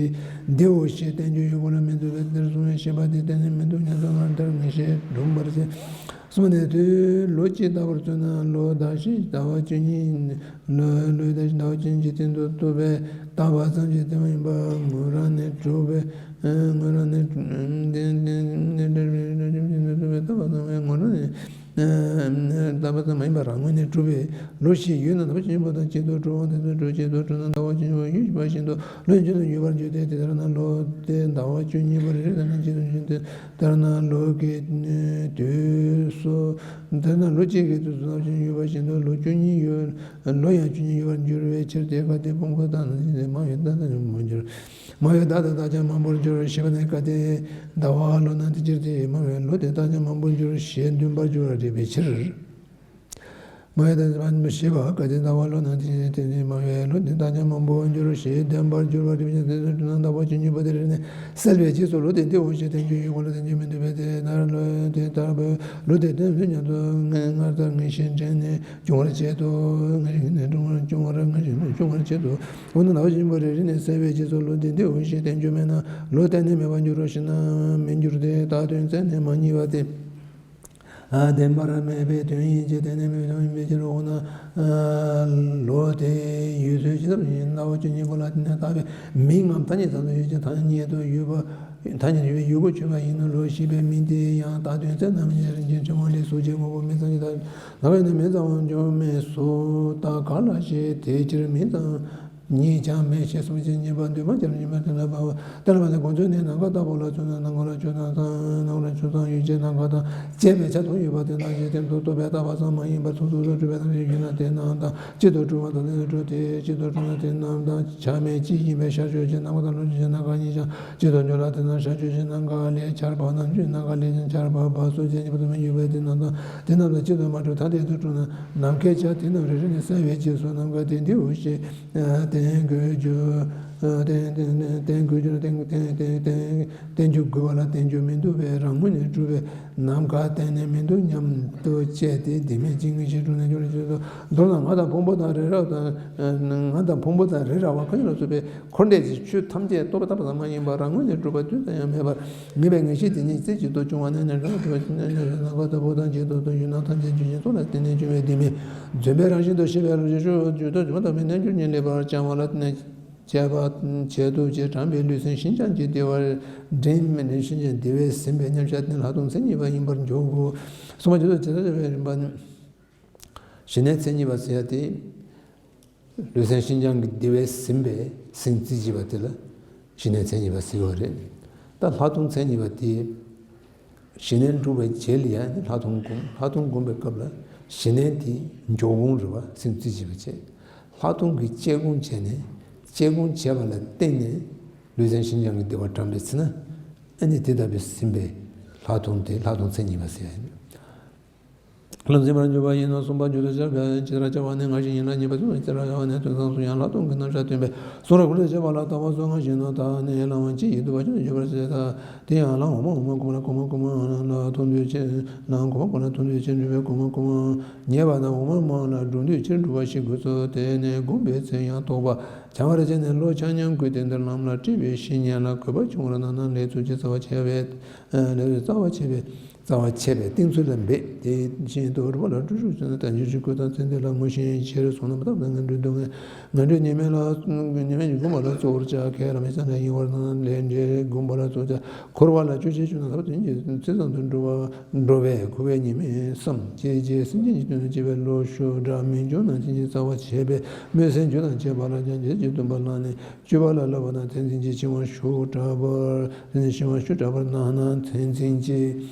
འདིའོ་ཞེས་བསྟན་རྒྱུ་ཡོད་དགོས་ལ་མི་འདུག་པས། འདིར་གསུངས་པའི་ཞེས་པ་དེ་གཏན་ནས་མི་འདུག་སྙམ་དུ་ང་ལྟར་ངེས་ཤེས་འགྲུབ་པར་བྱེད། གསུངས་ནས། དུས་ལོ་གཅིག་ལྟ་བུར་མཚོན་ན་ལོ་ཟླ་བཞི་ཟླ་བ་བཅུ་གཉིས། ལོ་ལོ་ཟླ་བཞི་ཟླ་བ་བཅུ་གཉིས་ཀྱི་སྟེང་དུ་རྟོག་པས་བཏགས་པ་ཙམ་གྱིས་བརྟན་པ་ཡིན་པ་ངོས་རང་ནས་གྲུབ་པས། ངོས་རང་ནས་རྟོག་པས་བཏགས་པ་ཙམ་ཡང་ངོས་རང་ནས། ལྟ་བ་ཙམ་མ་ཡིན་པར་རང་ངོས་ནས་གྲུབ་པའི་ལོ་ཞིག་ཡོད་ན། ཟླ་བ་བཅུ་གཉིས་པོ་དང་གཅིག་ཏུ་གྲུབ་པ་དེ་ཚོ་གྲུབ། གཅིག་ཏུ་གྲུབ་ན་ཟླ་བ་བཅུ་གཉིས་པོ་ཡོད་པ་བཞིན་དུ་ལོ་ཡང་བཅུ་གཉིས་ཡོད་པར་འགྱུར་ཏེ། དེ་ལྟར་ན་ལོ་དེ་ཟླ་བ་བཅུ་གཉིས་པོ་རེ་རེ་ལ་ན་གཅིག་ཏུ་འགྱུར་ཏེ། དེ་ལྟར་ན་ལོ་གི་དུས་སུ། དེ་ལྟར་ན་ལོ་གཅིག་གི་དུས་སུ་ཟླ་བ་བཅུ་གཉིས་ཡོད་པ་བཞིན་དུ་ལོ་བཅུ་གཉིས་ཡོད། ལོ་ཡང་བཅུ་གཉིས་ཡོད་པར་འགྱུར་བའི་ཕྱིར་ཏེ། གལ་ཏེ་ཕུང་པོ་དག་ན་ནི་མང་བའི་ཟླ་དག་ཀྱང་མང་པོར་འགྱུར། མང་བའི་ཟླ་དག་དག་ཀྱང་མང་པོར་འགྱུར་ཞེས་པ་ནི། གལ་ཏེ་ཟླ་བ་ལོ་ན་དེ་ཕྱིར་ཏེ་མང་བའི་ལོ་དེ་དག་ཀྱང་མང་པོར་འགྱུར་ཞེས་འདུན་པར་འགྱུར་བ་རིགས་པའི་ཕྱིར། མང་བའི་ཟླ་དག་ཞེས་པ། གལ་ཏེ་ཟླ་བ་ལོ་ན་དེ་ཕྱིར་ཏེ་མང་བའི་ལོ་དེ་དག་ཀྱང་མང་པོར་འགྱུར་ཞེས་འདུན་པར་འགྱུར་བ་རིགས་པའི་ཕྱིར། དེ་ཚོ་གྲུབ་ན་ཟླ་བ་བཅུ་གཉིས་པོ་དེ་རེ་རེ་ནས་བསལ་བའི་རྗེས་སུ་ལོ་དེ་འདི་འོ་ཞེས་བསྟན་རྒྱུ་ཡོད་དགོས་ལ། བསྟན་རྒྱུ་མི་འདུག་པས། དེ་ལྟར་ལོ་དེ་ལྟ་བུའི་ལོ་དེ་དོན་དུ་མཉམ་དུ་སྔར་ལྟར་ངེས་ཤེས་འདྲེན་ནས། འབྱུང་བར་བྱེད་དོ། ངེས་ཤེས་ནས་འབྱུང་བར་འབྱུང་བར་ངེས་ཤེས་ནས་འབྱུང་བར་བྱེད་དོ། འོ་ན་ཟླ་བ་བཅུ་གཉིས་པོ་རེ་རེ་ནས་བསལ་བའི་རྗེས་སུ་ལོ་འདི་འདི་འོ་ཞེས་བསྟན་རྒྱུ་མེད་ན། ལོ་གཏན་ནས་མེད་པར་འགྱུར་རོ་ཞེ་ན། མི་འགྱུར་ཏེ། བཏགས་དོན་བཙན་ནས་མ་རྙེད་པ་སྟེ། བདེན་པར་མེད་པའི་དོན་ཡིན་གྱི། གཏན་ནས་མེད་པའི་དོན་ཡིན་པའི་ཕྱིར་རོ། འོ་ན་ལོ་དེ་ཡོད་ཚུལ་ཇི་ཙམ་ཡིན། ཟླ་བ་བཅུ་གཉིས་པོ་ལ་བརྟེན་ནས་བཏགས་པའི་མིང་ངམ་ཐ་སྙད་ཙམ་དུ་ཡོད་ཀྱང་ཐ་སྙད་དུ་ཡོད་པ། ཐ་སྙད་ཡོད་པའི་ཡུལ་གོ་ཆོད་པ་ཡིན་ནོ། ལོ་ཞེས་པའི་མིང་དེ་ཡང་བཏགས་དོན་བཙན་ནམ་ཡང་རིན་ཆེན་ཕྲེང་བ་ལས་གཟུགས་ཅན་དངོས་པོ་མིང་ཙམ་གྱི་བཏགས། ལ་བས་ནི་མིང་ཙམ་འཇོག་མི་སྲིད་པ་ག་ལ་ཞིག་དེའི་ཕྱིར་མིང་ཙམ་ཉིད་ཀྱང་མེད་ཞེས་གསུངས་ཤིང་། གཉིས་པ་འདུས་མ་བྱས་ལ་ཉིད་མེད་དེ་ལ་བབ། དེ་ལ་བབ་སྟེ་དགོངས་ཚུལ་ནི། ནམ་མཁའ་ལྟ་བུ་ལ་ཚུལ་ནི་ནམ་མཁའ་ལ་ཆོས་ཙམ་ཙམ་ནམ་མཁའ་ལ་ཆོས་ཙམ་ཡོད་ཅེས་ནམ་མཁའ་དང་བཅས་པའི་ཆ་མཐུན་ཡོད་པ་དེ་རྣམས་ཀྱི་སྟེང་དུ་རྟོག་པས་བཏགས་པ་ཙམ་མ་ཡིན་པར་ཚུལ་ཚུལ་དུ་གྲུབ་པའི་རྣམ་ཤེས་ཡོད་ན། དེ་རྣམས་དང་གཅིག་ཏུ་གྲུབ་པ་དང་ལྡན་དུ་གྲུབ་སྟེ། གཅིག་ཏུ་གྲུབ་ན་དེ་རྣམས་དང་ཆ་མེད་གཅིག་ཡིན་པའི་ཤར་ཕྱོགས་ཀྱི་ནམ་མཁའ་དང་ལྷོ་ཕྱོགས་ཀྱི་ནམ་མཁའ་གཉིས་ཀྱང་གཅིག་ཏུ་འགྱུར་ལ། དེ་རྣམས་ཤར་ཕྱོགས་ཀྱི་ནམ་མཁའ་ལས་ཆར་བབས་ནམ་ཕྱོགས་ནམ་མཁའ་ལས་ཀྱང་ཆར་བབས་པ་སོགས་ཀྱི་ཉེ་བར་ཡོད་པས། དེ་རྣམས་དང་དེ་རྣམས་དང་གཅིག་ཏུ་མ་གྲུབ་ཐ་དད་དུ་གྲུབ་ན། ནམ་མཁའི་ཆ་དེ་རྣམས་རེ་རེ་ནས་བསལ་བའི་རྗེས་སུ་ནམ་མཁའ་དེ་འདིའོ་ཞེས་བསྟན་དགོས་རྒྱུ། བསྟན་དགོས་རྒྱུ་ན་བསྟན་བསྟན་བསྟན་རྒྱུ་དགོས་པ་ལ་བསྟན་རྒྱུ་མི་འདུག་པས། རང་ངོས་ནས་གྲུབ་པའི་ནམ་མཁའ་གཏན་ནས་མི་འདུག་སྙམ་དུ་དཔྱད་དེ། དེ་མིན་གཅིག་ངེས་ཤེས་གྲུབ་ནས་འགྱུར་རོ་ཞེས་སོ། མདོར་ན་ང་དང་ཕུང་པོ་དང་རི་རབ་དང་། ང་དང་ཕུང་པོ་དང་རི་རབ་བ་གང་ཡིན་ལ་སོགས་པའི་འཁོར་འདས་ཀྱི་ཆོས་ཐམས་ཅད་རྟོག་པས་བཏགས་པ་ཙམ་མ་ཡིན་པར་རང་ངོས་ནས་གྲུབ་པ་དུས་ཙམ་ཡང་མེད་པར་ངེས་པའི་ངེས་ཤེས་དེ་ཉིད་རྩེ་གཅིག་ཏུ་བྱུང་བ་ནི། ནམ་མཁའ་ལྟ་བུ་དང་གཅིག་ཏུ་ཡོད་ན་ཐམས་ཅད་རྒྱུ་ཅན་སོགས་ལ་བརྟེན་ནས་བྱུང་བའི་དེ་མིན་རྫུན་པའི་རང་བཞིན་དུ་ཤེས་པའི་ལོ་རྒྱུས་ཆོས་ཐམས་ཅད་མ་དག་པའི་རྣལ་འབྱོར་ཉིད་ལེགས་པར་སྦྱང་བ་ལ་བརྟེན་ནས་བྱས་པ་བྱས་ཐུབ་ཅེས་དྲངས་པའི་ལུས་སེམས་ཤིན་སྦྱངས་ཀྱི་བདེ་བ་འདྲེན་མི་འདྲེན་ཤིན་སྦྱངས་བདེ་བས་ཟིན་པའི་མཉམ་གཞག་དེ་ལྷག་མཐོང་མཚན་ཉིད་པ་ཡིན་པར་འཇོག་གོ། གསུངས་པ་ཇི་ལྟར་བྱེད་ཐབས་བྱ་བའི་རིམ་པ་ནི། གཞི་གནས་མཚན་ཉིད་པ་ཟེར་ཡ་དེ། ལུས་སེམས་ཤིན་སྦྱངས་ཀྱི་བདེ་བས་ཟིན་པའི་ཟིན་རྩེ་གཅིག་པ་དེ་ལ་གཞི་གནས་མཚན་ཉིད་པ་ཟེར་བ་རེད། ད་ལྷག་མཐོང་མཚན་ཉིད་པ་དེ་གཞི་གནས་འགྲུབ་པའི་རྗེས་ལ་ཡང་ལྷག་མཐོང་སྒོམ། ལྷག་མཐོང་སྒོམ་པའི་སྐབས་ལ་གཞི་གནས་དེ་འཇོག་འོང་རེད་བ། ཟིན་རྩེ་གཅིག་པ་བྱས། ལྷག་མཐོང་གི་དཔྱད་སྒོམ་བྱས་ནས་དཔྱད་སྒོམ་བྱས་པ་ལ་བརྟེན་ནས་ལུས་སེམས་ཤིན་སྦྱངས་ཀྱི་བདེ་བ་དྲངས་པའི་ཚེ་ན། ཨ་ནི་དེ་ལྟ་བུའི་ཟིན་པའི་ལྷག་མཐོང་དེ་ལྷག་མཐོང་མཚན་ཉིད་པ་ཟེར་ཡ་ཡིན། ལམ་ཟིན་པར་འགྱུར་བ་ཡིན་ནོ། གསུམ་པ་རྒྱུ་དང་ཆ་བྱ་བ་ཇི་ལྟར་བྱ་བ་ནི་ངར་ཞིང་ཡིན་ལ། གཉིས་པ་ཚུལ་དང་ཇི་ལྟར་བྱ་བ་ནི་དོན་དམ་སོགས་ཡང་ལྷག་མཐོང་གི་རྣམ་གཞག་སྟོན་པས་གསུངས་རབ། ཀུན་ལས་བྱེད་པ་ལ་ལྟ་བ་སོགས་སྔར་བཞིན་ནོ། ད་ནི་བླང་བ་ཅི་ཡིས་བསྡུ་བ་ཅི་ལ་འཇུག་པར་བྱེད། ད་དེ་ཡང་ལམ་འོག་མ་འོག་མ་གོང་མ་གོང་མ་གོང་མ་ལ་མཐོང་འདོད་ཆེ། ལམ་གོང་མ་གོང་ལ་མཐོང་འདོད་ཆེ། འགྲུབ་པའི་གོང་མ་གོང་མ་ཉེ་བ་དང་འོག་མ་མང་ལ་འགྲོ་འདོད་ཆེར་འགྲུབ་པ་ཞིག་དགོས་སོ། དེ་ནས་སྒོམ་པའི་ཚེ་ཡང་རྟོགས་པ་བྱང་བར་བྱས་ནས་བློ་ཆ་མཉམ་བསྒོམས་ཏེ་འདིར་ལམ་ལ་སྤྲད་པའི་བཤེས་གཉེན་ལ་གུས་པ་ཆུང་བར་གནང་ན་ལས་ཚུལ་གྱི་རྩ་བ་ཆེ་བས། ལས་ཚུལ་རྩ་བ་ཆེ་བས། རྩ་བ་ཆད་པའི་གཏིང་ཚུལ་ལ་འབད། དེ་བཞིན་དུ་རུ་བ་ལ་བཀྲུ་བྱུག་བྱས་ན་དལ་འབྱོར་གྱི་སྐུ་དང་ཚེ་འདི་ལ་ངོ་ཤེས་ཕྱིར་སོང་ན་མ་དག་པའི་ངན་འགྲོའི་སྡུག་བསྔལ། ངན་འགྲོའི་ཉེས་དམིགས་ལ་ཉེས་དམིགས་ཀྱི་སྒོམ་པ་ལ་གཙོ་བོར་བྱ། ཁས་བླངས་པའི་བྱང་ཆ་ཡིན་པར་སྣང་ལས་འབྲས་སྒོམ་པ་ལ་གཙོ་བྱ། འཁོར་བ་ལ་སྐྱོ་ཤས་བྱུང་ན་ཐར་པ་དོན་གྱི་ཚེ་ཙམ་དུ་འགྲོ་བ་འགྲོ་བས་འཁོར་བའི་ཉེས་དམིགས་བསམ་བྱས་རྗེས་སེམས་ཅན་གྱི་དོན་དུ་སྤྱད་པའི་བློ་ཤུགས་དྲག་མི་འབྱུང་ན་མཚན་ཉིད་རྩ་བ་ཆད་པས་སྨོན་སེམས་རྒྱུ་དང་བཅས་པ་ལ་ཀྱང་རྗེས་ཀྱི་བསྟུན་པ་བླངས་ནས། སྤྱོད་པ་ལ་བསླབ་པ་དང་མཚན་འཛིན་གྱི་འཆིང་བ་ཤུགས་དྲག་པར། མཚན་འཛིན་འཆིང་བ་ཤུགས་དྲག་པར་སྣང་ན་མཚན་འཛིན་གྱི་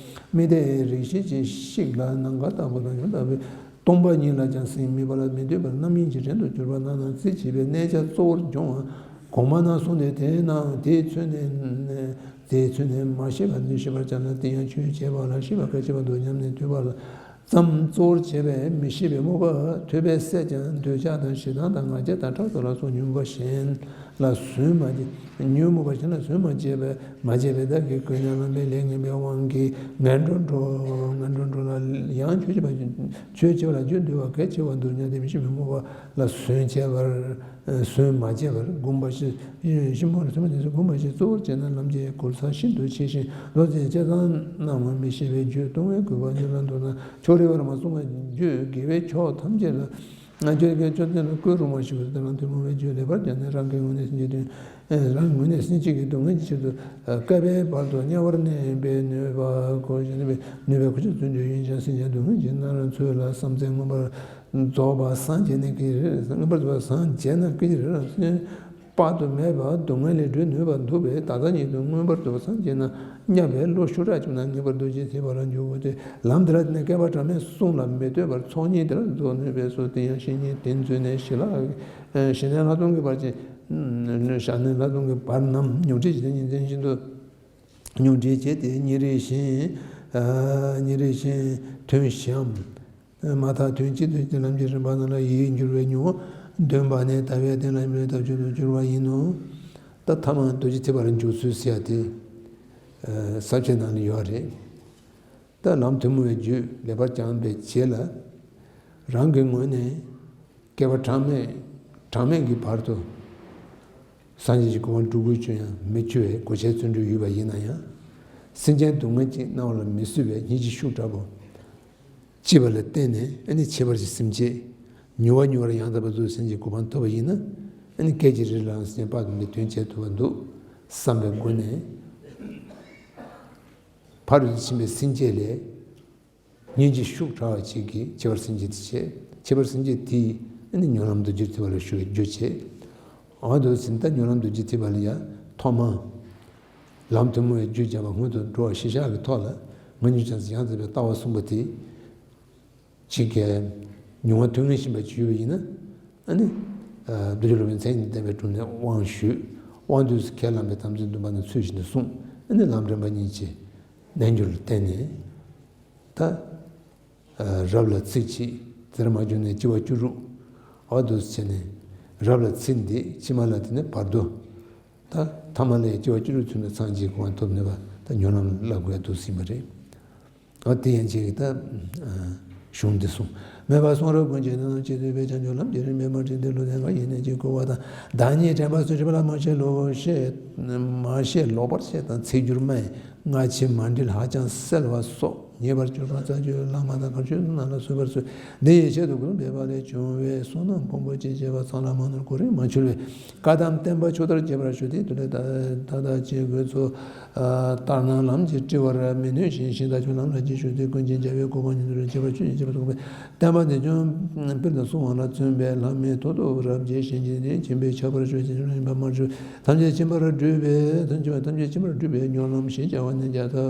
དམིགས་གཏད་རིགས་ཤེས་ཀྱི་ཤིག་ལ་ནམ་མཁའ་ལྟ་བུ་དང་ཡུམ་ལྟ་བུའི་སྟོང་པ་ཉིད་ལ་ཀྱང་སེམས་དམིགས་པ་ལ་མི་ལྟོས་པར་རྣམ་གཡེང་གི་རིང་དུ་གྱུར་པ་སྣང་ན་རྩེ་གཅིག་པའི་གནས་ཆ་གཙོ་བོར་འབྱུང་བ་གོང་མ་ན་གསུངས་ཏེ། དེས་ན་དེས་མཚོན་ནས་དེས་མཚོན་ནས་མ་ཤེས་པ་འདི་ཤེས་པར་བྱ་ན། དེ་ཡང་ཆོས་བྱས་པ་ལ་ཤེས་པ་གལ་ཆེ་བར་འདུག་སྙམ་ནས་ཐོས་པ་ལ། ཙམ་གཙོ་བོར་བྱས་པས་མི་ཤེས་པའི་རྨོངས་པ་ཐོས་པས་སད་ཀྱང་། འདོད་ཆགས་དང་ཞེ་སྡང་དང་ང་རྒྱལ་དང་ཕྲག་དོག་ལ་སོགས་ཉོན་མོངས་པ་གཞན་ལ་ཟོན་མ་བྱས། ཉོན་མོངས་པ་གཞན་ལ་ཟོན་མ་བྱས་པས་མ་བྱས་པས་བདག་གིས་གོས་ཉམས་བླངས་པའི་ལས་ངན་པའི་དབང་གིས་ངན་འགྲོར་འགྲོ། ངན་འགྲོར་འགྲོ་ལ་ཡང་ཆོས་བྱེད་པ་ཆོས་བྱེད་པ་ལ་རྒྱུ་འདུལ་བ་གལ་ཆེ་བར་འདུག་སྙམ་སྟེ་མི་ཤེས་པའི་རྨོངས་པ་ལ་ཟོན་བྱས་པར། ཟོན་མ་བྱས་པར་སྒོམ་པ་ཞིག་ཤིང་ཕུང་ལ་སོན་མ་དེ་ཚོ་སྒོམ་པ་ཞིག་གཙོ་བོར་བྱས་ན་ལམ་གྱི་གོལ་ས་ཤིན་ཏུ་ཆེ་ཞིང་ལོ་ཚད་ཆ་ཚང་སྣང་བ་མི་ཤེས་པའི་རྒྱུད་སྟོང་བའི་དགོས་པ་ཉིད་ལ་མདོར་ན་ཕྱོགས་རིས་པར་མ་གསུངས་པ་རྒྱུད་དགེ་བའི་ཕྱོགས་ཐམས་ཅད་ལ་ ང་ཁྱོད་ཀྱི་ཅོ་ཏན་ལ་བསྐུལ་རུང་མ་ཞུ་བར་དེ་རང་ཐུན་མོང་བའི་རྒྱུད་ལེགས་པར་སྦྱངས་ནས་རང་གི་ངོས་ནས་སེམས་ཅན་དོན། རང་གི་ངོས་ནས་སེམས་ཅན་གྱི་སྡུག་བསྔལ་གྱི་ཆེད་དུ་བསྐལ་པའི་བར་དུ་དམྱལ་བར་གནས་པའི་ནུས་པ་གོ་ཞིང་ནུས་པའི་གོ་ཆ་བརྩོན་འགྲུས་ཡིན་ཀྱང་སེམས་ཅན་སྡུག་བསྔལ་གྱི་མནར་ཚུལ་ལ་བསམ་གཏན་མངོན་པར་རྫོགས་པ་སངས་རྒྱས་ནས་ཀྱི་རེད། མངོན་པར་རྫོགས་པ་སངས་རྒྱས་ན་ཀྱི་རེད། དཔག་ཏུ་མེད་པ་སྡུག་བསྔལ་ལས་སྒྲོལ་ནུས་པ་འདུག་པས། ད་ལྟ་ཉིད་དུ་མངོན་པར་རྫོགས་པ་སངས་རྒྱས་ན་མཉམ་པའི་ལོ་བཅུ་ཕྲག་གཅིག་ན་ངེས་པར་རྡོ་རྗེ་ཐེག་པ་ལ་འཇུག་དགོས་ཏེ། ལམ་འདི་ལ་བརྟེན་ནས་བསྐལ་པ་གྲངས་མེད་གསུམ་ལ་མི་ལྟོས་པར་ཚོགས་གཉིས་དེ་ལ་རྫོགས་ནུས་པས་སོ། དེ་ཡང་བཤེས་གཉེན་དེ་མཛོད་ནས་ཞི་ལྷག་གི་ཞི་གནས་ལྷག་མཐོང་གི་བར་གྱི་ཞི་གནས་ལྷག་མཐོང་གི་བར་རྣམས་ཉོན་སྒྲིབ་ཀྱི་ཉིན་མཚན་བཞིན་དུ་ཉོན་སྒྲིབ་བྱས་ཏེ་ཉིན་རེ་བཞིན་ཉིན་རེ་བཞིན་ཐུན་བཞིའམ། མ་མཐའ་ཐུན་གཅིག་ཏུ་ལམ་གྱི་རིམ་པ་རྣམས་ལ་ཡིད་འགྱུར་བའི་མྱོང་བ་འདོན་པ་ནི་ལྟ་བའི་རྟེན་ལ་ཡིན་པའི་ཐབས་ཅན་དུ་གྱུར་པ་ཡིན་ནོ། ད་ཐ་མ་རྡོ་རྗེ་ཐེག་པར་འཇུག་ཚུལ་ཟེར་ཡ་དེ་ས་བཅད་ནང་ལ་ཡོད་རེད། ད་ལམ་ཐུན་མོང་བའི་རྒྱུད་ལེགས་པར་སྦྱངས་པའི་རྗེས་ལ་རང་གི་ངོས་ནས་བསྐལ་པ་གྲངས་མེད་གྲངས་མེད་ཀྱི་བར་དུ་སངས་རྒྱས་ཀྱི་གོ་འཕང་སྒྲུབ་དགོས་ཀྱང་མི་སྐྱོ་བའི་གོ་ཆའི་བརྩོན་འགྲུས་ཡོད་པ་ཡིན་ན་ཡང་། སེམས་ཅན་སྡུག་བསྔལ་གྱིས་མནར་བ་ལ་མི་བཟོད་པའི་སྙིང་རྗེ་ཤུགས་དྲག་པོ་སྐྱེས་པ་ལ་བརྟེན་ནས་ཨ་ནི་ཁྱད་པར་གྱི་སེམས་བསྐྱེད་མྱུར་བ་མྱུར་བར་ཡང་དག་པར་རྫོགས་སེམས་ཀྱི་གོ་འཕང་ཐོབ་པ་ཡིན་ན། ཨ་ནི་སྐད་ཅིག་རེ་ལའང་སེམས་ཅན་དཔག་ཏུ་མེད་དོན་བྱེད་ཐུབ་པ་འདུག་བསམ་པའི་སྒོ་ནས་ཕ་རོལ་ཏུ་ཕྱིན་པའི་སེམས་བསྐྱེད་ལས། སྙིང་རྗེ་ཤུགས་དྲག་པ་ཅིག་གིས་ཁྱད་པར་སེམས་བསྐྱེད་དེ་བྱས། ཁྱད་པར་སེམས་བསྐྱེད་དེས་ཨ་ནི་སྨོན་ལམ་རྡོ་རྗེ་ཐེག་པ་ལ་ཞུ་བའི་རྒྱུ་བྱས། འོ་དེ་ཚོ་ད་སྨོན་ལམ་རྡོ་རྗེ་ཐེག་པ་ལ་ཡང་ཐོག་མར་ལམ་ཐུན་མོང་བའི་རྒྱུད་སྦྱངས་པ་སྔོན་དུ་འགྲོ་བ་ཤེས་བྱ་གི་ཐོག་ལ་ང་ཉིད་ཀྱང་ཡང་དག་པའི་ལྟ་བ་གསུམ་པོ་དེ་གཅིག་གིས་མྱོང་བ་ཐུན་མོང་ཡིན་པ་ཅིག་ཡོད་པ་ཡིན་ན། ཨ་ནི་རྡོ་རྗེ་སློབ་དཔོན་མཚན་ཉིད་ལྡན་པའི་དྲུང་ནས་དབང་ཞུས། དབང་དུས་སུ་ཁས་བླངས་པའི་དམ་ཚིག་འདུན་པ་རྣམས་ཚུལ་བཞིན་དུ་བསྲུང་། ཨ་ནི་ལམ་རིམ་པ་གཉིས་ཀྱི་རྣལ་འབྱོར་ལ་བརྟེན་ནས། ད། རབ་ལ་ཚིག་གཅིག་ཟེར་མ་བྱུང་ནས་སྤྱི་བ་བཅུ་དྲུག་འོ་འདུག་བྱས་ནས་རབ་ལ་ཚིག་འདི་ཕྱི་མ་ལ་དེ་ནས་བར་དོ། ད་ཐ་མ་ལ་ཡང་སྤྱི་བ་བཅུ་དྲུག་ཚུན་ལ་ཚང་གཅིག་གོ་འཕང་ཐོབ་ནུས་པ་ད་སྨོན་ལམ་བསླབ་དགོས་འདུག་ཟིན་པ་རེད། འོ་དེ་ཡན་ཆད་ཀྱི་ད་གཞུང་འདི་གསུངས། མོས་པ་གསུང་རབ་ཀུན་གྱི་ནང་ཇི་སྲིད་པའི་བྱང་ཆུབ་ལམ་གྱི་རིམ་པས་མ་ཁྲིད་འདི་ལུ་ལྡན་པ་ཡིན་ནས་ཅི་བསྐུལ་བ་དང་། བདག་ཉིད་དྲན་པ་སུ་ཞིག་པ་ལ་མ་བཤད་ལོ་བཤད་མ་བཤད་ལོག་པར་བཤད་དང་ཚིག་སྒྱུར་སྨྲས། སྔ་ཕྱི་མ་འདྲིས་ཧ་ཅང་གསལ་བ་སོགས་ཉེས་པར་གྱུར་པ་རྩ་རྒྱུད་བླ་མ་དང་མཁའ་སྤྱོད་རྣམས་ལ་གསོལ་བར་མཛོད། འདི་ཡི་ཆེད་དུ་གུ་རུ་འབད་པ་ལས་བྱུང་བའི་བསོད་ནམས་ཕུང་པོ་ཅི་བྱེ་བ་ཚང་ལ་མ་ནོར་གོ་རིམ་མ་འཆོལ་བའི་བཀའ་གདམས་བསྟན་པ་ཆུ་ལྟར་རྒྱས་པར་ཞུ། དེ་དུས་ལས་ད་ལྟ་ཅི་དགོས་ཚུལ་ལྟར་སྣང་ལམ་གྱི་དཀྲི་བར་མི་ནུས་ཤིང་། ཤིང་རྟ་ཆུ་ལམ་ལ་ཅི་ཞུགས་ཏེ། ཀུན་མཁྱེན་རྒྱལ་བའི་གོ་འཕང་ཉིད་དུ་རེག་བྱེད་པར་ཆོས་ཉིད་ཀྱི་བར་དུ་དགོངས་པའི་བསྟན་པ་འདི་ཀྱང་། དཔལ་དང་སྲུང་བ་ལ་བརྩོན་པས་ལྷ་མིའི་མཐུ་སྟོབས་རབ་རྒྱས་ཤིང་། འཇིག་རྟེན་སྐྱེ་འཆི་ཆགས་པར་གྱུར་ཅིང་ཡིན་པར་མ་གྱུར། ཐམས་ཅད་ཕྱིན་པར་སྒྲུབ་པའི་ཐམས་ཅད་ཐམས་ཅད་ཕྱིན་པར་སྒྲུབ་པའི་སྨོན་ལམ་ཞེས་བྱ་བ་ནི་རྒྱ་མཚོ་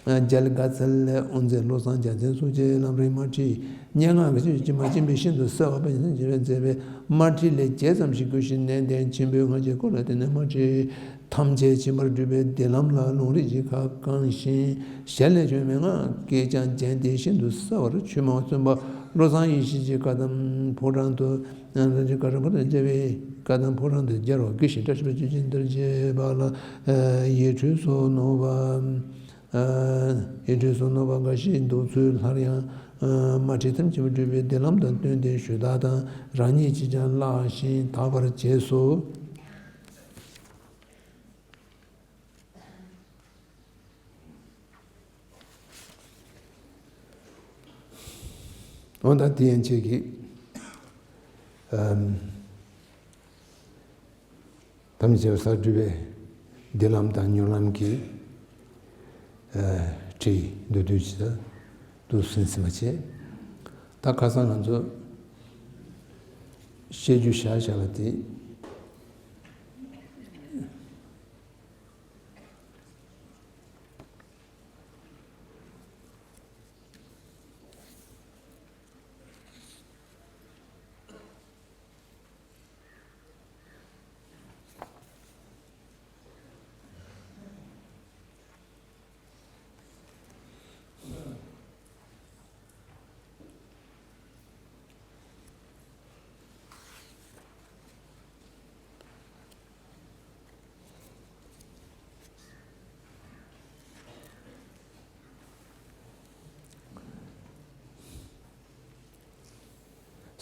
རྒྱལ་དགའ་ཚལ་ལས་དབུ་མཛད་བློ་བཟང་རྒྱལ་མཚན་སོགས་ཀྱི་ལམ་རིམ་མ་ཁྲིད་སྙན་ངག་གི་ཆོས་ཀྱི་མ་བཅིངས་པའི་ཤིན་ཏུ་གསལ་བ་པཎ་ཆེན་གྱིས་མཛད་པའི་མ་ཁྲིད་ལས་བརྒྱད་ཙམ་ཞིག་བསྐུལ་ཞིང་ནན་ཏན་ཆེན་པོའི་སྔགས་ཀྱི་སྐོར་ལ་བརྟེན་ནས་མ་ཁྲིད། ཐམས་ཅད་ཕྱིན་པར་སྒྲུབ་པའི་བདེ་ལམ་ལ་ལུང་རིགས་ཀྱི་ཁ་བསྐངས་ཤིང་ཞལ་ནས་བྱོན་མན་ངག་གིས་ཀྱང་བརྒྱན་ཏེ་ཤིན་ཏུ་གསལ་བར་ཆོས་མང་བརྩམས་པ་བློ་བཟང་ཡེ་ཤེས་ཀྱི་བཀའ་གདམས་ཕོ་བྲང་དུ་བཀའ་གདམས་ཕོ་བྲང་དུ་སྦྱར་བའི་བཀའ་གདམས་ཕོ་བྲང་དུ་སྦྱར་བ་དགེ་ཞིང་བཀྲ་ཤིས་པའི་ཆོས་ཅན་དུ་བྱེད་པ་ལ་ཡིད་འཕྲོག་སོགས་ནོར་བ་ཡིད་འཕྲོག་སོགས་ནོར་བ་འགའ་ཞིག་འདུག་ཚུལ་སླར་ཡང་མ་ཁྲིད་ཐམས་ཅད་སྒྲུབ་པའི་བདེ་ལམ་དང་བསྟུན་ཏེ་ཞུ་དག་དང་རང་ཉིད་ཀྱིས་ཀྱང་བཀླགས་ཤིང་དག་པར་བྱས་སོ། འོ་ད་དེ་ཡན་ཆད་ཀྱི་ཨམ་ཐམས་ཅད་བསགས་སྒྲུབ་པའི་བདེ་ལམ་དང་མྱུར་ལམ་གྱི་ཨ་ཁྲིད་མདོར་བསྡུས་ཅིག་ཏུ་ཟིན་ཟིན་པ་བྱས། ད་ཁ་སང་ང་ཚོ་བཤད་རྒྱུ་བཞག་བཞག་པ་དེ།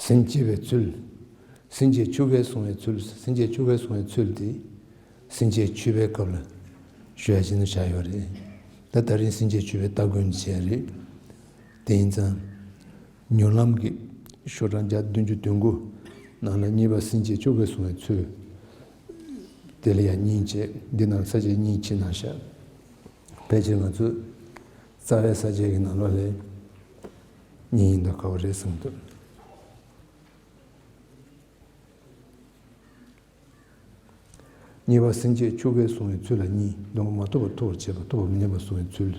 སེམས་བསྐྱེད་པའི་ཚུལ། སེམས་བསྐྱེད་ཆུ་བརྒལ་སོང་བའི་ཚུལ། སེམས་བསྐྱེད་ཆུ་བརྒལ་སོང་བའི་ཚུལ་དེ། སེམས་བསྐྱེད་མཆོད་པའི་སྐབས་ལ་ཞུ་ཡ་ཅིག་ནི་བཞག་ཡོད་རེད། ད་ད་རིང་སེམས་བསྐྱེད་མཆོད་པའི་སྟ་གོན་བྱས་རེད། དེ་ཡིན་ཙང་། མྱུར་ལམ་གྱི་ ཤོག་གྲངས་བརྒྱ་བདུན་ཅུ་དོན་དགུ་ནང་ལ་གཉིས་པ་སེམས་བསྐྱེད་བཅོ་བརྒྱད་གསུང་བའི་ཚུལ། དེ་ལ་ཡང་གཉིས་བྱས། འདི་ནང་ས་བཅད་གཉིས་ཕྱེ་གནང་ཤག་ཕལ་ཆེར་ང་ཚོས་རྩ་བའི་ས་བཅད་ཀྱི་ནང་ལོགས་ལ་གཉིས་ཡིན་དང་ག་བ་རེད་གསུངས་འདུག་གཉིས་པ་སེམས་བསྐྱེད་བཅོ་བརྒྱད་གསུང་བའི་ཚུལ་ལ་གཉིས། སྡོམ་པ་མ་ཐོབ་པ་ཐོབ་པར་བྱེད་པ། ཐོབ་པ་མི་ཉམས་པ་གསུང་བའི་ཚུལ།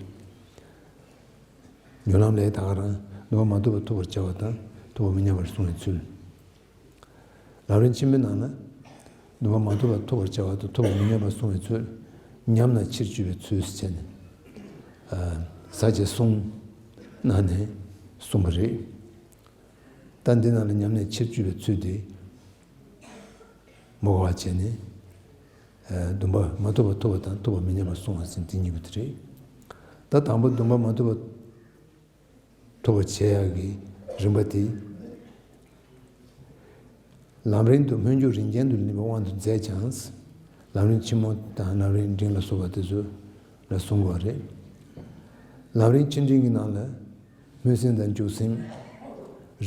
མྱུར་ལམ་ལས་ད་ག་རང་སྡོམ་པ་མ་ཐོབ་པ་ཐོབ་པར་བྱ་བ་དང་ཐོབ་པ་མི་ཉམས་པར་གསུང་བའི་ཚུལ། ལམ་རིམ་ཆེན་མོའི་ནང་ན་སྡོམ་པ་མ་ཐོབ་པ་ཐོབ་པར་བྱ་བ་དང་ཐོབ་པ་མི་ཉམས་པར་གསུང་བའི་ཚུལ། ཉམས་ན་ཕྱིར་བཅོས་པའི་ཚུལ་ཟེར་བྱས་ནས། ཨ། ས་བཅད་གསུམ་ནང་ནས་གསུངས་པ་རེད། ད་འདི་ནང་ལ་ཉམས་ནས་ཕྱིར་བཅོས་པའི་ཚུལ་དེ། མ་གོ་བ་བྱས་ནས། ཨ། སྡོམ་པ་མ་ཐོབ་པ་ཐོབ་པ་དང་ཐོབ་པ་མི་ཉམས་པར་གསུང་བ་ཟེར་དེ་གཉིས་པོ་དེ་རེད། ད་དང་པོ་སྡོམ་པ་མ་ཐོབ་པ་ཐོབ་པར་བྱེད་ཡག་གི་རིམ་པ་དེ། ལམ་རིམ་དུ་སྨོན་འཇུག་རིམ་ཅན་དུ་ལེན་པའི་དབང་དུ་མཛད་ཀྱང་། ལམ་རིམ་ཆེན་མོ་དང་ལམ་རིམ་འབྲིང་ལ་སོགས་པ་དེ་ཚོ་ལ་གསུང་དགོས་རེད། ལམ་རིམ་ཆེ་འབྲིང་གི་ནང་ལ་སྨོན་སེམས་དང་འཇུག་སེམས་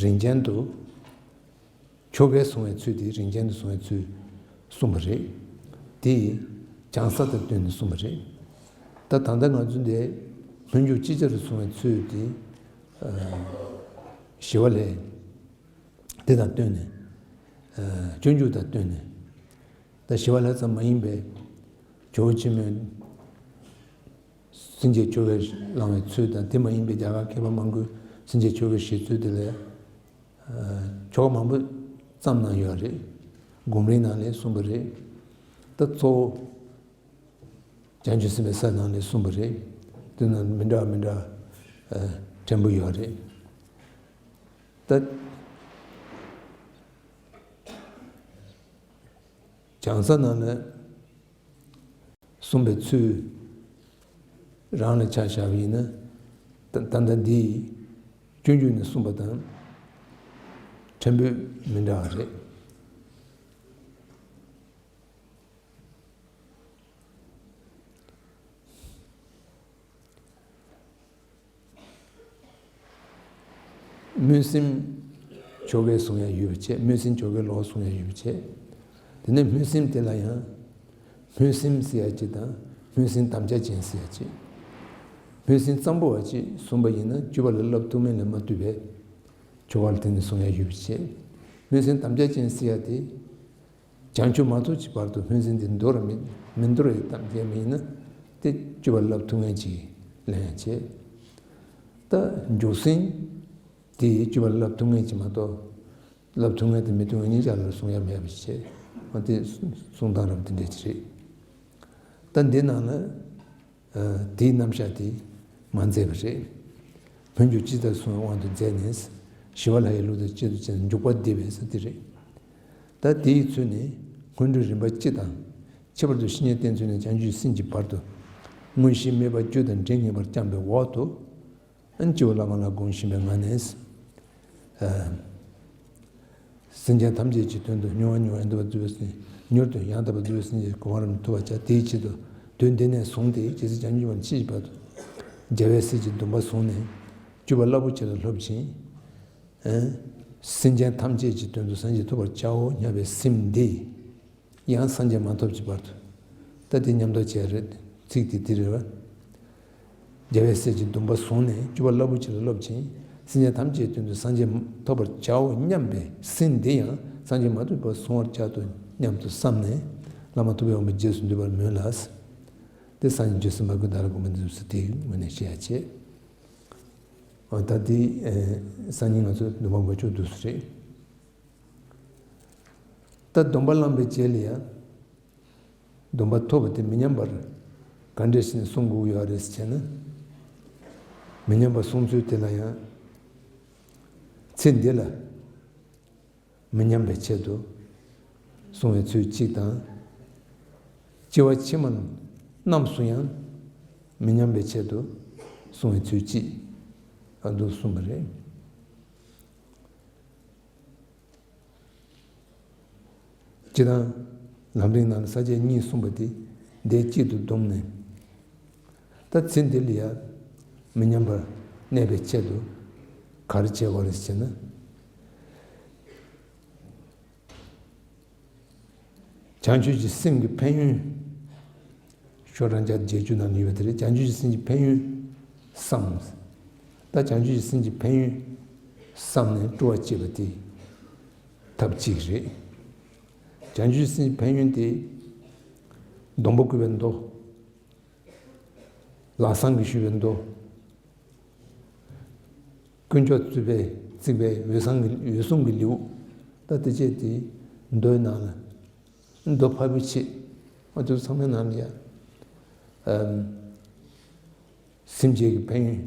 རིམ་ཅན་དུ། བཅོ་བརྒྱད་གསུང་བའི་ཚུལ་དེ་རིམ་ཅན་དུ་གསུང་བའི་ཚུལ་གསུངས་པ་རེད། དེ་བྱང་ས་དང་བསྟུན་ནས་གསུངས་པ་རེད། ད་ད་ལྟ་ང་ཚོ་འདི་སྨོན་འཇུག་ཅིག་ཅར་དུ་གསུང་བའི་ཚུལ་དེ། ཨ། ཞི་བ་ལྷས་དེ་དང་བསྟུན་ནས། ཨ། སྤྱོད་འཇུག་དང་བསྟུན་ནས། ད་ཞི་བ་ལྷ་ཙམ་མ་ཡིན་པའི་ཇོ་བོ་ཆེན་མོས་སེམས་བསྐྱེད་བཅོ་བརྒྱད་བླང་བའི་ཚུལ་དང་། དེ་མ་ཡིན་པའི་རྒྱ་གར་མཁས་པ་མང་པོས་སེམས་བསྐྱེད་བཅོ་བརྒྱད་བཞེས་ཚུལ་དེ་ལ། ཨ། ཆོ་ག་མང་པོ་བརྩམས་གནང་ཡོད་རེད། སྒོམ་རིམ་ནང་ལས་གསུངས་པ་རེད། ད་གཙོ་བོ་བྱང་ཆུབ་སེམས་དཔའི་ས་ནང་ལས་གསུངས་པ་རེད། དེ་ནང་མི་འདྲ་བ་མི་འདྲ་བ་ཕྲན་བུ་ཡོད་རེད། ད་བྱང་ས་ནང་ལ་གསུངས་པའི་ཚུལ་རང་ལ་ཆ་བཞག་པ་ཡིན་ན། ད་ད་ལྟ་འདིའི་སྤྱོད་འཇུག་ནས་གསུངས་པ་དང་ཕྲན་བུ་མི་འདྲ་བ་རེད། སྨོན་སེམས་བཅོ་བརྒྱད་གསུང་ཡ་ཡོད་པ་བྱས། སྨོན་སེམས་བཅོ་བརྒྱད་ལོག་གསུང་ཡ་ཡོད་པ་བྱས། དེ་ནས་སྨོན་སེམས་དེ་ལ་ཡང་སྨོན་སེམས་ཟེར་ཡ་གཅིག་དང་། སྨོན་སེམས་དམ་བཅའ་ཅན་ཟེར་ཡ་གཅིག་སྨོན་སེམས་གཙང་པོ་བ་གཅིག་བཟུང་བ་ཡིན་ན། སྤྱོད་པ་ལ་བསླབ་ཐུབ་མིན་ལ་མ་ལྟོས་པའི་ཆོ་ག་ལ་བརྟེན་ནས་གསུང་ཡ་ཡོད་པ་བྱས། སྨོན་སེམས་དམ་བཅའ་ཅན་ཟེར་ཡ་དེ། བྱང་ཆུབ་མ་ཐོབ་ཀྱི་བར་དུ་སྨོན་སེམས་དེ་འདོར་ར་མི་མི་འདོར་བའི་གཏམ་རྒྱལ་མི་ཡིན་ན། དེ་སྤྱོད་པ་བསླབ་ཐུབ་མཁན་ཅིག་ལེན་ཡང་བྱེད། ད་འཇུག་སེམས་དེ་སྤྱོད་པ་བསླབ་ཐུབ་མཁན་ཅིག་མ་གཏོགས། བསླབ་ཐུབ་མཁན་དང་མི་ཐུབ་མཁན་གཉིས་ཆར་ལ་གསུང་ཡ་མེད་པ་ཞིག་བྱེད། འོ་དེ་གསུང་སྟངས་རབ་དེ་འདྲ་ཅིག་རེད། ད་འདི་ནང་ལ། ཨ། དེའི་རྣམ་གཞག་དེ་མ་མཛད་པ་རེད། སྨོན་འཇུག་ཅི་ལྟར་གསུང་བའི་དབང་དུ་མཛད་ནས། ཞི་བ་ལྷ་ཡི་ལུགས་དང་གཅིག་ཏུ་བྱས་ནས་འཇུག་པ་བསྡུས་པའི་ས་དེ་རེད། ད་དེའི་ཚུལ་ནི་སྔོན་འགྲོའི་རིམ་པ་སྤྱི་དང་། ཁྱད་པར་དུ་བཤེས་གཉེན་བསྟེན་ཚུལ་ནི་བྱང་ཆུབ་སེམས་ཀྱི་བར་དུ། དངོས་གཞི་དམིགས་པ་རྒྱུ་དང་འབྲས་ངེས་པར་བསྐྱངས་པའི་འོག་ཏུ། ཨ་ནི་སྤྱི་བོར་བླ་མ་ལ་དགོངས་བཞིན་པའི་ངང་ནས། ཨ། སེམས་ཅན་ཐམས་ཅད་ཀྱི་དོན་དུ་མྱུར་བ་མྱུར་བ་ཡང་དག་པར་རྫོགས་པའི་སེམས། མྱུར་དུ་ཡང་དག་པར་རྫོགས་པའི་སེམས་ཀྱི་གོ་འཕང་རབ་ཏུ་ཐོབ་པར་བྱ། དེའི་ཆེད་དུ་དོན་འདི་ནས་བཟུང་སྟེ་ཇི་སྲིད་བྱང་ཆུབ་ཀྱི་ཕྱིར་བར་དུ་རྒྱལ་བའི་སྲས་ཀྱི་སྡོམ་པ་བཟུང་ནས་སྤྱོད་པ་རླབས་པོ་ཆེ་ལ་སློབ་ཅིང་། ཨ། སེམས་ཅན་ཐམས་ཅད་ཀྱི་དོན་དུ་སངས་རྒྱས་ཐོབ་པར་བྱའོ་སྙམ་པའི་སེམས་འདི། ཡང་སངས་རྒྱས་མ་ཐོབ་ཀྱི་བར་དུ། ད་དེ་མཉམ་དུ་བྱས་རེད། ཚིག་དེ་དེ་རེད་བ། རྒྱལ་བའི་སྲས་ཀྱི་སྡོམ་པ་བཟུང་ནས་སྤྱོད་པ་རླབས་པོ་ཆེ་ལ་སློབ་ཅིང་། སེམས་ཅན་ཐམས་ཅད་དོན་དུ་སངས་རྒྱས་ཐོབ་པར་བྱའོ་སྙམ་པའི་སེམས་འདི་ཡང་སངས་རྒྱས་མ་ཐོབ་པར་བཟུང་བར་བྱ་དོ་སྙམ་དུ་བསམས་ནས། བླ་མ་ཐུབ་པའི་དབང་པོས་རྗེས་སུ་འདུད་པར་མོས་ལ། དེ་སངས་རྒྱས་བྱོན་ཟིན་པ་ཀུན་བདག་ལ་དགོངས་པ་འདི་ཚུལ་དེའི་ངོས་ནས་བཤད་ཡ་བྱེད། འོ་ད་དེ་སང་ཉིན་ང་ཚོ་སྡོམ་པ་འབོད་ཆོག་འདུག་སེ་རེད། ད་སྡོམ་པ་བླངས་པའི་རྗེས་ལ་ཡང་། སྡོམ་པ་ཐོབ་པ་དེ་མི་ཉམས་པར་ག་འདྲ་ཞིག་ནས་སྲུང་དགོས་ཀྱི་ཡོད་རེད་ཟེར་ན། མི་ཉམས་པར་སྲུང་ཚུལ་དེ་ལ་ཡང་། ཚེ་འདི་ལ་མི་ཉམས་པའི་ཆེད་དུ་སྲུང་བའི་ཚུལ་གཅིག་དང་། སྐྱེ་བ་ཕྱི་མ་རྣམས་སུ་ཡང་མི་ཉམས་པའི་ཆེད་དུ་སྲུང་བའི་ཚུལ་གཅིག་ཨ་འདུག་གསུངས་པ་རེད། སྤྱིར་བཏང་ལམ་རིམ་ནང་ལ་ས་བཅད་གཉིས་གསུངས་པ་དེ་འདི་གཅིག་ཏུ་བསྡོམས་ནས། ད་ཚེ་འདི་ལ་ཡང་མི་ཉམས་པར་གནས་པའི་ཆེད་དུ་ག་རེ་བྱེད་དགོས་རེད་ཟེར་ན། བྱང་ཆུབ་ཀྱི་སེམས་ཀྱི་ཕན་ཡོན། ཤོག་གྲངས་བརྒྱད་ཅུ་ནང་ཡོད་པ་དེ་རེད། བྱང་ཆུབ་ཀྱི་སེམས་ཀྱི་ཕན་ཡོན་བསམ། ད་བྱང་ཆུབ་ཀྱི་སེམས་ཀྱི་ཕན་ཡོན་བསམ་ནས་སྤྲོ་བ་བསྐྱེད་པ་དེ་ཐབས་གཅིག་རེད། བྱང་ཆུབ་ཀྱི་སེམས་ཀྱི་ཕན་ཡོན་དེ། སྡོང་པོ་བཀོད་པའི་མདོ། ལམ་སང་གིས་ཞུས་པའི་མདོ། དཀོན་མཆོག་བརྩིགས་པའི་བརྩིགས་པའི་འོད་སང་གི་འོད་སྲུང་གི་ལེའུ། ད་དེ་བཅས་དེ་མདོའི་ནང་ལ་མདོ་ཕལ་པོ་ཆེ། ཨ་དེ་ཚང་མའི་ནང་ལ་ཡ། ཨམ། སེམས་བསྐྱེད་ཀྱི་ཕན་ཡོན་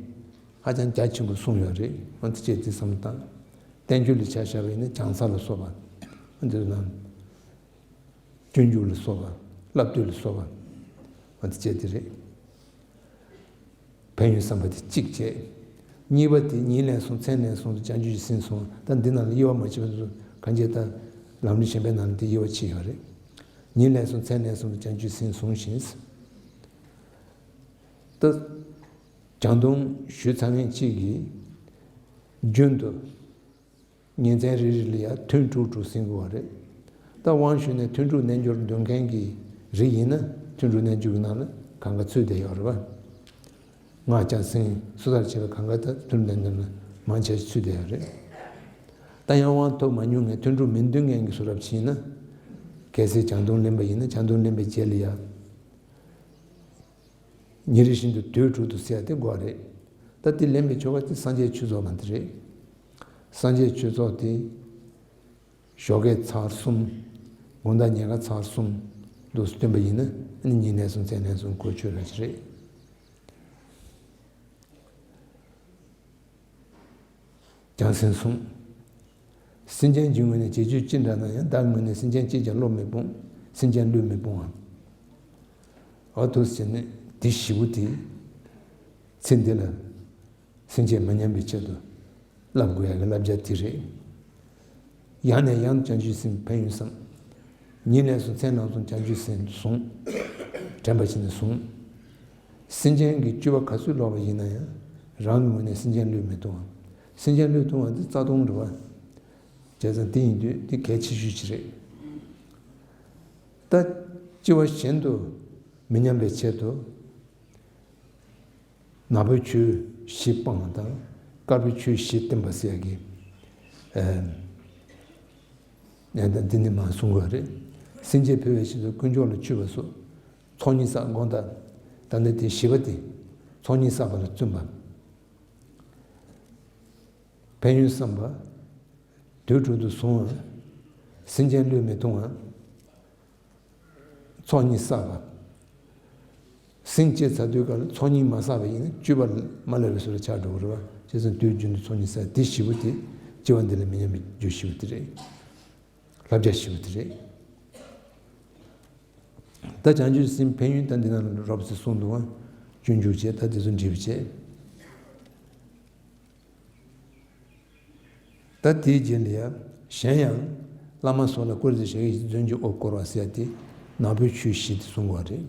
ཧ་ཅང་རྒྱ་ཆེན་པོ་གསུངས་ཡོད་རེད། ཨ་དེ་བཅས་དེ་བསམ་བློ་བཏང་། བསྟན་བཅོས་ལ་ཆ་བཞག་པ་ཡིན་ན་བྱང་ས་ལ་སོགས་པ། ཨ་དེ་ནང་། སྤྱོད་འཇུག་ལ་སོགས་པ། བསླབ་བཏུས་ལ་སོགས་པ། འོ་དེ་བཅས་དེ་རེད། ཕན་ཡོན་བསམ་པ་དེ་གཅིག་བྱས། གཉིས་པ་དེ་ཉིན་ལན་གསུམ་མཚན་ལན་གསུམ་དུ་བྱང་ཆུབ་ཀྱི་སེམས་བཟུང་། ད་འདི་ནང་ལ་དབྱེ་བ་མ་ཕྱེ་བ་ཚོ་གང་བྱས་ད་ལམ་རིམ་གཞན་པའི་ནང་ལ་དེ་དབྱེ་བ་ཕྱེ་ཡོད་རེད། ཉིན་ལན་གསུམ་མཚན་ལན་གསུམ་དུ་བྱང་ཆུབ་སེམས་བཟུང་ཞིང་། ད་བྱང་སྡོམ་ཞུས་ཚར་མཁན་གཅིག་གིས་རྒྱུན་དུ། ཉིན་མཚན་རེ་རེ་ལ་ཡང་ཐུན་དྲུག་དྲུག་ཟིན་དགོས་པ་རེད། ད་དབང་ཞུས་ནས་ཐུན་དྲུག་རྣལ་འབྱོར་འདོན་མཁན་གྱི་རིགས་ཡིན་ན་ཐུན་དྲུག་རྣལ་འབྱོར་གྱི་ནང་ལ་གང་ག་ཚུད་བསྡད་ཡོད་རེད་པ། སྔགས་རྐྱང་སེང་སོ་ཐར་བྱེད་པ་གང་ག་ད་ཐུན་རྣལ་འབྱོར་ལ་མང་ཆེ་ཚུད་བསྡད་ཡོད་རེད། ད་ཡང་དབང་ཐོབ་མ་མྱོང་མཁན་ཐུན་དྲུག་མི་འདོན་མཁན་གྱི་བཟོ་འདྲ་ཞིག་ཡིན་ན། གལ་སྲིད་བྱང་སྡོམ་ལེན་པ་ཡིན་ན་བྱང་སྡོམ་ལེན་པའི་རྗེས་ལ་ཡང་། ཉིན་རེ་བཞིན་དུ་དུས་དྲུག་ཏུ་ཟེར་ཡ་དེ་དགོས་རེད། ད་དེ་ལེན་པའི་ཆོ་ག་དེ་སངས་རྒྱས་ཆོས་ཚོགས་མ་དེ་རེད། སངས་རྒྱས་ཆོས་ཚོགས་དེ། ཞོགས་ཀས་ཚར་གསུམ། དགོང་དག་ཉལ་ཁ་ཚར་གསུམ། འདུག་སྟོན་པ་ཡིན་ན་ཨ་ནི་ཉིན་ལན་གསུམ་མཚན་ལན་གསུམ་གོ་ཆོད་ར་ཅི་རེད། བྱང་སེམས་གསུངས། སེམས་ཅན་གྱི་ངོས་ནས་བྱེད་སྤྱོད་ཅི་འདྲ་ན་ཡང་བདག་གི་ངོས་ནས་སེམས་ཅན་གཅིག་ཀྱང་བློར་མི་སྤོང་། སེམས་ཅན་བློས་མི་སྤོང་ངམ། འོ་དེ་བྱས་ནས་དེ་བཞི་པོ་དེ་ཚེ་འདི་ལ་སེམས་ཅན་མ་ཉམས་པའི་ཆེད་དུ་བསླབ་དགོས་ཡ་གི་བསླབ་བྱ་དེ་རེད། ཡང་ནས་ཡང་དུ་བྱང་ཆུབ་སེམས་ཕན་ཡོན་བསམ། ཉིན་ལན་གསུམ་མཚན་ལན་གསུམ་བྱང་ཆུབ་སེམས་བཟུང་། དྲན་པ་བྱས་ནས་བཟུང་། སེམས་ཅན་གྱི་སྤྱོད་པ་ག་ཚོད་ལོག་པ་ཡིན་ན་ཡང་རང་གི་ངོས་ནས་སེམས་ཅན་བློས་མི་གཏོང་བ། སེམས་ཅན་བློས་གཏོང་བ་འདི་རྩ་ལྟུང་རེད་བ། བྱས་ཙང་དེ་ཡིན་དུས་འདི་གལ་ཆེ་ཤོས་ཅིག་རེད། ད་སྤྱི་བ་གཞན་དུ་མི་ཉམས་པའི་ཆེད་དུ། ནག་པོའི་ཆོས་བཞི་སྤང་བ་དང་། དཀར་པོའི་ཆོས་བཞི་བསྟེན་པ་ཟེར་ཡ་གི། ཨ། ཡང་ད་འདི་ནི་མ་གསུང་དགོས་རེད། སེམས་ཅན་ཕལ་བའི་ཆེད་དུ་དཀོན་མཆོག་ལ་མཆོད་པ་སོགས། ཚོགས་གཉིས་བསགས་དགོངས་དག་ད་ནི་དེ་བཞི་པ་དེ། ཚོགས་གཉིས་བསགས་པ་ལ་བརྩོན་པ། ཕན་ཡོན་བསམ་པ། དུས་དྲུག་ཏུ་བཟུང་བ། སེམས་ཅན་བློས་མི་གཏོང་བ། ཚོགས་གཉིས་བསགས་པ། སེམས་བསྐྱེད་ཚར་དུས་སྐབས་ལ་ཚོགས་གཉིས་མ་བསགས་པ་ཡིན་ན་སྤྱོད་པ་མ་ལབ་པའི་བཟོ་ལ་ཆགས་འགྲོ་གི་རེད་བ། བྱས་ཙང་དུས་རྒྱུན་དུ་ཚོགས་གཉིས་བསགས་དེ་བཞི་པོ་དེ་སྤྱི་བ་འདི་ལ་མི་ཉམས་པའི་རྒྱུ་བཞི་པོ་དེ་རེད། བསླབ་བྱ་བཞི་པོ་དེ་རེད། ད་བྱང་ཆུབ་སེམས་ཕན་ཡོན་ད་འདི་ནང་ལ་རོབ་ཙམ་གསུངས་འདུག་བ། སྤྱོད་འཇུག་བྱས་ད་དེ་ཚོ་འབྲས་བུ་བྱས། ད་དེའི་རྗེས་ལ་ཡང་གཞན་ཡང་། བླ་མ་སོགས་ལ་བཀུར་སྟི་བྱ་ཡིས་རྫུན་གྱི་དབུ་བསྐོར་བ་ཟེར་ཏེ། ནག་པོའི་ཆོས་བཞི་དེ་གསུང་བ་རེད།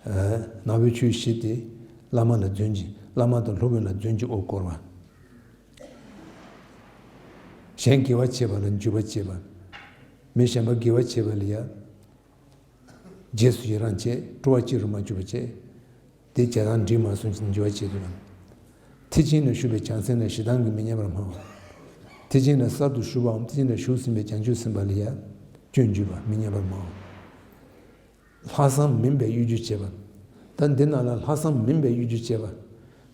ཨ། ནག་པོའི་ཆོས་བཞི་དེ། བླ་མ་ལ་རྫུན་གྱི། བླ་མ་དང་སློབ་དཔོན་ལ་རྫུན་གྱི་དབུ་བསྐོར་བ། གཞན་དགེ་བ་བྱེད་པ་ལ་འཇུག་པ་བྱེད་པ། མི་གཞན་པ་དགེ་བ་བྱེད་པ་ལ་ཡང་། རྗེས་སུ་ཡི་རང་བྱེད། སྤྲོ་བ་སྐྱེ་རུ་མ་གྱུར་པ་བྱེད། དེ་བྱེད་སྟངས་འགྲིག་མ་སོང་ཅིག་འགྱུར་བ་བྱེད་དུ་རུང་། ཐེག་ཆེན་ལ་ཞུགས་པའི་བྱང་སེམས་ལ་ཞེ་སྡང་གིས་མི་མཉེས་པར་སྨྲ་བ། ཐེག་ཆེན་ལ་གསར་དུ་ཞུགས་པའམ་ཐེག་ཆེན་ལ་ཞུགས་ཟིན་པའི་བྱང་ཆུབ་སེམས་དཔའ་ལ་ཡང་སྐྱོན་བརྗོད་པ་མི་མཉེས་པར་སྨྲ་བ། ལྷག་བསམ་མིན་པའི་གཡོ་སྒྱུ་བྱེད་པ། ད་འདི་ནང་ལ་ལྷག་བསམ་མིན་པའི་གཡོ་སྒྱུ་བྱེད་པ་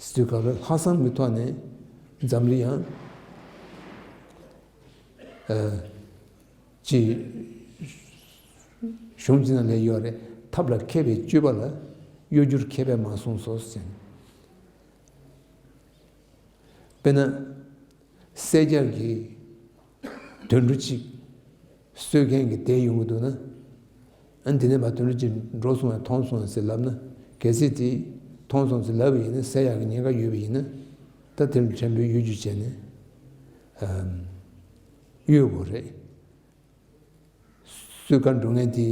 ཟེར་དུས་སྐབས་ལ་ལྷག་བསམ་གྱི་ཐོག་ནས་འཛམ་གླིང་ཡང་། ཨ། ཅེས། གཞུང་ཅིག་ནང་ལ་ཡོད་རེད། ཐབས་ལ་མཁས་པའི་སྤྱོད་པ་ལ་གཡོ་སྒྱུར་མཁས་པས་མ་གསུངས་སོ་ཟེར། དཔེར་ན། གསད་རྒྱག་གི་དུད་འགྲོ་གཅིག་གསོད་མཁན་གྱི་དེད་ཡོང་གི་འདུག་ན། ཨ་ནི་དེ་ནས་མར་དུད་འགྲོ་གཅིག་འགྲོ་སོང་བས་མཐོང་སོང་ཟེར་ལབ་ན། གལ་སྲིད་དེ་མཐོང་སོང་ཟེར་ལབ་པ་ཡིན་ན། གསད་ཡག་གི་ཉེན་ཁ་ཡོད་པ་ཡིན་ན། ད་དེ་ལ་ཕྲན་བུའི་གཡོ་སྒྱུ་བྱས་ནས། ཨམ། གཡོ་དགོས་རེད། གསོད་གར་འགྲོ་མཁན་དེ་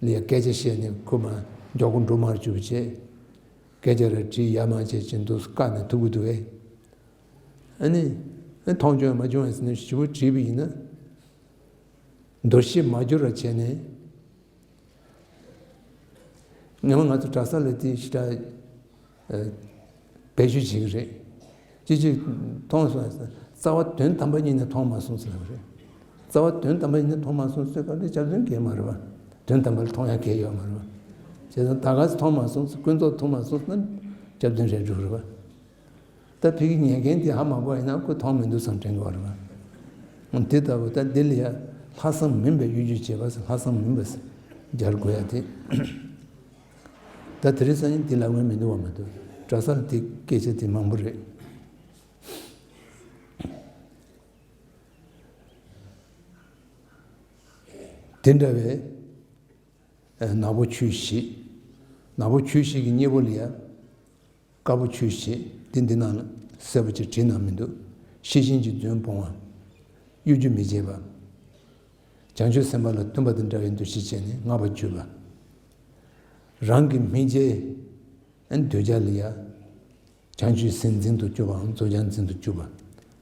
ལ་སྐད་ཆ་བཤད་ནས་ཁོ་མར་མགྱོགས་པོ་འགྲོ་མར་བཅུག་བྱས། སྐད་ཆ་རེ་དྲིས་ཡ་མ་བྱས་ཅིན་འདུག་བཀག་ནས་ཐུག་གི་འདུག་གས། ཨ་ནི། ཨ། མཐོང་བྱུང་མ་བྱུང་ཟེར་ནས་ཞིབ་པོ་དྲིས་པ་ཡིན་ན། འདུ་ཤེས་མ་འགྱུར་བར་བྱས་ནས། སྔོན་མ་ང་ཚོ་གྲྭ་ས་ལ་དེ་ཞེ་དྲག་ཨ་བེད་སྤྱོད་བྱེད་ཀྱི་རེད། ཅི་ཅི་མཐོང་སོང་། རྩ་བ་དོན་དམ་པ་ཉིད་ནས་མཐོང་མ་སོང་ཟེར་བ་རེད། རྩ་བ་དོན་དམ་པ་ཉིད་ནས་མཐོང་མ་སོང་ཟེར་ག་ལེ་སྐྱབས་དོན་གལ་མ་རེད་བ། དོན་དམ་པ་ལ་མཐོང་ཡ་གལ་ཡོད་མ་རེད་བ། བྱས་ཙང་ད་ག་ཚོད་མཐོང་མ་སོང་ཟེར། ཀུན་རྫོབ་མཐོང་མ་སོང་ཟེར་ན་སྐྱབས་དོན་རེད་འགྲོ་རེད་བ། ད་ཕ་གི་ཉན་མཁན་དེ་ཧ་མ་གོ་ཡིན་ན་ཁོ་མཐོང་མི་འདུག་བསམ་དྲན་གྱི་ཡོད་རེད་བ། འོ་དེ་ལྟ་བུ་ད་འདི་ལ་ཡ་ལྷག་བསམ་མིན་པའི་གཡོ་སྒྱུ་བྱེད་པ་ཟེར། ལྷག་བསམ་མིན་པ་ཟེར་སྦྱར་དགོས་ཡ་དེ། ད་དེ་རིང་སང་ཉིན་དེ་ལབ་མཁན་མི་འདུག་བ། མ་གཏོགས་གྲྭ་སར་དེ་སྐད་ཆ་དེ་མང་པོ་རེད། དེ་འདྲ་བའི་ཨ་ནག་པོ་ཆོས་བཞི། ནག་པོ་ཆོས་བཞི་གི་གཉེན་པོ་ལ་ཡ། དཀར་པོ་ཆོས་བཞི་དེ་འདི་ནང་ལ་གསལ་པོ་ཅིག་བྲིས་གནང་མི་འདུག་ཤེས་བཞིན་གྱི་རྫུན་སྤོང་བ། གཡོ་སྒྱུ་མི་བྱེད་པ། བྱང་ཆུབ་སེམས་དཔའ་ལ་བསྟུན་པ་དང་འདྲ་བའི་འདུ་ཤེས་བྱས་ནས་བསྔགས་པ་བརྗོད་པ། རང་གི་སྨིན་བྱེད་འདོད་བྱ་ལ་ཡ། བྱང་ཆུབ་སེམས་འཛིན་དུ་སྐྱོ་བའམ་རྫོགས་བྱང་འཛིན་དུ་སྐྱོ་བ།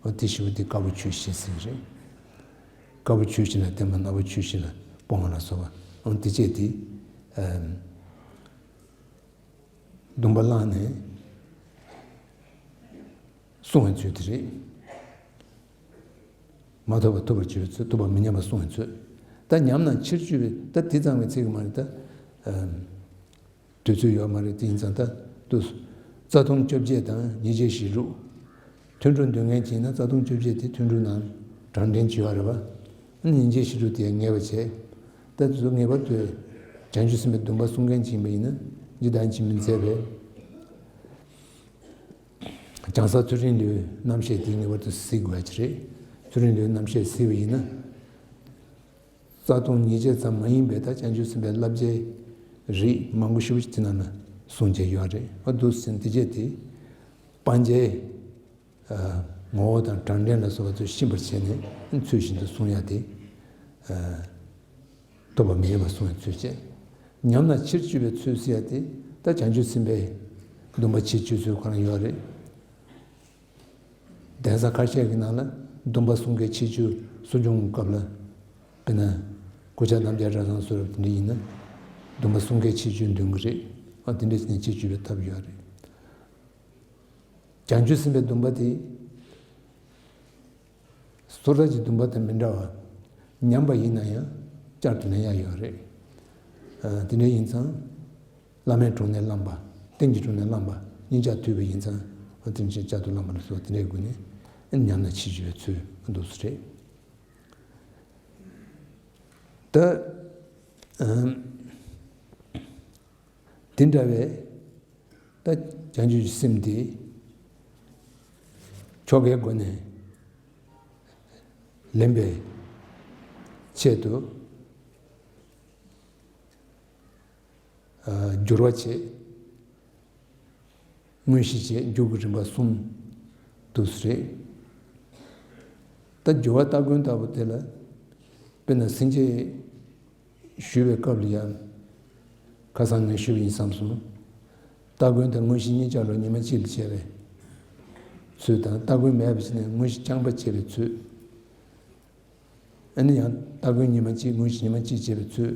འོ་དེ་བཞི་པོ་དེ་དཀར་པོ་ཆོས་བཞི་ཟེར་གྱི་རེད། དཀར་པོ་ཆོས་བཞི་ལ་བརྟེན་པ་ནག་པོ་ཆོས་བཞི་ལ་སྤོང་བ་ལ་སོགས་པ། འོ་དེ་བཅས་དེ་ཨ་སྡོམ་པ་བླངས་ནས་བསྲུང་བའི་ཚུལ་དེ་རེད། མ་ཐོབ་པ་ཐོབ་པར་བྱེད་པའི་ཚུལ། ཐོབ་པ་མི་ཉམས་པར་བསྲུང་བའི་ཚུལ། ད་ཉམས་ན་ཕྱིར་བཅོས་པའི། ད་དེ་ཚང་བའི་ཚིག་གི་མ་རེད་ད། ཨ་དུས་ཚོད་ཡོད་མ་རེད། དེ་ཡིན་ཙང་ད་དུ་རྩ་ལྟུང་བཅོ་བརྒྱད་དང་ཉེས་བྱས་བཞི་དྲུག་ཐུན་དྲུག་འདོན་མཁན་གྱིས་ན་རྩ་ལྟུང་བཅོ་བརྒྱད་དེ་ཐུན་དྲུག་ནང་དྲང་འདྲེན་བྱེད་ཡོད་རེད་པ། ཉེས་བྱས་བཞི་དྲུག་དེ་ངེས་པར་བྱས། ད་དུ་ངེས་པར་དུ་བྱང་ཆུབ་སེམས་དཔའི་སྡོམ་པ་སྲུང་མཁན་གྱིས་ཡིན་པ་ཡིན་ན། འཇིག་དང་འཇིག་མིན་མཛད་པའི་བྱང་ས་ཚུལ་ཁྲིམས་ལུགས་རྣམ་བཤད་དེ་ངེས་པར་དུ་གཟིགས་དགོས་ཀྱི་རེད། ཚུལ་ཁྲིམས་ལུགས་རྣམ་བཤད་གཟིགས་པ་ཡིན་ན། རྩ་ལྟུང་ཉེས་བྱས་ཙམ་མ་ཡིན་པའི་ད་བྱང་ཆུབ་སེམས་དཔའི་བསླབ་བྱའི་རིགས་མང་པོ་ཞེ་པོ་ཅིག་དེ་ནང་ན་གསུངས་བྱས་ཡོད་རེད། ཨ་འདུག་ཟེར་ན་དེ་བྱས་དེ་སྤང་བྱའི་ཨ་ངོ་བོ་དང་དྲང་དྲན་ལ་སོགས་པ་ཚུལ་ཤེས་པར་བྱས་ནས་ཚུལ་བཞིན་དུ་བསྲུང་ཡ་དེ། ཨ་ཐོབ་པ་མི་ཉམས་པར་བསྲུང་བའི་ཚུལ་བྱས། ཉམས་ན་ཕྱིར་བཅོས་པའི་ཚུལ་ཟེར་ཡ་དེ་ད་བྱང་ཆུབ་སེམས་དཔའི་སྡོམ་པ་ཕྱིར་བཅོས་ཚུལ་གང་ཡོད་རེད། གདན་ས་ཁ་ཤས་ཀྱི་ནང་ལ་སྡོམ་པ་སྲུང་མཁན་ཆེ་ཆུང་གསོ་སྦྱོང་སྐབས་ལ། དཔེར་ན་གུས་ཕྱག་རྣམ་རྒྱལ་གྲྭ་ཚང་སོགས་དེ་འདྲ་ཡིན་ན་སྡོམ་པ་སྲུང་མཁན་ཆེ་ཆུང་འདོན་གྱི་རེད། ཨ་དེ་འདྲ་བྱས་ནས་ཕྱིར་བཅོས་པའི་ཐབས་ཡོད་རེད། བྱང་ཆུབ་སེམས་དཔའི་སྡོམ་པ་དེ་སོ་ཐར་གྱི་སྡོམ་པ་དང་མི་འདྲ་བར་ཉམས་པ་ཡིན་ན་ཡང་བསྐྱར་དུ་ལེན་ཡ་ཡོད་རེད། ཨ་དེ་འདྲ་ཡིན་ཙང་། བླ་མའི་དྲུང་ནས་བླངས་པ། རྟེན་གྱི་དྲུང་ནས་བླངས་པ། གཉིས་ཆར་མཐུད་པ་ཡིན་ཙང་། རྟེན་ཅན་བསྐྱར་དུ་བླངས་པ་ལ་སོགས་དེ་འདྲའི་སྒོ་ནས་ཉམས་ན་ཕྱིར་བཅོས་པའི་ཚུལ་འདུག་སེ་རེད། ད་ཨམ་དེ་འདྲ་བའི་ད་བྱང་ཆུབ་ཀྱི་སེམས་དེ་ཆོ་གའི་སྒོ་ནས་ལེན་པའི་ཆེད་དུ། ཨ་སྦྱོར་བ་བྱེད། དངོས་གཞི་བྱེད། མཇུག་གི་རིམ་པ་གསུམ་འདུག་སེ་རེད། ད་སྦྱོར་བ་སྟ་གོན་ལྟ་བུ་དེ་ལ། དཔེར་ན་སེམས་བསྐྱེད་ཞུ་བའི་སྐབས་ལ་ཡང་ཁ་སང་ངས་ཞུས་པ་ཡིན་བསམ་སོང་། སྟ་གོན་དང་དངོས་གཞི་གཉིས་ཆར་ལ་ཉི་མ་གཅིག་ལ་བྱས་པའི་ཚུལ་དང་། སྟ་གོན་མེད་པ་བྱས་ནས་དངོས་གཞི་རྐྱང་པ་བྱས་པའི་ཚུལ། ཨ་ནི་ཡང་སྟ་གོན་ཉི་མ་གཅིག་དངོས་གཞི་ཉི་མ་གཅིག་བྱས་པའི་ཚུལ།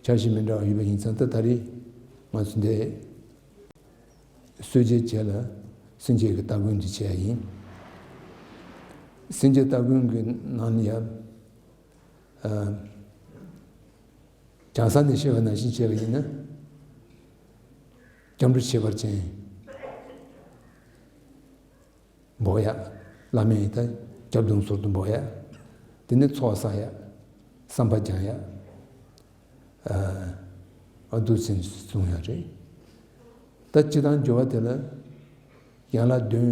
འཆར་གཞི་མི་འདྲ་བ་ཡོད་པ་ཡིན་ཙང་། ད་ད་རེས་ང་ཚོ་འདི་གསོལ་ཇའི་རྗེས་ལ་སེམས་བསྐྱེད་ཀྱི་སྟ་གོན་འདི་བྱས་ཡིན། སེམས་བསྐྱེད་སྟ་གོན་གྱི་ནང་ལ་ཡང་ཨ་བྱང་ས་ནས་བཤད་པ་ནང་བཞིན་བྱས་པ་ཡིན་ན། སྐྱབས་འགྲོ་ཁྱད་པར་ཅན། འབོག་ཡ། བླ་མའི་ད་སྐྱབས་དུང་ཟུར་དུ་འབོག་ཡ། དེ་ནས་ཚོགས་བསགས་ཡ། བསམ་པ་སྦྱང་ཡ། ཨ་འདུག་སེ་གསུང་ཡ་རེད། ད་སྤྱིར་བཏང་སྦྱོར་བ་དེ་ལ་ཡན་ལག་བདུན་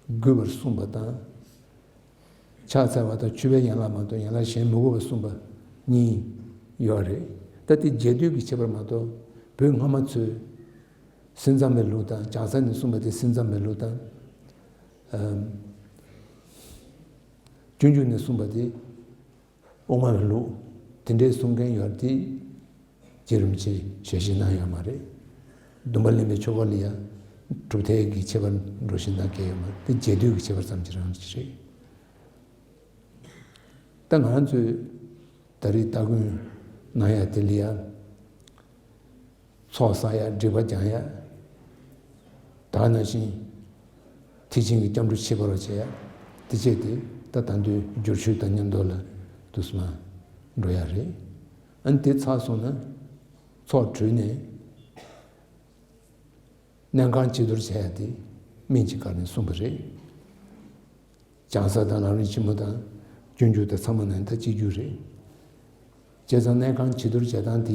དགོས་པར་གསུངས་པ་དང་། ཕྱག་འཚལ་བ་དང་མཆོད་པའི་ཡན་ལག་མ་གཏོགས་ཡན་ལག་གཞན་མི་དགོས་པར་གསུངས་པ་གཉིས་ཡོད་རེད། ད་དེ་རྒྱས་བསྡུས་ཀྱི་ཁྱད་པར་མ་གཏོགས། བོད་སྔ་མ་ཚོས་སེམས་ཙམ་པའི་ལུགས་དང་། བྱང་ས་ནས་གསུངས་པ་དེ་སེམས་ཙམ་པའི་ལུགས་དང་། ཨམ་སྤྱོད་འཇུག་ནས་གསུངས་པ་དེ་དབུ་མ་པའི་ལུགས། དེ་འདྲའི་གསུང་མཁན་ཡོད་དེ། རྗེ་རིན་པོ་ཆེས་ཞལ་བཞེས་གནང་ཡོད་མ་རེད། སྡོམ་པ་ལེན་པའི་ཆོ་ག་ལ་ཡང་གྲུབ་མཐའི་གི་ཁྱད་པར་འགྲོ་བཞིན་དང་འགལ་ཡོད་མ་རེད། དེ་རྒྱས་བསྡུས་ཀྱི་ཁྱད་པར་ཙམ་གྱི་རང་བཞིན་རེད། ད་ང་ཚོས་ད་རེས་སྟ་གོན་གནང་ཡ་དེ་ལ་ཡ། ཚོགས་བསགས་ཡ། སྒྲིབ་པ་སྦྱང་ཡ། ད་ནང་བཞིན་དེ་བཞིན་གྱི་སྐྱབས་འགྲོ་བྱེད་པར་བྱེད་ཡ། དེ་བྱས་ཏེ་ད་ད་དུང་བསྒྱུར་བཅོས་དང་མཉམ་དུ་ལ་དུས་སུ་མ་འགྲོ་ཡ་རེད། ཨ་ནི་དེ་ཚར་སོང་ན་ཚོགས་གྲོལ་ནས། གནས་ཁང་བྱི་དོར་བྱས་ཡ་དེ་སྨན་གྱི་བཀའ་ནས་གསུངས་པ་རེད། བྱང་ས་དང་ལམ་རིམ་ཆེན་མོ་དང་སྤྱོད་འཇུག་དང་ཚང་མ་ནང་ད་གཅིག་གྱུར་རེད། བྱས་ཙང་གནས་ཁང་བྱི་དོར་བྱེད་སྟངས་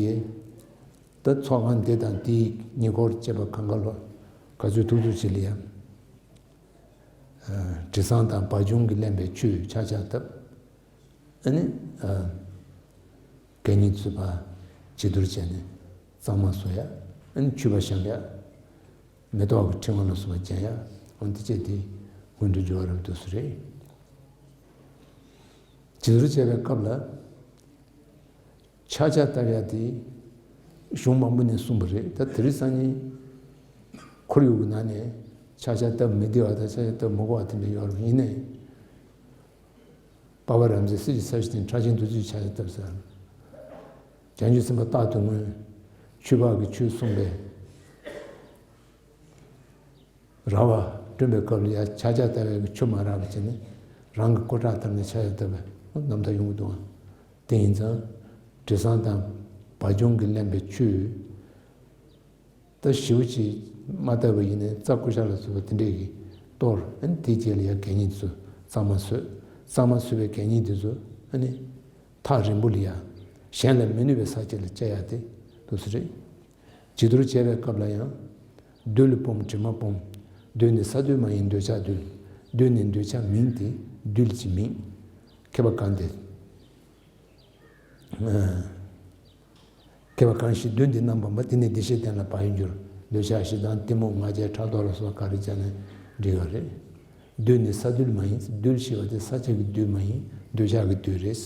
དེ་ད་ཚོགས་ཁང་འདི་དང་དེའི་ཉེ་འཁོར་བཅས་པ་གང་ག་ལ་ག་ཚོད་ཐུབ་ཐུབ་ཅིག་ལ་ཡ། དྲི་བཟང་དང་བ་བྱུང་གིས་བརླན་པའི་ཆུས་ཕྱག་ཕྱག་བཏབ། ཨ་ནི། ཨ། གད་སྙིགས་ཚུད་པ་བྱི་དོར་བྱས་ནས་གཙང་མ་བཟོ་ཡ། ཨ་ནི་མཆོད་པ་བཤམས་ཡ། མེ་ཏོག་གི་ཕྲེང་བ་ལ་སོགས་པ་སྦྱར་ཡ། འོ་འདི་བཅས་དེ་སྔོན་དུ་འགྲོ་བ་རབ་ཏུ་སུ་རེད། བྱི་དོར་བྱས་པའི་སྐབས་ལ་ཕྱག་ཕྱག་བཏབ་ཡ་དེ་གཞུང་མང་པོ་ནས་གསུངས་པ་རེད། ད་དེ་རིང་སང་ཉིན་ཁོར་ཡུག་གི་ནང་ནས་ཕྱག་ཕྱག་བཏབ་མི་བདེ་བ་དང་ཕྱག་ཕྱག་བཏབ་མི་དགོས་པ་དེ་འདྲ་ཡོད་རེད། ཡིན་ནའི། པ་ཕ་རམ་སེ་སྲིད་ཀྱི་ས་གཞི་སྟེང་ཁྲག་ཆེན་བདུད་རྩིའི་ཕྱག་ཕྱག་བཏབ་ཟེར། བྱང་ཆུབ་སེམས་དཔའ་རྟག་ཏུ་བསྔོས། ཆོས་འཕགས་ཀྱིས་ཆོས་གསུངས་པས། ར་བ་བསྐྲུན་པའི་སྐབས་ལ་ཡ་ཕྱག་ཕྱག་བཏབ་པའི་ཆུ་མ་རག་པ་བྱས་ནས་རང་གི་སྐུ་ཁྲག་བཏབ་ནས་ཕྱག་ཕྱག་བཏབ་པའི་རྣམ་ཐར་ཡོང་གི་འདུག། དེ་ཡིན་ཙང་དྲི་བཟང་དང་བ་བྱུང་གིས་བརླན་པའི་ཆུས། ད་ཞེ་པོ་ཅིག་མ་བཏབ་པ་ཡིན་ནའི་རྩྭ་ཀུ་ཤ་ལ་སོགས་པ་དེ་འདྲས་ཀྱིས་གཏོར། ཨ་ནི་དེའི་རྗེས་ལ་ཡ་གད་སྙིགས་ཚོ་གཙང་མ་བཟོས། གཙང་མ་བཟོས་པའི་གད་སྙིགས་དེ་ཚོ་ཨ་ནི་ཐག་རིང་པོ་ལ་ཡ་གཞན་ལ་མི་གནོད་པའི་ས་ཆ་ལ་བཅད་ཡ་དེ་འདུག་སེ་རེད། བྱི་དོར་བྱས་པའི་སྐབས་ལ་ཡང་། རྡུལ་སྤོམ་དྲི་མ་སྤོམ། རྡུལ་ནི་ས་རྡུལ་མ་ཡིན་འདོད་ཆགས་རྡུལ། རྡུལ་ནི་འདོད་ཆགས་མིང་སྟེ་རྡུལ་གྱི་མིང་། མཁས་པ་གང་དེ། མཁས་པ་གང་ཞིག་རྡུལ་འདི་རྣམ་སྤངས་པ། དེ་ནི་བདེ་གཤེགས་བསྟན་ལ་བག་ཡོད་འགྱུར། འདོད་ཆགས་ཞེ་སྡང་གཏི་མུག་ང་རྒྱལ་ཕྲག་དོག་ལ་སོགས་པ་ག་རེ་བྱས་ནས་འགྲིག་ཡོད་རེད། རྡུལ་ནི་ས་རྡུལ་མ་ཡིན། རྡུལ་ཞེས་པ་དེ་ས་ཆ་གི་རྡུལ་མ་ཡིན། འདོད་ཆགས་ཀྱི་རྡུལ་རེད།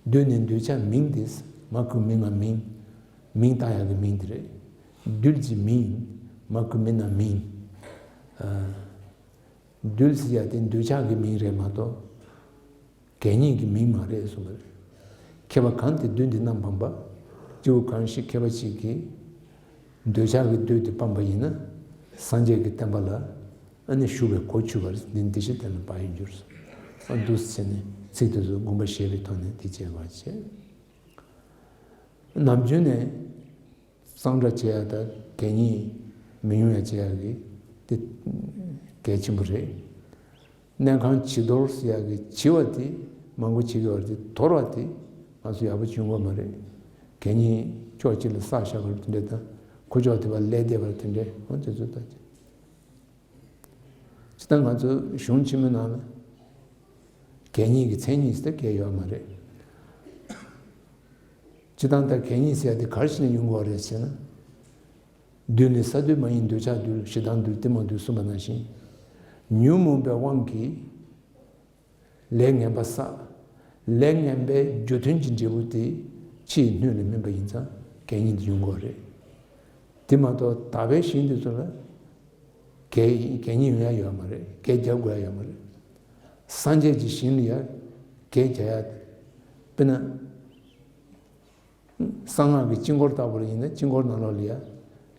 རྡུལ་ནི་འདོད་ཆགས་མིང་སྟེ། མ་གུ་མི་ང་མིང་། མིང་བཏགས་ཡག་གི་མིང་དེ་རེད། རྡུལ་གྱི་མིང་། མ་གུ་མི་ན་མིང་། རྡུལ་ཟེར་ཡག་དེ་འདོད་ཆགས་ཀྱི་མིང་རེད་མ་གཏོགས། གད་སྙིགས་ཀྱི་མིང་མ་རེད་གསུངས་པ་རེད། མཁས་པ་གང་དེ་རྡུལ་འདི་རྣམ་སྤངས་པ། སྐྱེ་བོ་གང་ཞིག་མཁས་པ་ཞིག་གིས་འདོད་ཆགས་ཀྱི་རྡུལ་དེ་སྤངས་པ་ཡིན་ན། སངས་རྒྱས་ཀྱི་བསྟན་པ་ལ་ཨ་ནི་ཞུགས་པའི་གོ་ཆོད་པ་རེད། འདི་འདི་ཞིག་བསྟན་ལ་བག་ཡོད་འགྱུར། ཨ་འདུག་ཟེར་ནས་ཚིག་དེ་ཚོ་དགོངས་པ་བཞེས་པའི་ཐོག་ནས་དེ་བྱས་པ་བྱས། ནམ་རྒྱུན་ནས། གཙང་སྦྲ་བྱེད་ཡ་དང་གད་སྙིགས་མི་ཉུང་ཡ་བྱེད་ཡ་གི་དེ་གལ་ཆེན་པོ་རེད། གནས་ཁང་བྱི་དོར་ཟེར་ཡ་གི་བྱི་བ་དེ་མང་པོ་བྱེད་ཀྱི་ཡོད་རེད། དེ་དོར་བ་དེ་ང་ཚོ་ཡག་པོ་བྱུང་གི་མ་རེད། གད་སྙིགས་ཕྱོགས་གཅིག་ལ་བསགས་བཞག་པ་དེ་འདྲ་དང་ཁུ་ལྕོག་དེ་བ་ལས་བསྡད་པ་དེ་འདྲ་འོ་དེ་ཚོ་ལྟ་ཅི། སྤྱིར་བཏང་ང་ཚོ་གཞུང་ཆེན་མོའི་ནང་ལ་གད་སྙིགས་ཀྱི་མཚན་ཉིད་ཟེར་གང་ཡོད་མ་རེད། སྤྱིར་བཏང་ད་གད་སྙིགས་ཟེར་ཡ་དེ་ག་རེ་བྱས་ནས་ཡོང་གི་རེད་ཟེར་ན། རྡུལ་ནི་ས་རྡུལ་མ་ཡིན་འདོད་ཆགས་རྡུལ། ཞེ་སྡང་རྡུལ་གཏི་མུག་རྡུལ་གསུངས་པ་ནང་བཞིན། ཉོན་མོངས་པའི་དབང་གིས་ལས་ངན་པ་བསགས། ལས་ངན་པའི་རྒྱུ་མཐུན་གྱི་འབྲས་བུ་དེ་ཕྱིའི་སྣོད་ལ་སྨིན་པ་ཡིན་ཙང་གད་སྙིགས་དེ་ཡོང་གི་རེད། དེ་མ་གཏོགས་དག་པའི་ཞིང་དེ་ཚོ་ལ་གད་གད་སྙིགས་ཡོང་ཡ་ཡོད་མ་རེད། གད་རྒྱབ་དགོས་ཡ་ཡོད་མ་རེད། སངས་རྒྱས་ཀྱི་ཞིང་ལ་ཡ་གད་རྒྱག་ཡ། དཔེར་ན། གསང་སྔགས་ཀྱི་དཀྱིལ་འཁོར་ལྟ་བུ་ལ་ཡིན་ན་དཀྱིལ་འཁོར་ནང་ལོགས་ལ་ཡ་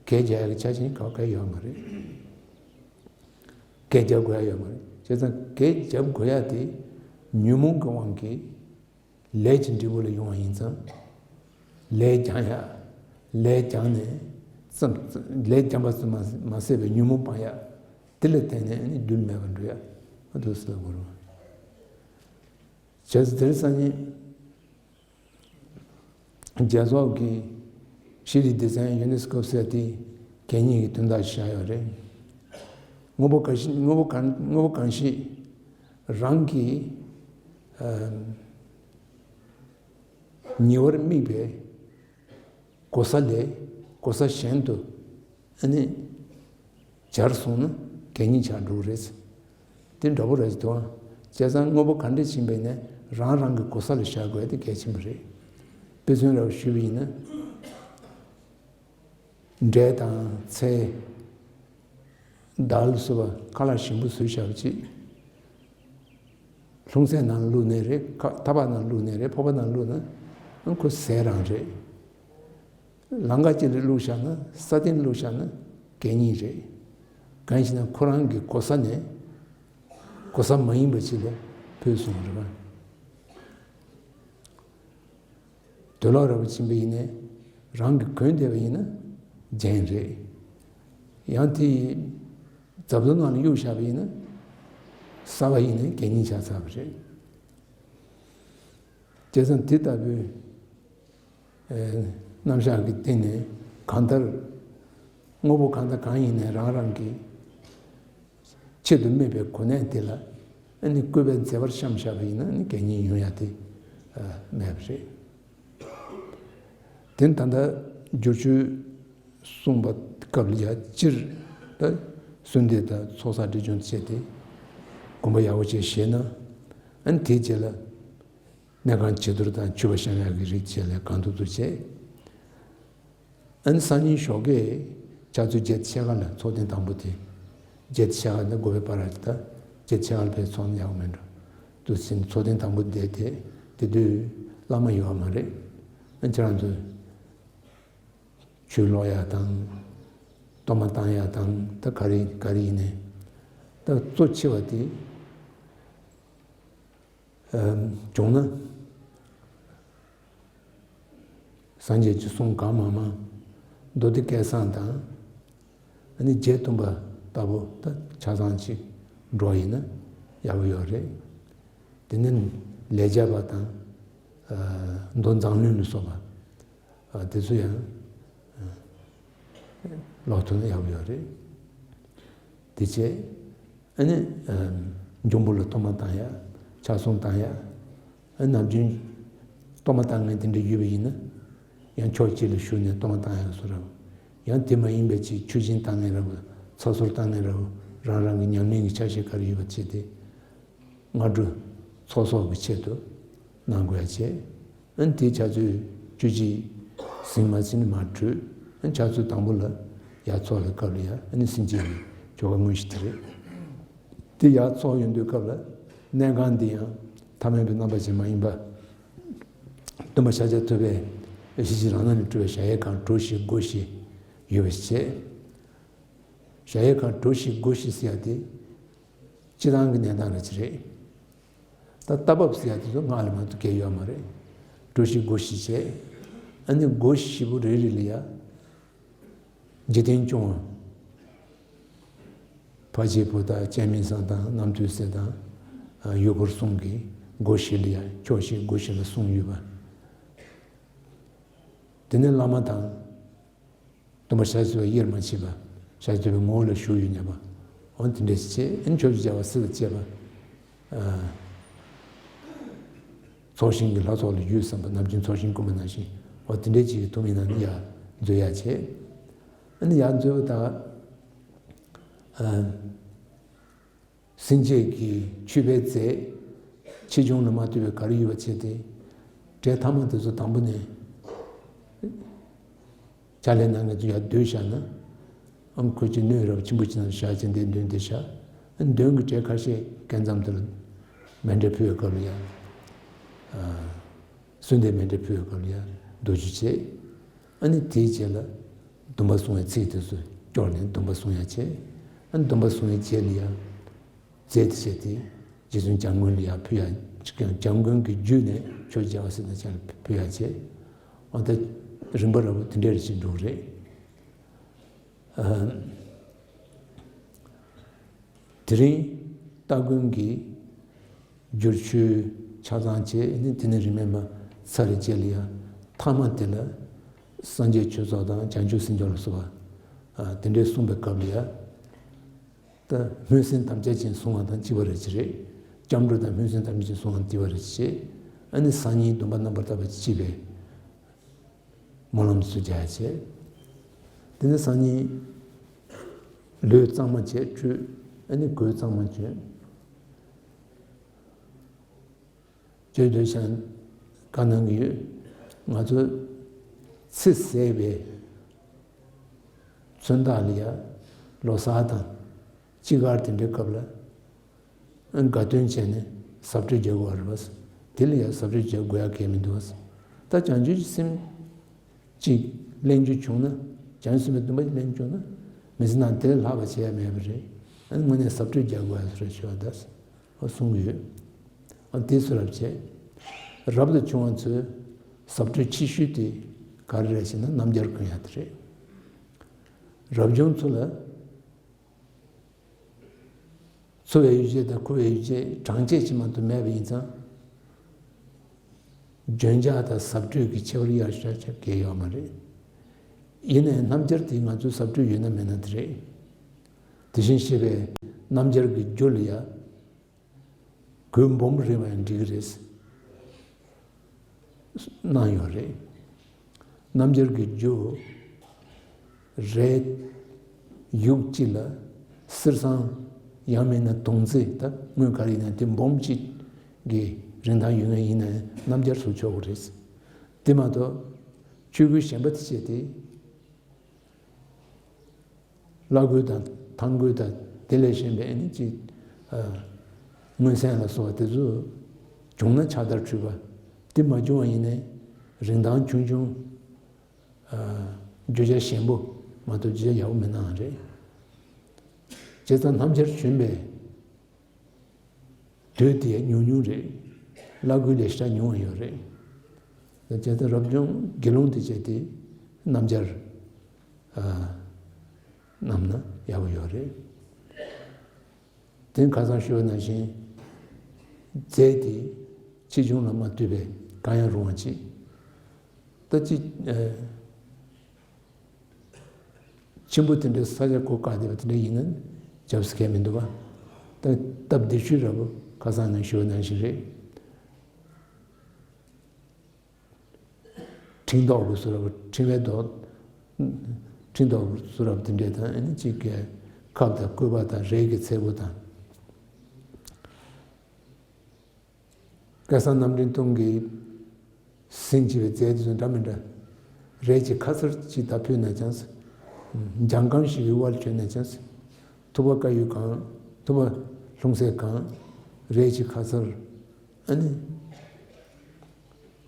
གད་རྒྱག་ཡ་གི་ཆ་ཆེན་ག་ག་ཡོད་མ་རེད། གད་རྒྱབ་དགོས་ཡ་ཡོད་མ་རེད། བྱས་ཙང་གད་རྒྱབ་དགོས་ཡ་དེ་ཉོན་མོངས་ཀྱི་དབང་གིས་ལས་ཀྱི་འབྲས་བུ་ལ་ཡོང་བ་ཡིན་ཙང་། ལས་སྦྱང་ཡ། ལས་སྦྱངས་ནས་ཙམ། ལས་སྦྱངས་པ་ཙམ་མ་མ་ཟད་པའི་ཉོན་མོངས་སྤང་ཡ། དེ་ལ་བརྟེན་ནས་ནི་རྡུལ་མེད་པར་འགྲོ་ཡ། འདུག་སེ་ལ་གོ་རུང་། བྱས་ཙང་དེ་རིང་སང་ཉིན། རྒྱལ་ཚོགས་ཀྱི་ཤེས་རིག་སྡེ་ཚན་ཡུ་ནེ་སི་ཀོ་ཟེར་དེ་གད་སྙིགས་ཀྱི་དོན་དག་བཞག་ཡོད་རེད། དངོས་པོ་གང་ཞིག་དངོས་པོ་གང་དངོས་པོ་གང་ཞིག་རང་གི་ཨ་ཉེ་བར་དམིགས་པའི་གོ་ས་ལས་གོ་ས་གཞན་དུ་ཨ་ནི་སྦྱར་སོང་ན་གད་སྙིགས་ཆགས་འགྲོ་གི་རེད། དེ་འདྲ་པོ་རེད་འདུག་ཨང་། བྱས་ཙང་དངོས་པོ་ག་འདྲ་ཕྱིན་པ་ཡིན་ན་རང་རང་གི་གོ་ས་ལ་བཞག་དགོས་དེ་གལ་ཆེན་པོ་རེད། དཔེ་མཚོན་རེ་བ་ཞུས་པ་ཡིན་ན། འབྲས་དང་ཚལ། དར་ལ་སོགས་པ་ཁ་ལག་ཞིམ་པོ་བཟོས་བཞག་པ་ཅིག་ལྷུང་བཟེད་ནང་བླུགས་ནའི་རེད། ཁ་ཐག་པ་ནང་བླུགས་ནའི་རེད། ཕོར་པ་ནང་བླུགས་ན་ཁོ་ཟས་རང་རེད། ལམ་ཁ་ཅིག་ལ་བླུགས་བཞག་ན། ས་སྟེང་བླུགས་བཞག་ན་གད་སྙིགས་རེད། གང་ཞེ་ན་ཁོ་རང་གི་གོ་ས་ནས་གོ་ས་མ་ཡིན་པ་ཅིག་ལ་འཕོས་སོང་བ་རེད་པ། དུག་ལོག་ར་བ་ཕྱིན་པ་ཡིན་ནའི་རང་གིས་གོན་བསྡད་པ་ཡིན་ན་རྒྱན་རེད། ཡང་དེ་རྫབ་རྫུབ་ནང་ལ་གཡུགས་བཞག་པ་ཡིན་ན་ས་པ་ཡིན་ནའི་གད་སྙིགས་ཆགས་ཚར་བ་རེད། བྱས་ཙང་དེ་ལྟ་བུའི་རྣམ་གཞག་གི་སྟེང་ནས་གང་ལྟར་དངོས་པོ་གང་དང་གང་ཡིན་ནའི་རང་རང་གི་ཆེད་དུ་དམིགས་པའི་གོ་གནས་དེ་ལ་ཨ་ནི་བཀོད་པའི་མཛེས་པར་བཤམས་བཞག་པ་ཡིན་ན་ཨ་ནི་གད་སྙིགས་ཡོང་ཡ་དེ་མེད་པ་རེད། དེ་ད་ལྟ་སྒྱུར་བཅོས་གསུངས་པ་སྐབས་ལ་ཡ་སྤྱིར་ད་གསོལ་འདེབས་དང་ཚོགས་བསགས་སྒྲིབ་སྦྱོང་བྱས་ཏེ་སྒོམ་པ་ཡག་པོ་བྱས་ཤེས་ན་ཨ་ནི་དེའི་རྗེས་ལ་གནས་ཁང་བྱི་དོར་དང་མཆོད་པ་བཤམས་ཡག་གི་རིགས་བྱས་ལས་གང་ཐུབ་ཐུབ་བྱས། ཨ་ནི་སང་ཉིན་ཞོགས་ཀས་ཕྱག་ཚོད་བརྒྱད་ཕྱེད་ཀ་ལ་ཚོགས་ཐེངས་དང་པོ་དེ། བརྒྱད་ཕྱེད་ཀ་ནི་དགོན་པའི་བར་ལ་ད་བརྒྱད་ཕྱེད་ཀ་ལ་ཕེབས་ཚོགས་ན་ཡག་པོ་མེད་འགྲོ། དུ་ཕྱིན་ཚོགས་ཐེངས་དང་པོ་བསྡད་དེ་དེ་དུས་བླ་མ་ཡོད་པ་མ་རེད། ཨ་ཁྱེད་རང་ཚོས་ཆོས་ཀློག་ཡག་དང་གཏོར་མ་བཏང་ཡག་དང་ད་ག་རེ་ག་རེ་ཡིན་ནའི་ད་གཙོ་ཆེ་བ་དེ། བྱུང་ན། སངས་རྒྱས་ཀྱི་གསུང་གང་མང་མང་མདོ་སྡེ་སྐལ་བཟང་དང་། ཨ་ནི་རྗེ་བཙུན་པ་ལྟ་བུ་ད་ཆ་ཚང་ཅིག་འགྲོ་ཡིན་ན་ཡག་པོ་ཡོད་རེད། དེ་ནས་ལས་བྱེད་པ་དང་། མདོ་མཛངས་བླུན་ལ་སོགས་པ། དེ་ཚོ་ཡང་ཀློག་ཐུབ་ན་ཡག་པོ་ཡོད་རེད། དེ་བྱས། ཨ་ནི། འབྱུང་པོ་ལ་གཏོར་མ་བཏང་ཡ། ཕྱག་ཟུང་བཏང་ཡ། ཨ་ནམ་རྒྱུན་གཏོར་མ་བཏང་མཁན་དེ་འདྲ་ཡོད་པ་ཡིན་ན། ཡང་ཕྱོགས་གཅིག་ལ་བཞུགས་ནས་གཏོར་མ་བཏང་ཡ་བཟོ་འདྲ་བོ། ཡང་དེ་མ་ཡིན་པའི་ཅིག་མཆོད་སྦྱིན་བཏང་མཁན་འདྲ་བོ། ཚ་གསུར་བཏང་མཁན་འདྲ་བོ། རང་རང་གི་ཉམས་ལེན་གྱི་ཆ་ཤས་ག་རེ་ཡོད་པ་བྱས་ཏེ། སྔ་དྲོ་ཚོགས་གསོག་གི་ཆེད་དུ་གནང་དགོས་ཡ་བྱས། ཨ་ནི་དེའི་ཕྱག་ཚོད་བཅུ་གཅིག་ཟིན་མ་ཟིན་མར་གྲོལ། ཨ་ནི་ཕྱག་ཚོད་དང་པོ་ལ་ཡར་ཚོགས་པའི་སྐབས་ལ་ཡ་ཨ་ནི་སེམས་བསྐྱེད་ཀྱི་ཆོ་ག་དངོས་གཞི་དེ་རེད། དེ་ཡར་ཚོགས་ཡོང་དུས་སྐབས་ལ་གནས་ཁང་འདི་ཡང་ཐ་མལ་པའི་རྣམ་པ་ཅན་མ་ཡིན་པ། སྟོན་པ་ཤཱཀྱ་ཐུབ་པས་གཞི་གཅིག་རང་སྣང་ནས་སྤྲུལ་བའི་གཞལ་ཡས་ཁང་གྲུ་བཞི་སྒོ་བཞི་ཡོད་པ་ཞིག་བྱས། གཞལ་ཡས་ཁང་གྲུ་བཞི་སྒོ་བཞི་ཟེར་ཡ་དེ། སྤྱིར་བཏང་གི་གནས་སྟངས་རེ་ཅིག་རེད། ད་རྟ་བབས་ཟེར་ཡ་དེ་ཚོ་སྔགས་ལ་མ་གཏོགས་གང་ཡོད་མ་རེད། གྲུ་བཞི་སྒོ་བཞི་བྱས། ཨ་ནི་སྒོ་བཞི་པོ་རེ་རེ་ལ་ཡ། འཇིག་རྟེན་སྐྱོང་བ། ཕ་གཅིག་པོ་དང་སྤྱན་མི་བཟང་དང་རྣམ་ཐོས་སྲས་དང་། ཡུལ་འཁོར་གསུམ་གྱི་སྒོ་བཞི་ལ་ཡ་ཕྱོགས་བཞི་སྒོ་བཞི་ལ་གསུངས་ཡོད་པ། དེ་ནས་བླ་མ་དང་། སྟོན་པ་ཤཱཀྱ་ཐུབ་པ་དབྱེར་མ་ཕྱེད་པ། ཤཱཀྱ་ཐུབ་པའི་ངོ་བོ་ལ་བཞུགས་ཡོད་སྙམ་པ། འོ་དེ་འདྲ་ཞིག་བྱས། ཨ་ནི་ཕྱོགས་བཅུའི་རྒྱལ་བ་སྲས་དང་བཅས་པ། ཚོགས་ཞིང་གི་ལྷ་ཚོགས་ལ་བརྒྱུད་བསམ་པ། ནམ་རྒྱུན་ཚོགས་ཞིང་བསྐུལ་མ་ནང་བཞིན། འོ་དེ་འདྲ་ཅིག་གི་ཐུགས་སྨོན་གནང་ནས་ཡར་འཛུལ་ཡག་བྱས། ཨ་ནི་ཡར་འཛུལ་བ་དང་། སེམས་བསྐྱེད་ཀྱི་མཆོད་པའི་རྫས། ཆེ་ཆུང་ལ་མ་ལྟོས་པའི་ག་རེ་ཡོད་པ་བྱས་ཏེ། གྲལ་མཐའ་མ་དེ་ཚོ་དང་པོ་ནས་ཕྱག་ལས་གནང་མཁན་ཚོ་ཡར་སྡོད་བཞག་ན། ཨ་ཁོ་ཅིག་སྣོད་རབ་ཆེན་པོ་ཅིག་ནང་བཞག་བྱས་འདིར་འདོན་བསྡད་བཞག་ཨ་མདུན་གྱི་གྲལ་ཁ་ཤས་སྐབས་མཚམས་དེ་ལ་མཎྜལ་ཕུལ་བའི་སྐབས་ལ་ཡང་། གསོལ་འདེབས་མཎྜལ་ཕུལ་བའི་སྐབས་ལ་ཡང་མདོ་རྒྱུད་བྱས། ཨ་ནི་དེའི་རྗེས་ལ་སྡོམ་པ་སྲུང་བའི་ཚིག་དེ་ཚོ་སྐྱོར་ནས་སྡོམ་པ་སྲུང་ཡག་བྱས། ཨ་ནི་སྡོམ་པ་སྲུང་བའི་རྗེས་ལ་ཡང་རྫས་དེ་བྱས་ཏེ་རྗེ་བཙུན་འཇམ་མགོན་ལ་ཡང་ཕུལ་ཡག་འཇམ་མགོན་གྱི་རྒྱུད་ནས་ཆོས་རྒྱལ་བ་སྲས་དང་བཅས་ལ་ཕུལ་ཡག་བྱས། ཨ་ད་རིམ་པ་ར་བོ་དེ་འདྲ་རེ་ཞིག་འགྲོ་གི་རེད། ཨ་དེ་རིང་སྟ་གོན་གྱི་བསྒྱུར་བཅོས་ཆ་ཚང་བྱས་ནས་དེ་ནས་རིན་མེད་མ་ཚར་རེ་བཅས་ལ་ཡང་མཐའ་མ་དེ་ལ་སངས་རྒྱས་ཆོས་ཚོགས་དང་བྱང་ཆུབ་སེམས་མཆོག་ལ་སོགས་པ་དེ་འདྲའི་གསུངས་པའི་སྐབས་ལ་ཡང་། ད་སྨོན་སེམས་དམ་བཅའ་ཅན་བསྲུང་བ་དང་གཅིག་པ་རེད་ཅེས་རེད། སྐྱབས་འགྲོ་དང་སྨོན་སེམས་དམ་བཅའ་ཅན་བསྲུང་བ་དང་གཅིག་པ་རེད་ཅེས། ཨ་ནི་སང་ཉིན་སྡོམ་པ་རྣམ་པར་དག་པ་བྱེད་པའི་སྨོན་ལམ་ཚུ་རྒྱག་བྱས། དེ་ནས་སང་ཉིན་ལུས་གཙང་མ་བྱས་བཀྲུས། ཨ་ནི་གོས་གཙང་མ་གྱོན། ཇོ་རྡོ་ཤང་བཀའ་གནང་གི་ཡོད། ང་ཚོ་ཚེ་ཟད་པའི་མཚོན་རྟགས་ལ་ཡ་ལོ་གསར་དང་དཔྱིད་ཀར་དེ་འདྲའི་སྐབས་ལ་དགའ་སྟོན་བྱས་ནས་ ཟབ་སྤྲོས་རྒྱག་དགོས་པ་རེད་པ། དེ་ལ་ཡང་ཟབ་སྤྲོས་རྒྱག་དགོས་ཡ་གལ་མི་འདུག་པ། ད་བྱང་ཆུབ་ཀྱི་སེམས་གཅིག་ལེན་རྒྱུ་བྱུང་ན། བྱང་ཆུབ་སེམས་དཔའི་སྡོམ་པ་གཅིག་ལེན་རྒྱུ་བྱུང་ན། མི་ཚེ་ནང་དེ་ལས་ལྷག་པ་བྱེད་ཡ་མེད་པ་རེད། ཨ་ནི་དངོས་གནས་ཟབ་སྤྲོས་རྒྱག་དགོས་ཡ་རེད་ཞུ་བ་ད། ཨ་གསུང་གི་ཡོད། ཨ་དེ་ཚོ་རབ་བྱེད། རབ་ཏུ་བྱུང་བ་ཚོས་ཟབ་སྤྲོས་ཆེ་ཤོས་དེ་ག་རེ་རེད་ཟེར་ན་སྣམ་སྦྱར་གོན་ཡ་དེ་རེད། རབ་བྱུང་ཚོ་ལ་འཚོ་བའི་ཡོ་བྱད་དང་འཁོར་བའི་ཡོ་བྱད་གྲངས་ཆད་ཅིག་མ་གཏོགས་མེད་པ་ཡིན་ཙང་། འཇོན་ཆགས་དང་ཟབ་སྤྲོས་ཀྱི་ཁྱད་པར་ཡར་ཤར་ཆགས་གལ་ཡོད་མ་རེད། ཡིན་ནའི་སྣམ་སྦྱར་དེ་ང་ཚོའི་ཟབ་སྤྲོས་ཡོད་ན་མེད་ན་དེ་རེད། དེ་བཞིན་གཤེགས་པས་སྣམ་སྦྱར་གྱི་རྒྱུ་ལ་ཡ། གོས་སྦོམ་རེད་པ་ཡང་འགྲིག་གི་རེད། གནང་ཡོད་རེད། སྣམ་སྦྱར་གྱི་རྒྱུ་རས་ཡུག་གཅིག་ལ་གསེར་སྲང་ཡང་མིན་ན་དོང་ཙེ་ད་དངུལ་ག་རེ་ཡིན་ན་དེ་སྦོམ་གཅིག་གི་རིན་ཐང་ཡོད་མཁན་ཡིན་ན་སྣམ་སྦྱར་བཟོ་ཆོག་གི་རེད། དེ་མ་གཏོགས་ཆོས་གོས་གཞན་པ་དེ་བྱས་ཏེ། བླ་གོས་དང་ཐང་གོས་དང་དེ་ལས་གཞན་པའི་ཨ་ནི་ཅིག་ཨ། མངོན་གསལ་ལ་སོགས་པ་དེ་ཚོ་བྱུང་ན་ཕྱག་དར་འཁྲུལ་པ། དེ་མ་བྱུང་བ་ཡིན་ནའི་རིན་ཐང་ཆུང་ཆུང་། ཨ། བརྗོད་བྱ་ཞན་པོ་མ་གཏོགས་བརྗོད་བྱ་ཡག་པོ་མི་སྣང་བ་རེད། བྱས་ཙང་སྣམ་སྦྱར་གྱོན་པའི་དུས་དེ་ཉུང་ཉུང་རེད། བླ་གོས་ལས་ཤ་ཉུང་བ་ཡོད་རེད། བྱས་ཙང་རབ་བྱུང་དགེ་སློང་དེ་བྱས་ཏེ་སྣམ་སྦྱར། ཨ། བསྣམས་ན་ཡག་པོ་ཡོད་རེད། དེ་ཁ་སང་ཞུས་པ་ནང་བཞིན། རྫས་དེ་ཆེ་ཆུང་ལ་མ་ལྟོས་པའི་གང་ཡང་རུང་བ་ཅིག་ད་ཅི། ཨ། ཆེན་པོ་དེ་འདྲའི་ས་ཆ་གོ་བཀག་བསྡད་པ་དེ་འདྲ་ཡིན་ན་རྒྱབ་ས་གལ་མི་འདུག་པ། ད་སྟབས་བདེ་ཤོས་འདྲ་པོ་ཁ་སང་ནས་ཞུ་བ་ནང་བཞིན་རེད། འཕྲེང་རྡོག་པོ་བཟོ་འདྲ་པོ། འཕྲེང་བའི་རྡོག་འཕྲེང་རྡོག་པོ་བཟོ་འདྲ་པོ་དེ་འདྲས་དང་། ཨ་ནི་གཅིག་གི་ཁབ་དང་སྐུད་པ་དང་རས་ཀྱི་ཚལ་བུ་དང་། སྐལ་བཟང་རྣམ་འདྲེན་སྟོན་གྱིས་ཟིན་བྱས་པའི་རྫས་དེ་ཚོ་འདྲ་མི་འདྲ། རས་ཀྱི་ཁ་ཟུར་ཅིག་ད་ཕུལ་ན་ཅང་། ལྗང་གང་ཞིག་གི་དབལ་གྱོན་ན་ཅང་། ཐུབ་པ་དཀར་ཡོལ་གང་། ཐུབ་པ་ལྷུང་བཟེད་གང་། རས་ཀྱི་ཁ་ཟུར། ཨ་ནི།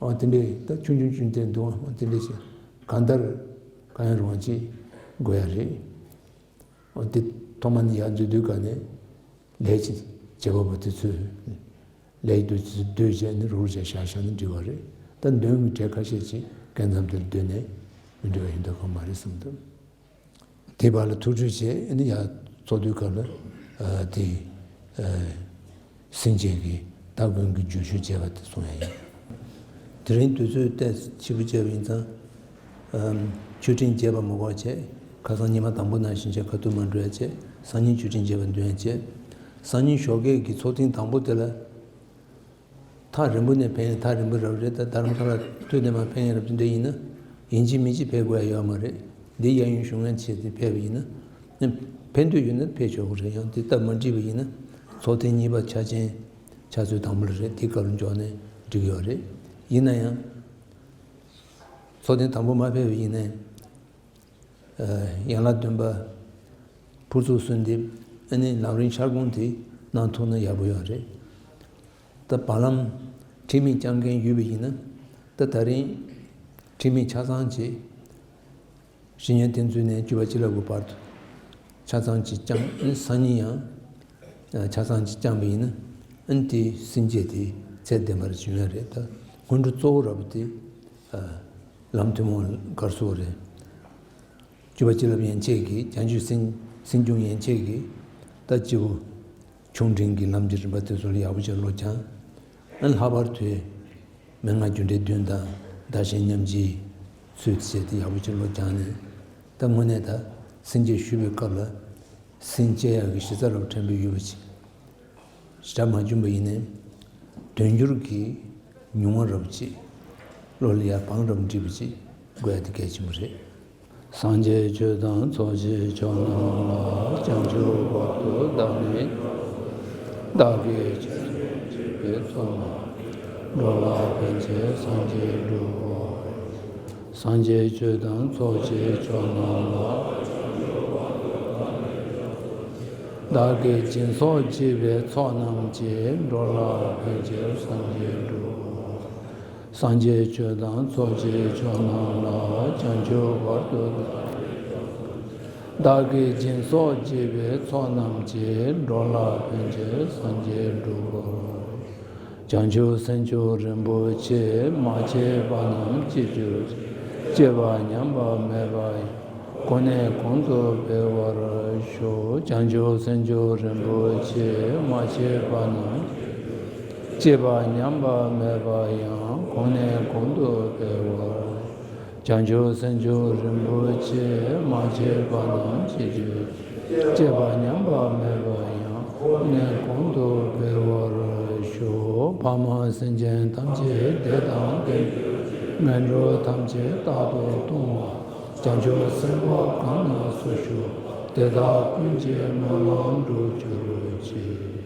ཨོ་དེ་འདྲས་ད་ཆུང་ཆུང་ཆུང་དེ་འདུག་ཨོ་དེ་འདྲས་ཞིག་གང་ལྟར་གང་ཡང་རུང་བ་ཅིག་དགོས་ཡ་རེད། ཨོ་དེ་ཐོག་མ་ནས་ཡར་འཛུལ་དུས་ག་ནས་ལས་ཀྱི་བྱེད་པ་པོ་དེ་ཚོས་ལས་ཀྱི་དུས་ཚོད་སྡོད་བྱས་ནས་རོགས་བྱས་བཞག་བཞག་ན་འགྲིག་པ་རེད། ད་འདོན་གྱི་གྲས་ཁ་ཤས་ཅིག་སྐབས་མཚམས་དེར་འདོན་ནས་མི་འགྲིག་པ་ཡིན་མདོག་ཁ་མ་རེད་བསམ་འདུག་དེ་བར་ལ་ཐུགས་རྗེ་ཆེ། ཨ་ནི་ཡར་ཚོགས་འདུའི་སྐབས་ལ་ཨ་དེ་ཨ་སེམས་ཅན་གྱི་སྟ་གོན་གྱི་རྒྱུ་ཆོས་བྱས་པ་དེ་གསུང་ཡ་ཡིན། དེ་རིང་དུས་ཚོད་ཏོག་ཙམ་ཕྱི་པོ་བྱས་པ་ཡིན་ཙང་། ཨམ། མཆོད་སྤྲིན་རྒྱས་པ་མ་གོ་བྱས། ཁ་སང་ཉི་མ་དང་པོ་ནང་བཞིན་བྱས་ཁ་ཐུག་མ་འགྲོ་ཡ་བྱས། སང་ཉིན་མཆོད་སྤྲིན་རྒྱས་པ་འདོན་ཡ་བྱས། སང་ཉིན་ཞོགས་ཀས་ཀྱི་ཚོགས་ཐེངས་དང་པོ་དེ་ལ། ཐག་རིང་པོ་ནས་ཕེབས་ཡ་ཐག་རིང་པོ་རབ་རེད། ད་རྡ་རམ་ས་ལ་ཐོན་ནས་མར་ཕེབས་ཡ་རབ་དེ་འདྲ་ཡིན་ན། ཡིན་གཅིག་མིན་གཅིག་ཕེབས་དགོས་ཡ་ཡོད་མ་རེད། འདི་གཡས་གཡོན་གཞུང་ཡན་ཆད་དེ་ཕེབས་པ་ཡིན་ན། ཕན་ཐོགས་ཡོད་ན་ཕེབས་ཆོག་གི་རེད། ཡང་དེ་སྟབས་མ་འགྲིག་པ་ཡིན་ན། ཚོགས་ཐེངས་གཉིས་པ་འཆར་ཅན་འཆར་ཚོད་དང་པོ་ལ་རེད། དེ་སྐབས་ལ་འཇོག་ནས་འགྲིག་ཡོད་རེད། ཡིན་ན་ཡང་། ཚོགས་ཐེངས་དང་པོ་མ་ཕེབས་པ་ཡིན་ནའི། ཨ། ཡན་ལག་བདུན་པ་ཕུར་ཚུགས་གསོལ་འདེབས། ཨ་ནི་ལམ་རིམ་འཆར་སྒོ་དེ་གནང་ཐུབ་ན་ཡག་པོ་ཡོད་རེད། ད་བར་ལམ་ཁྲིམས་ཡིག་བསྐྱར་མཁན་ཡོད་པ་ཡིན་ན། ད་ད་རིང་ཁྲིམས་ཡིག་ཆ་ཚང་ཅིག་ཤེས་ཡོན་ཐེབས་འཛུལ་ནས་བཅུ་པ་སྤྱི་བླ་གི་བར་དུ་ཆ་ཚང་ཅིག་བསྐྱངས། ཨ་ནི་སང་ཉིན་ཡང་ཆ་ཚང་ཅིག་བསྐྱངས་པ་ཡིན་ན། ཨ་ནི་དེའི་སེམས་བསྐྱེད་དེ་ཚད་ལྡན་པ་ཞིག་ཡོང་ཡ་རེད། ད་སྔོན་འགྲོ་གཙོ་བོ་ར་བ་དེ། ཨ། ལམ་ཐུན་མོང་གར་སོགས་རེད། བཅུ་པ་སྤྱི་བླ་ཡན་ཆད་ཀྱིས་བྱང་ཆུབ་སེམས་སེམས་བྱུང་ཡན་ཆད་ཀྱིས་ད་སྤྱི་བོ་ཆུང་འབྲིང་གི་ལམ་གྱི་རིམ་པ་དེ་ཚོ་ལ་ཡག་པོ་ཅིག་བློ་སྦྱངས། ཨ་ནི་ལྷག་པར་དུ་མན་ངག་རྒྱུ་འབྲས་བདུན་དང་བདག་གཞན་མཉམ་བརྗེའི་ཚུལ་དེ་བྱས་ཏེ་ཡག་པོ་ཅིག་བློ་སྦྱངས་ནས། ད་དངོས་གནས་ད་སེམས་བསྐྱེད་ཞུ་བའི་སྐབས་ལ་སེམས་བསྐྱེད་ཡག་གི་གཞི་རྩ་རབ་ཕྲན་བུ་ཡོད་པ་ཅིག་ཞེ་དྲག་མ་བྱུང་པ་ཡིན་ནའི། དོན་འགྱུར་གྱི་མྱོང་བ་རབ་ཅིག་བློ་ལ་ཡར་བང་རབ་འགྲིལ་བ་ཅིག་དགོས་ཡ་དེ་གལ་ཆེན་པོ་རེད། སངས་རྒྱས་ཆོས་དང་ཚོགས་ཀྱི་མཆོག་རྣམས་ལ། བྱང་ཆུབ་བར་དུ་བདག་ནི། བདག་གིས་ཆོས་སྤྱོད་པའི་ཚོགས་རྣམས། འགྲོ་ལ་ཕན་ཕྱིར་སངས་རྒྱས་འགྲུབ་པོ། སངས་རྒྱས་ཆོས་དང་ཚོགས་ཀྱི་མཆོག་རྣམས་ལ། བདག་གིས་སྦྱིན་སོགས་བགྱིས་པའི་ཚོགས་རྣམས་ཀྱིས། འགྲོ་ལ་ཕན་ཕྱིར་སངས་རྒྱས་འགྲུབ། སངས་རྒྱས་ཆོས་དང་ཚོགས་ཀྱི་མཆོག་རྣམས་ལ། བྱང་ཆུབ་བར་དུ། བདག་གིས་སྦྱིན་སོགས་བགྱིས་པའི་ཚོགས་རྣམས་ཀྱིས། འགྲོ་ལ་ཕན་ཕྱིར་སངས་རྒྱས་འགྲུབ། བྱང་ཆུབ་སེམས་མཆོག་རིན་པོ་ཆེ། མ་སྐྱེས་པ་རྣམས་སྐྱེ་གྱུར་ཅིག། སྐྱེས་པ་ཉམས་པ་མེད་པ་ཡང་། གོང་ནས་གོང་དུ་འཕེལ་བར་ཤོག། བྱང་ཆུབ་སེམས་མཆོག་རིན་པོ་ཆེ། མ་སྐྱེས་པ་རྣམས་སྐྱེས་པ་ཉམས་པ་མེད་པ་ཡང་། གོང་ནས་གོང་དུ་འཕེལ་བར། བྱང་ཆུབ་སེམས་མཆོག་རིན་པོ་ཆེ། མ་སྐྱེས་པ་རྣམས་སྐྱེ་གྱུར། སྐྱེས་པ་ཉམས་པ་མེད་པ་ཡང་། གོང་ནས་གོང་དུ་འཕེལ་བར་ཤོག། ཕ་མ་སེམས་ཅན་ཐམས་ཅད་བདེ་དང་ལྡན། ངན་འགྲོ་ཐམས་ཅད་རྟག་ཏུ་སྟོངས་པ། བྱང་ཆུབ་སེམས་དཔའ་གང་ན་སུ་བཞུགས། དེ་དག་ཀུན་གྱི་སྨོན་ལམ་འགྲུབ་གྱུར་ཅིག།